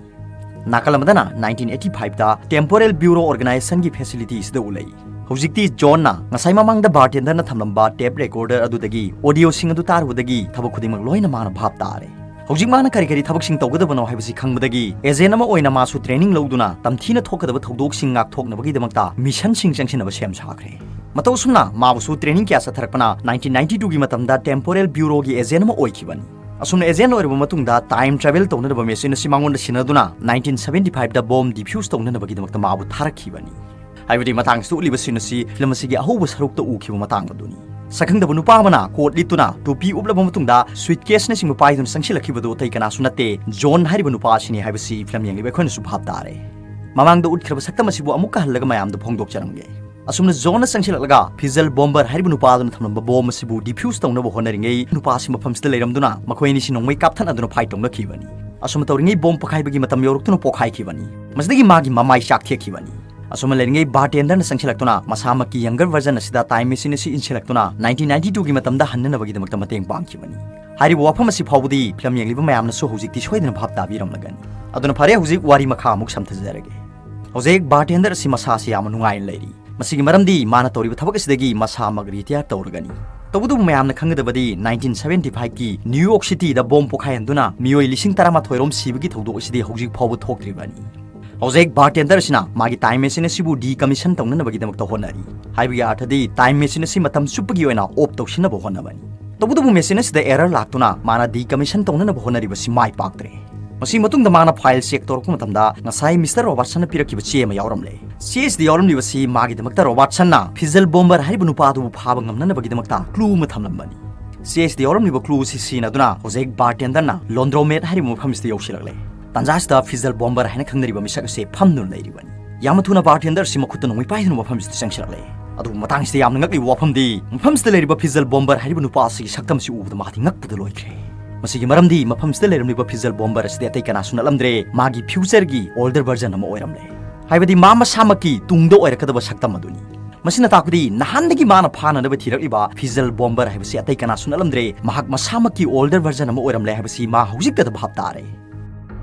ꯅꯥꯀꯜ ꯑꯃꯗꯅ nineteen eighty five ꯇ Temporal Bureau Organization ꯒꯤ facility ꯑꯁꯤꯗ ꯎꯠꯂꯛꯏ꯫ ꯍꯧꯖꯤꯛꯇꯤ ꯖꯣꯟꯅ ꯉꯁꯥꯏ ꯃꯃꯥꯡꯗ bartender ꯅ ꯊꯝꯂꯝꯕ tape recorder ꯑꯗꯨꯗꯒꯤ audio ꯁꯤꯡ ꯑꯗꯨ ꯇꯥꯔꯨꯕꯗꯒꯤ ꯊꯕꯛ ꯈꯨꯗꯤꯡꯃꯛ ꯂꯣꯏꯅ ꯃꯥꯅ ꯚꯥꯞ ꯇꯥꯔꯦ꯫ ꯍꯧꯖꯤꯛ ꯃꯥꯅ ꯀꯔꯤ ꯀꯔꯤ ꯊꯕꯛꯁꯤꯡ ꯇꯧꯒꯗꯕꯅꯣ ꯍꯥꯏꯕꯁꯤ ꯈꯪꯕꯗꯒꯤ agent ꯑꯃ ꯑꯣꯏꯅ ꯃꯥꯁꯨ training ꯂꯧꯗꯨꯅ ꯇꯝꯊꯤꯅ ꯊꯣꯛꯀꯗꯕ ꯊꯧꯗꯣꯛꯁꯤꯡ ꯉꯥꯛꯊꯣꯛꯅꯕꯒꯤꯗꯃꯛꯇ mission ꯁꯤꯡ ꯆꯪꯁꯤꯟꯅꯕ ꯁꯦꯝ ꯁꯥꯈ꯭ꯔꯦ꯫ ꯃꯇꯧ ꯑꯁꯨꯝꯅ ꯃꯥꯕꯨꯁꯨ training ꯀꯌꯥ ꯆꯠꯊꯔꯛꯄꯅ nineteen ninety two ꯒꯤ ꯃꯇꯝꯗ Temporal Bureau ꯒꯤ agent ꯑꯃ ꯑꯣꯏꯈꯤꯕꯅꯤ꯫ ꯑꯁꯨꯝꯅ agent ꯑꯣꯏꯔꯕ ꯃꯇꯨꯡꯗ time travel ꯇꯧꯅꯅꯕ machine ꯑꯁꯤ ꯃꯉꯣꯟꯗ ꯁꯤꯟꯅꯗꯨꯅ nineteen seventy five ꯗ bomb defuse ꯇꯧꯅꯅꯕꯒꯤꯗꯃꯛꯇ ꯃꯥꯕꯨ ꯊꯥꯔꯛꯈꯤꯕꯅꯤ꯫ ꯍꯥꯏꯕꯗꯤ ꯃꯇꯥꯡꯁꯤꯗ ꯎꯠꯂꯤꯕ scene ꯑꯁꯤ film ꯑꯁꯤꯒꯤ ꯑꯍꯧꯕ ꯁꯔꯨꯛꯇ ꯎꯈꯤꯕ ꯃꯇꯥꯡ ꯑꯗꯨꯅꯤ꯫ ꯁꯛꯈꯪꯗꯕ ꯅꯨꯄꯥ ꯑꯃꯅ coat ꯂꯤꯠꯇꯨꯅ ꯇꯨꯄꯤ ꯎꯞꯂꯕ ꯃꯇꯨꯡꯗ suitcase ꯅꯆꯤꯡꯕ ꯄꯥꯏꯗꯨꯅ ꯆꯪꯁꯤꯜꯂꯛꯈꯤꯕꯗꯨ ꯑꯇꯩ ꯀꯅꯥꯁꯨ ꯅꯠꯇꯦ, ꯖꯣꯟ ꯍꯥꯏꯔꯤꯕ ꯅꯨꯄꯥ ꯑꯁꯤꯅꯤ ꯍꯥꯏꯕꯁꯤ film ꯌꯦꯡꯂꯤꯕ ꯑꯩꯈꯣꯏꯅꯁꯨ ꯚꯥꯞ ꯇꯥꯔꯦ꯫ ꯃꯃꯥꯡꯗ ꯎꯠꯈ꯭ꯔꯕ ꯁꯛꯇꯝ ꯑꯁꯤꯕꯨ ꯑꯃꯨꯛꯀ ꯍꯜꯂꯒ ꯃꯌꯥꯝꯗ ꯐꯣꯡꯗꯣꯛꯆꯔꯝꯒꯦ꯫ ꯑꯁꯨꯝꯅ ꯖꯣꯟꯅ ꯆꯪꯁꯤꯜꯂꯛꯂꯒ Fizzle Bomber ꯍꯥꯏꯔꯤꯕ ꯅꯨꯄꯥ ꯑꯗꯨꯅ ꯊꯝꯂꯝꯕ bomb ꯑꯁꯤꯕꯨ defuse ꯇꯧꯅꯕ ꯍꯣꯠꯅꯔꯤꯉꯩ ꯅꯨꯄꯥ ꯑꯁꯤ ꯃꯐꯝꯁꯤꯗ ꯂꯩꯔꯝꯗꯨꯅ ꯃꯈꯣꯏ ꯑꯅꯤꯁꯤ ꯅꯣꯡꯃꯩ ꯀꯥꯞꯊꯠꯅꯗꯨꯅ fight ꯇꯧꯅꯈꯤꯕꯅꯤ꯫ ꯑꯁꯨꯝꯅ ꯇꯧꯔꯤꯉꯩ bomb ꯄꯣꯈꯥꯏꯕꯒꯤ ꯃꯇꯝ ꯌꯧꯔꯛꯇꯨꯅ ꯄꯣꯈꯥꯏꯈꯤꯕꯅꯤ꯫ ꯃꯁꯤꯗꯒꯤ ꯃꯥꯒꯤ ꯃꯃꯥꯏ ꯆꯥꯛꯊꯦꯛꯈꯤꯕꯅꯤ꯫ ꯑꯁꯨꯝꯅ ꯂꯩꯔꯤꯉꯩ bartender ꯅ ꯆꯪꯁꯤꯜꯂꯛꯇꯨꯅ ꯃꯁꯥꯃꯛꯀꯤ younger version ꯑꯁꯤꯗ time machine ꯑꯁꯤ ꯏꯟꯁꯤꯜꯂꯛꯇꯨꯅ nineteen ninety two ꯒꯤ ꯃꯇꯝꯗ ꯍꯟꯅꯅꯕꯒꯤꯗꯃꯛꯇ ꯃꯇꯦꯡ ꯄꯥꯡꯈꯤꯕꯅꯤ꯫ ꯍꯥꯏꯔꯤꯕ ꯋꯥꯐꯝ ꯑꯁꯤ ꯐꯥꯎꯕꯗꯤ film ꯌꯦꯡꯂꯤꯕ ꯃꯌꯥꯝꯅꯁꯨ ꯍꯧꯖꯤꯛꯇꯤ ꯁꯣꯏꯗꯅ ꯚꯥꯞ ꯇꯥꯕꯤꯔꯝꯂꯒꯅꯤ꯫ ꯑꯗꯨꯅ ꯐꯔꯦ, ꯍꯧꯖꯤꯛ ꯋꯥꯔꯤ ꯃꯈꯥ ꯑꯃꯨꯛ ꯁꯝꯊꯖꯔꯒꯦ꯫ ꯍꯧꯖꯤꯛ bartender ꯑꯁꯤ ꯃꯁꯥꯁꯤ ꯌꯥꯝꯅ ꯅꯨꯡꯉꯥꯏꯅ ꯂꯩꯔꯤ꯫ ꯃꯁꯤꯒꯤ ꯃꯔꯝꯗꯤ ꯃꯥꯅ ꯇꯧꯔꯤꯕ ꯊꯕꯛ ꯑꯁꯤꯗꯒꯤ ꯃꯁꯥꯃꯛ retire ꯇꯧꯔꯒꯅꯤ꯫ ꯇꯧꯕꯇꯕꯨ ꯃꯌꯥꯝꯅ ꯈꯪꯒꯗꯕꯗꯤ nineteen seventy five ꯀꯤ New York City ꯗ bomb ꯄꯣꯈꯥꯏꯍꯟꯗꯨꯅ ꯃꯤꯑꯣꯏ ꯂꯤꯁꯤꯡ ꯇꯔꯥꯃꯥꯊꯣꯏ ꯔꯣꯝ ꯁꯤꯕꯒꯤ ꯊꯧꯗꯣꯛ ꯑꯁꯤꯗꯤ ꯍꯧꯖꯤꯛ ꯐꯥꯎꯕ ꯊꯣꯛꯇ꯭ꯔꯤꯕꯅꯤ꯫ ꯍꯧꯖꯤꯛ ꯕꯥꯔꯇꯦꯟꯗꯔ ꯑꯁꯤꯅ ꯃꯥꯒꯤ ꯇꯥꯏꯝ ꯃꯦꯆꯤꯟ ꯑꯁꯤꯕꯨ ꯗꯤꯀꯃꯤꯁꯟ ꯇꯧꯅꯅꯕꯒꯤꯗꯃꯛꯇ ꯍꯣꯠꯅꯔꯤ꯫ ꯍꯥꯏꯕꯒꯤ ꯑꯔꯊꯗꯤ ꯇꯥꯏꯝ ꯃꯦꯆꯤꯟ ꯑꯁꯤ ꯃꯇꯝ ꯆꯨꯞꯄꯒꯤ ꯑꯣꯏꯅ ꯑꯣꯐ ꯇꯧꯁꯤꯟꯅꯕ ꯍꯣꯠꯅꯕꯅꯤ꯫ ꯇꯧꯕꯇꯕꯨ ꯃꯦꯆꯤꯟ ꯑꯁꯤꯗ ꯑꯦꯔꯔ ꯂꯥꯛꯇꯨꯅ ꯃꯥꯅ ꯗꯤꯀꯃꯤꯁꯟ ꯇꯧꯅꯅꯕ ꯍꯣꯠꯅꯔꯤꯕꯁꯤ ꯃꯥꯏ ꯄꯥꯛꯇ꯭ꯔꯦ꯫ ꯃꯁꯤ ꯃꯇꯨꯡꯗ ꯃꯥꯅ ꯐꯥꯏꯜ ꯆꯦꯛ ꯇꯧꯔꯛꯄ ꯃꯇꯝꯗ ꯉꯁꯥꯏ ꯃꯤꯁꯇꯔ ꯔꯣꯕꯥꯔꯠꯁꯟꯅ ꯄꯤꯔꯛꯈꯤꯕ ꯆꯦ ꯑꯃ ꯌꯥꯎꯔꯝꯂꯦ꯫ ꯆꯦ ꯑꯁꯤꯗ ꯌꯥꯎꯔꯝꯂꯤꯕꯁꯤ ꯃꯥꯒꯤꯗꯃꯛꯇ ꯔꯣꯕꯥꯔꯠꯁꯟꯅ ꯐꯤꯖꯜ ꯕꯣꯝꯕꯔ ꯍꯥꯏꯔꯤꯕ ꯅꯨꯄꯥ ꯑꯗꯨꯕꯨ ꯐꯥꯕ ꯉꯝꯅꯅꯕꯒꯤꯗꯃꯛꯇ ꯀ꯭ꯂꯨ ꯑꯃ ꯊꯝꯂꯝꯕꯅꯤ꯫ ꯆꯦ ꯑꯁꯤꯗ ꯌꯥꯎꯔꯝꯂꯤꯕ ꯀ꯭ꯂꯨ ꯑꯁꯤ ꯁꯤꯖꯤꯟꯅꯗꯨꯅ ꯍꯧꯖꯤꯛ ꯕꯥꯔꯇꯦꯟꯗꯔꯅ ꯂꯣꯟꯗ꯭ꯔꯣꯃꯦꯠ ꯍꯥꯏꯔꯤꯕ ꯃꯐꯝ ꯑꯁꯤꯗ ꯌꯧꯁꯤꯜꯂꯛꯂꯦ꯫ ꯇꯥꯟꯖꯥ ꯑꯁꯤꯗ ꯐꯤꯖꯜ ꯕꯣꯝꯕꯔ ꯍꯥꯏꯅ ꯈꯪꯅꯔꯤꯕ ꯃꯤꯁꯛ ꯑꯁꯤ ꯐꯝꯗꯨꯅ ꯂꯩꯔꯤꯕꯅꯤ꯫ ꯌꯥꯝꯅ ꯊꯨꯅ ꯕꯥꯔꯇꯦꯟꯗꯔ ꯑꯁꯤ ꯃꯈꯨꯠꯇ ꯅꯣꯡꯃꯩ ꯄꯥꯏꯗꯨꯅ ꯃꯐꯝ ꯑꯁꯤꯗ ꯆꯪꯁꯤꯜꯂꯛꯂꯦ꯫ ꯑꯗꯨꯕꯨ ꯃꯇꯥꯡ ꯑꯁꯤꯗ ꯌꯥꯝꯅ ꯉꯛꯂꯤꯕ ꯋꯥꯐꯝꯗꯤ ꯃꯐꯝ ꯑꯁꯤꯗ ꯂꯩꯔꯤꯕ ꯐꯤꯖꯜ ꯕꯣꯝꯕꯔ ꯍꯥꯏꯔꯤꯕ ꯅꯨꯄꯥ ꯑꯁꯤꯒꯤ ꯁꯛꯇꯝ ꯑꯁꯤ ꯎꯕꯗ ꯃꯥꯗꯤ ꯉꯛꯄꯗ ꯂꯣꯏꯈ꯭ꯔꯦ꯫ ꯃꯁꯤꯒꯤ ꯃꯔꯝꯗꯤ ꯃꯐꯝ ꯑꯁꯤꯗ ꯂꯩꯔꯝꯂꯤꯕ ꯐꯤꯖꯜ ꯕꯣꯝꯕꯔ ꯑꯁꯤꯗꯤ ꯑꯇꯩ ꯀꯅꯥꯁꯨ ꯅꯠꯂꯝꯗ꯭ꯔꯦ, ꯃꯥꯒꯤ ꯐ꯭ꯌꯨꯆꯔꯒꯤ ꯑꯣꯜꯗꯔ ꯚꯔꯖꯟ ꯑꯃ ꯑꯣꯏꯔꯝꯂꯦ꯫ ꯍꯥꯏꯕꯗꯤ ꯃꯥ ꯃꯁꯥꯃꯛꯀꯤ ꯇꯨꯡꯗ ꯑꯣꯏꯔꯛꯀꯗꯕ ꯁꯛꯇꯝ ꯑꯗꯨꯅꯤ꯫ ꯃꯁꯤꯅ ꯇꯥꯛꯄꯗꯤ ꯅꯍꯥꯟꯗꯒꯤ ꯃꯥꯅ ꯐꯥꯅꯅꯕ ꯊꯤꯔꯛꯂꯤꯕ ꯐꯤꯖꯜ ꯕꯣꯝꯕꯔ ꯍꯥꯏꯕꯁꯤ ꯑꯇꯩ ꯀꯅꯥꯁꯨ ꯅꯠꯂꯝꯗ꯭ꯔꯦ, ꯃꯍꯥꯛ ꯃꯁꯥꯃꯛꯀꯤ ꯑꯣꯜꯗꯔ ꯚꯔꯖꯟ ꯑꯃ ꯑꯣꯏꯔꯝꯂꯦ ꯍꯥꯏꯕꯁꯤ ꯃꯥ ꯍꯧꯖꯤꯛꯇꯗ ꯚꯥꯞ ꯇꯥꯔꯦ꯫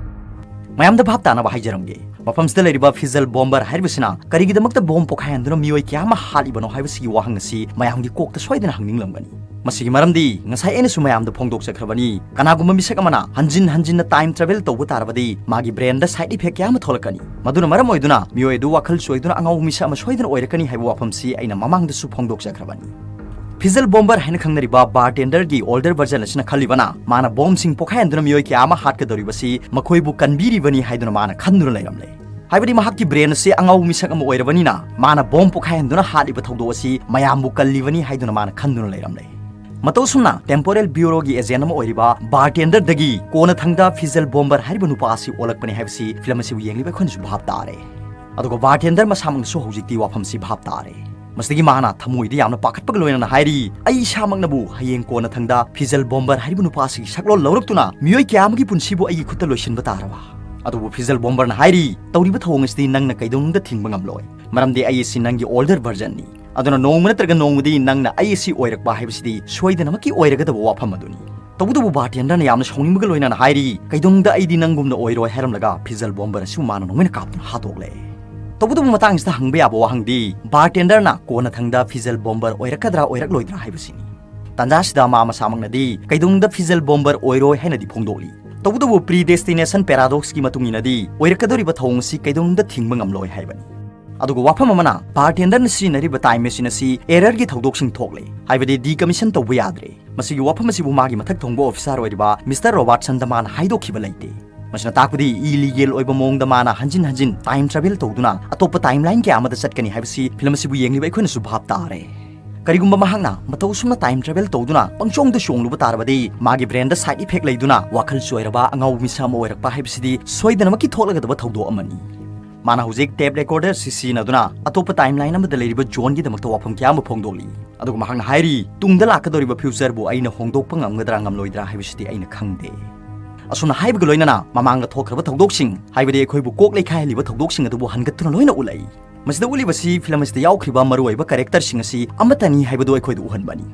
ꯃꯌꯥꯝꯗ ꯚꯥꯞ ꯇꯥꯅꯕ ꯍꯥꯏꯖꯔꯝꯒꯦ꯫ ꯃꯐꯝꯁꯤꯗ ꯂꯩꯔꯤꯕ ꯐꯤꯖꯜ ꯕꯣꯝꯕꯔ ꯍꯥꯏꯔꯤꯕꯁꯤꯅ ꯀꯔꯤꯒꯤꯗꯃꯛꯇ ꯕꯣꯝ ꯄꯣꯈꯥꯏꯍꯟꯗꯨꯅ ꯃꯤꯑꯣꯏ ꯀꯌꯥ ꯑꯃ ꯍꯥꯠꯂꯤꯕꯅꯣ ꯍꯥꯏꯕꯁꯤꯒꯤ ꯋꯥꯍꯪ ꯑꯁꯤ ꯃꯌꯥꯝꯒꯤ ꯀꯣꯛꯇ ꯁꯣꯏꯗꯅ ꯍꯪꯅꯤꯡꯂꯝꯒꯅꯤ꯫ ꯃꯁꯤꯒꯤ ꯃꯔꯝꯗꯤ ꯉꯁꯥꯏ ꯑꯩꯅꯁꯨ ꯃꯌꯥꯝꯗ ꯐꯣꯡꯗꯣꯛꯆꯈ꯭ꯔꯕꯅꯤ, ꯀꯅꯥꯒꯨꯝꯕ ꯃꯤꯁꯛ ꯑꯃꯅ ꯍꯟꯖꯤꯟ ꯍꯟꯖꯤꯟꯅ ꯇꯥꯏꯝ ꯇ꯭ꯔꯥꯚꯦꯜ ꯇꯧꯕ ꯇꯥꯔꯕꯗꯤ ꯃꯥꯒꯤ ꯕ꯭ꯔꯦꯟꯗ ꯁꯥꯏꯗ ꯏꯐꯦꯛ ꯀꯌꯥ ꯑꯃ ꯊꯣꯛꯂꯛꯀꯅꯤ꯫ ꯃꯗꯨꯅ ꯃꯔꯝ ꯑꯣꯏꯗꯨꯅ ꯃꯤꯑꯣꯏ ꯑꯗꯨ ꯋꯥꯈꯜ ꯆꯣꯏꯗꯨꯅ ꯑꯉꯥꯎꯕ ꯃꯤꯁꯛ ꯑꯃ ꯁꯣꯏꯗꯅ ꯑꯣꯏꯔꯛꯀꯅꯤ ꯍꯥꯏꯕ ꯋꯥꯐꯝꯁꯤ ꯑꯩꯅ ꯃꯃꯥꯡꯗꯁꯨ ꯐꯣꯡꯗꯣꯛꯆꯈ꯭ꯔꯕꯅꯤ꯫ ꯐꯤꯖꯜ ꯕꯣꯝꯕꯔ ꯍꯥꯏꯅ ꯈꯪꯅꯔꯤꯕ ꯕꯥꯔꯇꯦꯟꯗꯔꯒꯤ ꯑꯣꯜꯗꯔ ꯚꯔꯖꯟ ꯑꯁꯤꯅ ꯈꯜꯂꯤꯕꯅ ꯃꯥꯅ ꯕꯣꯝꯁꯤꯡ ꯄꯣꯈꯥꯏꯍꯟꯗꯨꯅ ꯃꯤꯑꯣꯏ ꯀꯌꯥ ꯑꯃ ꯍꯥꯠꯀꯗꯧꯔꯤꯕꯁꯤ ꯃꯈꯣꯏꯕꯨ ꯀꯟꯕꯤꯔꯤꯕꯅꯤ ꯍꯥꯏꯗꯨꯅ ꯃꯥꯅ ꯈꯟꯗꯨꯅ ꯂꯩꯔꯝꯂꯦ꯫ ꯍꯥꯏꯕꯗꯤ ꯃꯍꯥꯛꯀꯤ ꯕ꯭ꯔꯦꯟ ꯑꯁꯤ ꯑꯉꯥꯎꯕ ꯃꯤꯁꯛ ꯑꯃ ꯑꯣꯏꯔꯕꯅꯤꯅ ꯃꯥꯅ ꯕꯣꯝ ꯄꯣꯈꯥꯏꯍꯟꯗꯨꯅ ꯍꯥꯠꯂꯤꯕ ꯊꯧꯗꯣꯛ ꯑꯁꯤ ꯃꯌꯥꯝꯕꯨ ꯀꯜꯂꯤꯕꯅꯤ ꯍꯥꯏꯗꯨꯅ ꯃꯥꯅ ꯈꯟꯗꯨꯅ ꯂꯩꯔꯝꯂꯦ꯫ ꯃꯇꯧ ꯑꯁꯨꯝꯅ ꯇꯦꯝꯄꯣꯔꯦꯜ ꯕ꯭ꯌꯨꯔꯣꯒꯤ ꯑꯦꯖꯦꯟ ꯑꯃ ꯑꯣꯏꯔꯤꯕ ꯕꯥꯔꯇꯦꯟꯗꯔꯗꯒꯤ ꯀꯣꯟꯅꯊꯪꯗ ꯐꯤꯖꯜ ꯕꯣꯝꯕꯔ ꯍꯥꯏꯔꯤꯕ ꯅꯨꯄꯥ ꯑꯁꯤ ꯑꯣꯜꯂꯛꯄꯅꯤ ꯍꯥꯏꯕꯁꯤ ꯐꯤꯂꯝ ꯑꯁꯤꯕꯨ ꯌꯦꯡꯂꯤꯕ ꯑꯩꯈꯣꯏꯅꯁꯨ ꯚꯥꯞ ꯇꯥꯔꯦ꯫ ꯑꯗꯨꯒ ꯕꯥꯔꯇꯦꯟꯗꯔ ꯃꯁꯥꯃꯛꯅꯁꯨ ꯍꯧꯖꯤꯛꯇꯤ ꯋꯥꯐꯝꯁꯤ ꯚꯥꯞ ꯇꯥꯔꯦ꯫ ꯃꯁꯤꯗꯒꯤ ꯃꯥꯅ ꯊꯃꯣꯏꯗ ꯌꯥꯝꯅ ꯄꯥꯈꯠꯄꯒ ꯂꯣꯏꯅꯅ ꯍꯥꯏꯔꯤ, "ꯑꯩ ꯏꯁꯥꯃꯛꯅꯕꯨ ꯍꯌꯦꯡ ꯀꯣꯟꯅꯊꯪꯗ ꯐꯤꯖꯜ ꯕꯣꯝꯕꯔ ꯍꯥꯏꯔꯤꯕ ꯅꯨꯄꯥ ꯑꯁꯤꯒꯤ ꯁꯛꯂꯣꯟ ꯂꯧꯔꯛꯇꯨꯅ ꯃꯤꯑꯣꯏ ꯀꯌꯥ ꯑꯃꯒꯤ ꯄꯨꯟꯁꯤꯕꯨ ꯑꯩꯒꯤ ꯈꯨꯠꯇ ꯂꯣꯏꯁꯤꯟꯕ ꯇꯥꯔꯕ?" ꯑꯗꯨꯕꯨ ꯐꯤꯖꯜ ꯕꯣꯝꯕꯔꯅ ꯍꯥꯏꯔꯤ, "ꯇꯧꯔꯤꯕ ꯊꯧꯑꯣꯡ ꯑꯁꯤꯗꯤ ꯅꯪꯅ ꯀꯩꯗꯧꯅꯨꯡꯗ ꯊꯤꯡꯕ ꯉꯝꯂꯣꯏ, ꯃꯔꯝꯗꯤ ꯑꯩ ꯑꯁꯤ ꯅꯪꯒꯤ ꯑꯣꯜꯗꯔ ꯚꯔꯖꯟꯅꯤ꯫ ꯑꯗꯨꯅ ꯅꯣꯡꯃ ꯅꯠꯇ꯭ꯔꯒ ꯅꯣꯡꯃꯗꯤ ꯅꯪꯅ ꯑꯩ ꯑꯁꯤ ꯑꯣꯏꯔꯛꯄ ꯍꯥꯏꯕꯁꯤꯗꯤ ꯁꯣꯏꯗꯅꯃꯛꯀꯤ ꯑꯣꯏꯔꯒꯗꯕ ꯋꯥꯐꯝ ꯑꯗꯨꯅꯤ"꯫ ꯇꯧꯕꯇꯕꯨ ꯕꯥꯔꯇꯦꯟꯗꯔꯅ ꯌꯥꯝꯅ ꯁꯥꯎꯅꯤꯡꯕꯒ ꯂꯣꯏꯅꯅ ꯍꯥꯏꯔꯤ, "ꯀꯩꯗꯧꯅꯨꯡꯗ ꯑꯩꯗꯤ ꯅꯪꯒꯨꯝꯅ ꯑꯣꯏꯔꯣꯏ" ꯍꯥꯏꯔꯝꯂꯒ ꯐꯤꯖꯜ ꯕꯣꯝꯕꯔ ꯑꯁꯤꯕꯨ ꯃꯥꯅ ꯅꯣꯡꯃꯩꯅ ꯀꯥꯞꯇꯨꯅ ꯍꯥꯠꯇꯣꯛꯂꯦ꯫ ꯇꯧꯕꯇꯕꯨ ꯃꯇꯥꯡꯁꯤꯗ ꯍꯪꯕ ꯌꯥꯕ ꯋꯥꯍꯪꯗꯤ, ꯕꯥꯔꯇꯦꯟꯗꯔꯅ ꯀꯣꯟꯅꯊꯪꯗ ꯐꯤꯖꯜ ꯕꯣꯝꯕꯔ ꯑꯣꯏꯔꯛꯀꯗ꯭ꯔꯥ ꯑꯣꯏꯔꯛꯂꯣꯏꯗ꯭ꯔꯥ ꯍꯥꯏꯕꯁꯤꯅꯤ꯫ ꯇꯥꯟꯖꯥꯁꯤꯗ ꯃꯥ ꯃꯁꯥꯃꯛꯅꯗꯤ ꯀꯩꯗꯧꯅꯨꯡꯗ ꯐꯤꯖꯜ ꯕꯣꯝꯕꯔ ꯑꯣꯏꯔꯣꯏ ꯍꯥꯏꯅꯗꯤ ꯐꯣꯡꯗꯣꯛꯂꯤ꯫ ꯇꯧꯕꯇꯕꯨ predestination paradoxꯀꯤ ꯃꯇꯨꯡ ꯏꯟꯅꯗꯤ ꯑꯣꯏꯔꯛꯀꯗꯧꯔꯤꯕ ꯊꯧꯑꯣꯡ ꯑꯁꯤ ꯀꯩꯗꯧꯅꯨꯡꯗ ꯊꯤꯡꯕ ꯉꯝꯂꯣꯏ ꯍꯥꯏꯕꯅꯤ꯫ ꯑꯗꯨꯒ ꯋꯥꯐꯝ ꯑꯃꯅ, bartenderꯅ ꯁꯤꯖꯤꯟꯅꯔꯤꯕ time machine ꯑꯁꯤ errorꯒꯤ ꯊꯧꯗꯣꯛꯁꯤꯡ ꯊꯣꯛꯂꯦ, ꯍꯥꯏꯕꯗꯤ decommission ꯇꯧꯕ ꯌꯥꯗ꯭ꯔꯦ꯫ ꯃꯁꯤꯒꯤ ꯋꯥꯐꯝ ꯑꯁꯤꯕꯨ ꯃꯥꯒꯤ ꯃꯊꯛ ꯊꯣꯡꯕ officer ꯑꯣꯏꯔꯤꯕ Mister Robertsonꯗ ꯃꯥꯅ ꯍꯥꯏꯗꯣꯛꯈꯤꯕ ꯂꯩꯇꯦ꯫ ꯃꯁꯤꯅ ꯇꯥꯛꯄꯗꯤ illegal ꯑꯣꯏꯕ ꯃꯑꯣꯡꯗ ꯃꯥꯅ ꯍꯟꯖꯤꯟ ꯍꯟꯖꯤꯟ time travel ꯇꯧꯗꯨꯅ ꯑꯇꯣꯞꯄ timeline ꯀꯌꯥ ꯑꯃꯗ ꯆꯠꯀꯅꯤ ꯍꯥꯏꯕꯁꯤ film ꯑꯁꯤꯕꯨ ꯌꯦꯡꯂꯤꯕ ꯑꯩꯈꯣꯏꯅꯁꯨ ꯚꯥꯞ ꯇꯥꯔꯦ꯫ ꯀꯔꯤꯒꯨꯝꯕ ꯃꯍꯥꯛꯅ ꯃꯇꯧ ꯑꯁꯨꯝꯅ time travel ꯇꯧꯗꯨꯅ ꯄꯪꯆꯣꯡꯗ ꯆꯣꯡꯂꯨꯕ ꯇꯥꯔꯕꯗꯤ, ꯃꯥꯒꯤ brainꯗ side effect ꯂꯩꯗꯨꯅ ꯋꯥꯈꯜ ꯆꯣꯏꯔꯕ ꯑꯉꯥꯎꯕ ꯃꯤꯁꯛ ꯑꯃ ꯑꯣꯏꯔꯛꯄ ꯍꯥꯏꯕꯁꯤꯗꯤ ꯁꯣꯏꯗꯅꯃꯛꯀꯤ ꯊꯣꯛꯂꯒꯗꯕ ꯊꯧꯗꯣꯛ ꯑꯃꯅꯤ꯫ ꯃꯥꯅ ꯍꯧꯖꯤꯛ tape recorder ꯑꯁꯤ ꯁꯤꯖꯤꯟꯅꯗꯨꯅ ꯑꯇꯣꯞꯄ timeline ꯑꯃꯗ ꯂꯩꯔꯤꯕ Johnꯒꯤꯗꯃꯛꯇ ꯋꯥꯐꯝ ꯀꯌꯥ ꯑꯃ ꯐꯣꯡꯗꯣꯛꯂꯤ꯫ ꯑꯗꯨꯒ ꯃꯍꯥꯛꯅ ꯍꯥꯏꯔꯤ, "ꯇꯨꯡꯗ ꯂꯥꯛꯀꯗꯧꯔꯤꯕ futureꯕꯨ ꯑꯩꯅ ꯍꯣꯡꯗꯣꯛꯄ ꯉꯝꯒꯗ꯭ꯔꯥ ꯉꯝꯂꯣꯏꯗ꯭ꯔꯥ ꯍꯥꯏꯕꯁꯤꯗꯤ ꯑꯩꯅ ꯈꯪꯗꯦ꯫" ꯑꯁꯨꯝꯅ ꯍꯥꯏꯕꯒ ꯂꯣꯏꯅꯅ ꯃꯃꯥꯡꯗ ꯊꯣꯛꯈ꯭ꯔꯕ ꯊꯧꯗꯣꯛꯁꯤꯡ, ꯍꯥꯏꯕꯗꯤ ꯑꯩꯈꯣꯏꯕꯨ ꯀꯣꯛ ꯂꯩꯈꯥꯏꯍꯜꯂꯤꯕ ꯊꯧꯗꯣꯛꯁꯤꯡ ꯑꯗꯨꯕꯨ ꯍꯟꯒꯠꯇꯨꯅ ꯂꯣꯏꯅ ꯎꯠꯂꯛꯏ꯫ ꯃꯁꯤꯗ ꯎꯠꯂꯤꯕꯁꯤ film ꯑꯁꯤꯗ ꯌꯥꯎꯈ꯭ꯔꯤꯕ ꯃꯔꯨꯑꯣꯏꯕ characterꯁꯤꯡ ꯑꯁꯤ ꯑꯃꯠꯇꯅꯤ ꯍꯥꯏꯕꯗꯨ ꯑꯩꯈꯣꯏꯗ ꯎꯍꯟꯕꯅꯤ꯫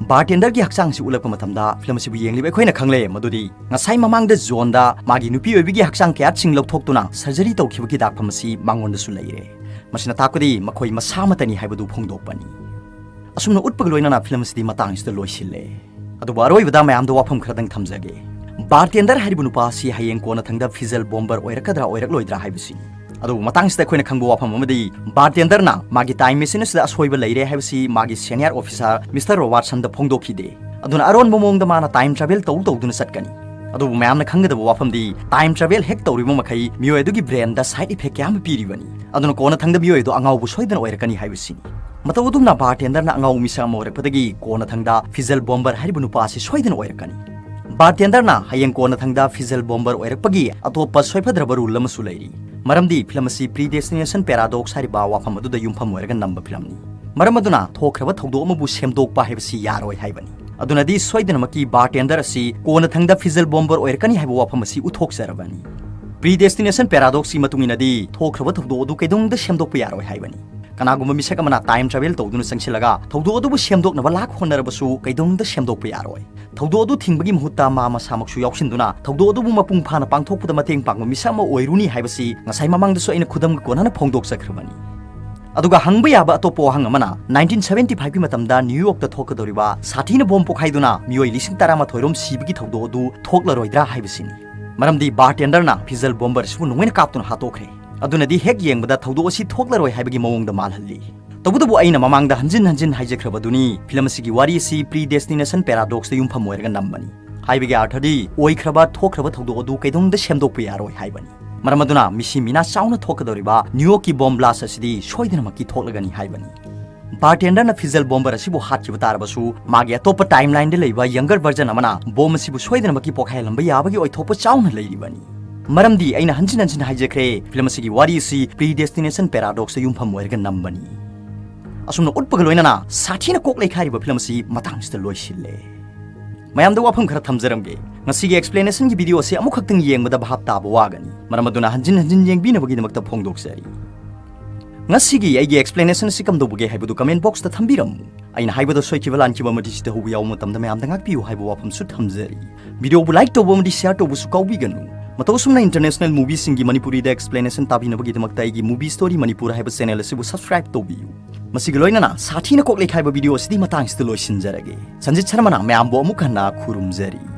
Bartenderꯒꯤ ꯍꯛꯆꯥꯡꯁꯤ ꯎꯠꯂꯛꯄ ꯃꯇꯝꯗ film ꯑꯁꯤꯕꯨ ꯌꯦꯡꯂꯤꯕ ꯑꯩꯈꯣꯏꯅ ꯈꯪꯂꯦ ꯃꯗꯨꯗꯤ ꯉꯁꯥꯏ ꯃꯃꯥꯡꯗ Johnꯗ ꯃꯥꯒꯤ ꯅꯨꯄꯤ ꯑꯣꯏꯕꯤꯒꯤ ꯍꯛꯆꯥꯡ ꯀꯌꯥꯠꯁꯤꯡ ꯂꯧꯊꯣꯛꯇꯨꯅ surgery ꯇꯧꯈꯤꯕꯒꯤ ꯗꯥꯛꯐꯝ ꯑꯁꯤ ꯃꯉꯣꯟꯗꯁꯨ ꯂꯩꯔꯦ꯫ ꯃꯁꯤꯅ ꯇꯥꯛꯄꯗꯤ ꯃꯈꯣꯏ ꯃꯁꯥ ꯑꯃꯠꯇꯅꯤ ꯍꯥꯏꯕꯗꯨ ꯐꯣꯡꯗꯣꯛꯄꯅꯤ꯫ ꯑꯁꯨꯝꯅ ꯎꯠꯄꯒ ꯂꯣꯏꯅꯅ film ꯑꯁꯤꯗꯤ ꯃꯇꯥꯡ ꯑꯁꯤꯗ ꯂꯣꯏꯁꯤꯜꯂꯦ꯫ ꯑꯗꯨꯕꯨ ꯑꯔꯣꯏꯕꯗ ꯃꯌꯥꯝꯗ ꯋꯥꯐꯝ ꯈꯔꯗꯪ ꯊꯝꯖꯒꯦ꯫ Bartender ꯍꯥꯏꯔꯤꯕ ꯅꯨꯄꯥ ꯑꯁꯤ ꯍꯌꯦꯡ ꯀꯣꯟꯅꯊꯪꯗ Fizzle Bomber ꯑꯣꯏꯔꯛꯀꯗ꯭ꯔꯥ ꯑꯣꯏꯔꯛꯂꯣꯏꯗ꯭ꯔꯥ ꯍꯥꯏꯕꯁꯤꯅꯤ꯫ ꯑꯗꯨꯕꯨ ꯃꯇꯥꯡꯁꯤꯗ ꯑꯩꯈꯣꯏꯅ ꯈꯪꯕ ꯋꯥꯐꯝ ꯑꯃꯗꯤ, Bartenderꯅ ꯃꯥꯒꯤ time machine ꯑꯁꯤꯗ ꯑꯁꯣꯏꯕ ꯂꯩꯔꯦ ꯍꯥꯏꯕꯁꯤ ꯃꯥꯒꯤ senior officer Mister Robertsonꯗ ꯐꯣꯡꯗꯣꯛꯈꯤꯗꯦ꯫ ꯑꯗꯨꯅ ꯑꯔꯣꯟꯕ ꯃꯑꯣꯡꯗ ꯃꯥꯅ time travel ꯇꯧ ꯇꯧꯗꯨꯅ ꯆꯠꯀꯅꯤ꯫ ꯑꯗꯨꯕꯨ ꯃꯌꯥꯝꯅ ꯈꯪꯒꯗꯕ ꯋꯥꯐꯝꯗꯤ, time travel ꯍꯦꯛ ꯇꯧꯔꯤꯕ ꯃꯈꯩ ꯃꯤꯑꯣꯏ ꯑꯗꯨꯒꯤ brainꯗ side effect ꯀꯌꯥ ꯑꯃ ꯄꯤꯔꯤꯕꯅꯤ꯫ ꯑꯗꯨꯅ ꯀꯣꯟꯅꯊꯪꯗ ꯃꯤꯑꯣꯏ ꯑꯗꯨ ꯑꯉꯥꯎꯕ ꯁꯣꯏꯗꯅ ꯑꯣꯏꯔꯛꯀꯅꯤ ꯍꯥꯏꯕꯁꯤꯅꯤ꯫ ꯃꯇꯧ ꯑꯗꯨꯝꯅ Bartenderꯅ ꯑꯉꯥꯎꯕ ꯃꯤꯁꯛ ꯑꯃ ꯑꯣꯏꯔꯛꯄꯗꯒꯤ ꯀꯣꯟꯅꯊꯪꯗ Fizzle Bomber ꯍꯥꯏꯔꯤꯕ ꯅꯨꯄꯥ ꯑꯁꯤ ꯁꯣꯏꯗꯅ ꯑꯣꯏꯔꯛꯀꯅꯤ꯫ Bartenderꯅ ꯍꯌꯦꯡ ꯀꯣꯟꯅꯊꯪꯗ Fizzle Bomber ꯑꯣꯏꯔꯛꯄꯒꯤ ꯑꯇꯣꯞꯄ ꯁꯣꯏꯐꯗ꯭ꯔꯕ rule ꯑꯃꯁꯨ ꯂꯩꯔꯤ꯫ ꯃꯔꯝꯗꯤ film ꯑꯁꯤ predestination paradox ꯍꯥꯏꯔꯤꯕ ꯋꯥꯐꯝ ꯑꯗꯨꯗ ꯌꯨꯝꯐꯝ ꯑꯣꯏꯔꯒ ꯅꯝꯕ filmꯅꯤ꯫ ꯃꯔꯝ ꯑꯗꯨꯅ ꯊꯣꯛꯈ꯭ꯔꯕ ꯊꯧꯗꯣꯛ ꯑꯃꯕꯨ ꯁꯦꯝꯗꯣꯛꯄ ꯍꯥꯏꯕꯁꯤ ꯌꯥꯔꯣꯏ ꯍꯥꯏꯕꯅꯤ꯫ ꯑꯗꯨꯅꯗꯤ ꯁꯣꯏꯗꯅꯃꯛꯀꯤ Bartender ꯑꯁꯤ ꯀꯣꯟꯅꯊꯪꯗ Fizzle Bomber ꯑꯣꯏꯔꯛꯀꯅꯤ ꯍꯥꯏꯕ ꯋꯥꯐꯝ ꯑꯁꯤ ꯎꯠꯊꯣꯛꯆꯔꯕꯅꯤ꯫ Predestination paradoxꯀꯤ ꯃꯇꯨꯡ ꯏꯟꯅꯗꯤ ꯊꯣꯛꯈ꯭ꯔꯕ ꯊꯧꯗꯣꯛ ꯑꯗꯨ ꯀꯩꯗꯧꯅꯨꯡꯗ ꯁꯦꯝꯗꯣꯛꯄ ꯌꯥꯔꯣꯏ ꯍꯥꯏꯕꯅꯤ꯫ ꯀꯅꯥꯒꯨꯝꯕ ꯃꯤꯁꯛ ꯑꯃꯅ time travel ꯇꯧꯗꯨꯅ ꯆꯪꯁꯤꯜꯂꯒ ꯊꯧꯗꯣꯛ ꯑꯗꯨꯕꯨ ꯁꯦꯝꯗꯣꯛꯅꯕ ꯂꯥꯛ ꯍꯣꯠꯅꯔꯕꯁꯨ ꯀꯩꯗꯧꯅꯨꯡꯗ ꯁꯦꯝꯗꯣꯛꯄ ꯌꯥꯔꯣꯏ꯫ ꯊꯧꯗꯣꯛ ꯑꯗꯨ ꯊꯤꯡꯕꯒꯤ ꯃꯍꯨꯠꯇ ꯃꯥ ꯃꯁꯥꯃꯛꯁꯨ ꯌꯥꯎꯁꯤꯟꯗꯨꯅ ꯊꯧꯗꯣꯛ ꯑꯗꯨꯕꯨ ꯃꯄꯨꯡ ꯐꯥꯅ ꯄꯥꯡꯊꯣꯛꯄꯗ ꯃꯇꯦꯡ ꯄꯥꯡꯕ ꯃꯤꯁꯛ ꯑꯃ ꯑꯣꯏꯔꯨꯅꯤ ꯍꯥꯏꯕꯁꯤ ꯉꯁꯥꯏ ꯃꯃꯥꯡꯗꯁꯨ ꯑꯩꯅ ꯈꯨꯗꯝꯒ ꯀꯣꯟꯅꯅ ꯐꯣꯡꯗꯣꯛꯆꯈ꯭ꯔꯕꯅꯤ꯫ ꯑꯗꯨꯒ ꯍꯪꯕ ꯌꯥꯕ ꯑꯇꯣꯞꯄ ꯋꯥꯍꯪ ꯑꯃꯅ, nineteen seventy fiveꯀꯤ ꯃꯇꯝꯗ New Yorkꯇ ꯊꯣꯛꯀꯗꯧꯔꯤꯕ ꯁꯥꯊꯤꯅ bomb ꯄꯣꯈꯥꯏꯗꯨꯅ ꯃꯤꯑꯣꯏ ꯂꯤꯁꯤꯡ ꯇꯔꯥꯃꯥꯊꯣꯏ ꯔꯣꯝ ꯁꯤꯕꯒꯤ ꯊꯧꯗꯣꯛ ꯑꯗꯨ ꯊꯣꯛꯂꯔꯣꯏꯗ꯭ꯔꯥ ꯍꯥꯏꯕꯁꯤꯅꯤ꯫ ꯃꯔꯝꯗꯤ ꯕꯥꯔꯇꯦꯟꯗꯔꯅ ꯐꯤꯖꯜ ꯕꯣꯝꯕꯔ ꯑꯁꯤꯕꯨ ꯅꯣꯡꯃꯩꯅ ꯀꯥꯞꯇꯨꯅ ꯍꯥꯠꯇꯣꯛꯈ꯭ꯔꯦ꯫ ꯑꯗꯨꯅꯗꯤ ꯍꯦꯛ ꯌꯦꯡꯕꯗ ꯊꯧꯗꯣꯛ ꯑꯁꯤ ꯊꯣꯛꯂꯔꯣꯏ ꯍꯥꯏꯕꯒꯤ ꯃꯑꯣꯡꯗ ꯃꯥꯜꯍꯜꯂꯤ꯫ ꯇꯧꯕꯇꯕꯨ ꯑꯩꯅ ꯃꯃꯥꯡꯗ ꯍꯟꯖꯤꯟ ꯍꯟꯖꯤꯟ ꯍꯥꯏꯖꯈ꯭ꯔꯕꯗꯨꯅꯤ, ꯐꯤꯂꯝ ꯑꯁꯤꯒꯤ ꯋꯥꯔꯤ ꯑꯁꯤ ꯄ꯭ꯔꯤ ꯗꯦꯁꯇꯤꯅꯦꯁꯟ ꯄꯦꯔꯥꯗꯣꯛꯁꯇ ꯌꯨꯝꯐꯝ ꯑꯣꯏꯔꯒ ꯅꯝꯕꯅꯤ꯫ ꯍꯥꯏꯕꯒꯤ ꯑꯥꯔꯊꯗꯤ ꯑꯣꯏꯈ꯭ꯔꯕ ꯊꯣꯛꯈ꯭ꯔꯕ ꯊꯧꯗꯣꯛ ꯑꯗꯨ ꯀꯩꯗꯧꯅꯨꯡꯗ ꯁꯦꯝꯗꯣꯛꯄ ꯌꯥꯔꯣꯏ ꯍꯥꯏꯕꯅꯤ꯫ ꯃꯔꯝ ꯑꯗꯨꯅ ꯃꯤꯁꯤ ꯃꯤꯅꯥ ꯆꯥꯎꯅ ꯊꯣꯛꯀꯗꯧꯔꯤꯕ ꯅ꯭ꯌꯨꯌꯣꯔꯛꯀꯤ ꯕꯣꯝ ꯕ꯭ꯂꯥꯁ ꯑꯁꯤꯗꯤ ꯁꯣꯏꯗꯅꯃꯛꯀꯤ ꯊꯣꯛꯂꯒꯅꯤ ꯍꯥꯏꯕꯅꯤ꯫ ꯕꯥꯔꯇꯦꯟꯗꯔꯅ ꯐꯤꯖꯜ ꯕꯣꯝꯕꯔ ꯑꯁꯤꯕꯨ ꯍꯥꯠꯈꯤꯕ ꯇꯥꯔꯕꯁꯨ, ꯃꯥꯒꯤ ꯑꯇꯣꯞꯄ ꯇꯥꯏꯝꯂꯥꯏꯟꯗ ꯂꯩꯕ ꯌꯪꯒꯔ ꯚꯔꯖꯟ ꯑꯃꯅ ꯕꯣꯝ ꯑꯁꯤꯕꯨ ꯁꯣꯏꯗꯅꯃꯛꯀꯤ ꯄꯣꯈꯥꯏꯍꯜꯂꯝꯕ ꯌꯥꯕꯒꯤ ꯑꯣꯏꯊꯣꯛꯄ ꯆꯥꯎꯅ ꯂꯩꯔꯤꯕꯅꯤ꯫ ꯃꯔꯝꯗꯤ ꯑꯩꯅ ꯍꯟꯖꯤꯟ ꯍꯟꯖꯤꯟ ꯍꯥꯏꯖꯈ꯭ꯔꯦ, ꯐꯤꯂꯝ ꯑꯁꯤꯒꯤ ꯋꯥꯔꯤ ꯑꯁꯤ ꯄ꯭ꯔꯤ ꯗꯦꯁꯇꯤꯅꯦꯁꯟ ꯄꯦꯔꯥꯗꯣꯛꯁꯇ ꯌꯨꯝꯐꯝ ꯑꯣꯏꯔꯒ ꯅꯝꯕꯅꯤ꯫ ꯑꯁꯨꯝꯅ ꯎꯠꯄꯒ ꯂꯣꯏꯅꯅ ꯁꯥꯊꯤꯅ ꯀꯣꯛ ꯂꯩꯈꯥꯏꯔꯤꯕ ꯐꯤꯂꯝ ꯑꯁꯤ ꯃꯇꯥꯡꯁꯤꯗ ꯂꯣꯏꯁꯤꯜꯂꯦ꯫ ꯃꯌꯥꯝꯗ ꯋꯥꯐꯝ ꯈꯔ ꯊꯝꯖꯔꯝꯒꯦ꯫ ꯉꯁꯤꯒꯤ ꯑꯦꯛꯁꯄ꯭ꯂꯦꯅꯦꯁꯟꯒꯤ ꯚꯤꯗꯤꯑꯣ ꯑꯁꯤ ꯑꯃꯨꯛꯈꯛꯇꯪ ꯌꯦꯡꯕꯗ ꯚꯥꯞ ꯇꯥꯕ ꯋꯥꯒꯅꯤ꯫ ꯃꯔꯝ ꯑꯗꯨꯅ ꯍꯟꯖꯤꯟ ꯍꯟꯖꯤꯟ ꯌꯦꯡꯕꯤꯅꯕꯒꯤꯗꯃꯛꯇ ꯐꯣꯡꯗꯣꯛꯆꯔꯤ꯫ ꯉꯁꯤꯒꯤ ꯑꯩꯒꯤ ꯑꯦꯛꯁꯄ꯭ꯂꯦꯅꯦꯁꯟ ꯑꯁꯤ ꯀꯝꯗꯧꯕꯒꯦ ꯍꯥꯏꯕꯗꯨ ꯀꯃꯦꯟ ꯕꯣꯛꯁꯇ ꯊꯝꯕꯤꯔꯝꯃꯨ꯫ ꯑꯩꯅ ꯍꯥꯏꯕꯗ ꯁꯣꯏꯈꯤꯕ ꯂꯥꯟꯈꯤꯕ ꯑꯃꯗꯤ ꯁꯤꯗ ꯍꯧꯕ ꯌꯥꯎꯕ ꯃꯇꯝꯗ ꯃꯌꯥꯝꯗ ꯉꯥꯛꯄꯤꯌꯨ ꯍꯥꯏꯕ ꯋꯥꯐꯝꯁꯨ ꯊꯝꯖꯔꯤ꯫ ꯚꯤꯗꯤꯑꯣꯕꯨ ꯂꯥꯏꯛ ꯇꯧꯕ ꯑꯃꯗꯤ ꯁꯤꯌꯥꯔ ꯇꯧꯕꯁꯨ ꯀꯥꯎꯕꯤꯒꯅꯨ꯫ ꯃꯇꯧ ꯑꯁꯨꯝꯅ ꯏꯟꯇꯔꯅꯦꯁꯅꯦꯜ ꯃꯨꯚꯤꯁꯤꯡꯒꯤ ꯃꯅꯤꯄꯨꯔꯤꯗ ꯑꯦꯛꯁꯄ꯭ꯂꯦꯅꯦꯁꯟ ꯇꯥꯕꯤꯅꯕꯒꯤꯗꯃꯛꯇ ꯑꯩꯒꯤ ꯃꯨꯚꯤ ꯁ꯭ꯇꯣꯔꯤ ꯃꯅꯤꯄꯨꯔ ꯍꯥꯏꯕ ꯆꯦꯅꯦꯜ ꯑꯁꯤꯕꯨ ꯁꯕꯁꯀ꯭ꯔꯥꯏꯕ ꯇꯧꯕꯤꯌꯨ꯫ ꯃꯁꯤꯒ ꯂꯣꯏꯅꯅ ꯁꯥꯊꯤꯅ ꯀꯣꯛ ꯂꯩꯈꯥꯏꯕ ꯚꯤꯗꯤꯑꯣ ꯑꯁꯤꯗꯤ ꯃꯇꯥꯡꯁꯤꯗ ꯂꯣꯏꯁꯤꯟꯖꯔꯒꯦ꯫ ꯁꯟꯖꯤꯠ ꯁꯔꯃꯅ ꯃꯌꯥꯝꯕꯨ ꯑꯃꯨꯛ ꯍꯟꯅ ꯈꯨꯔꯨꯝꯖꯔꯤ꯫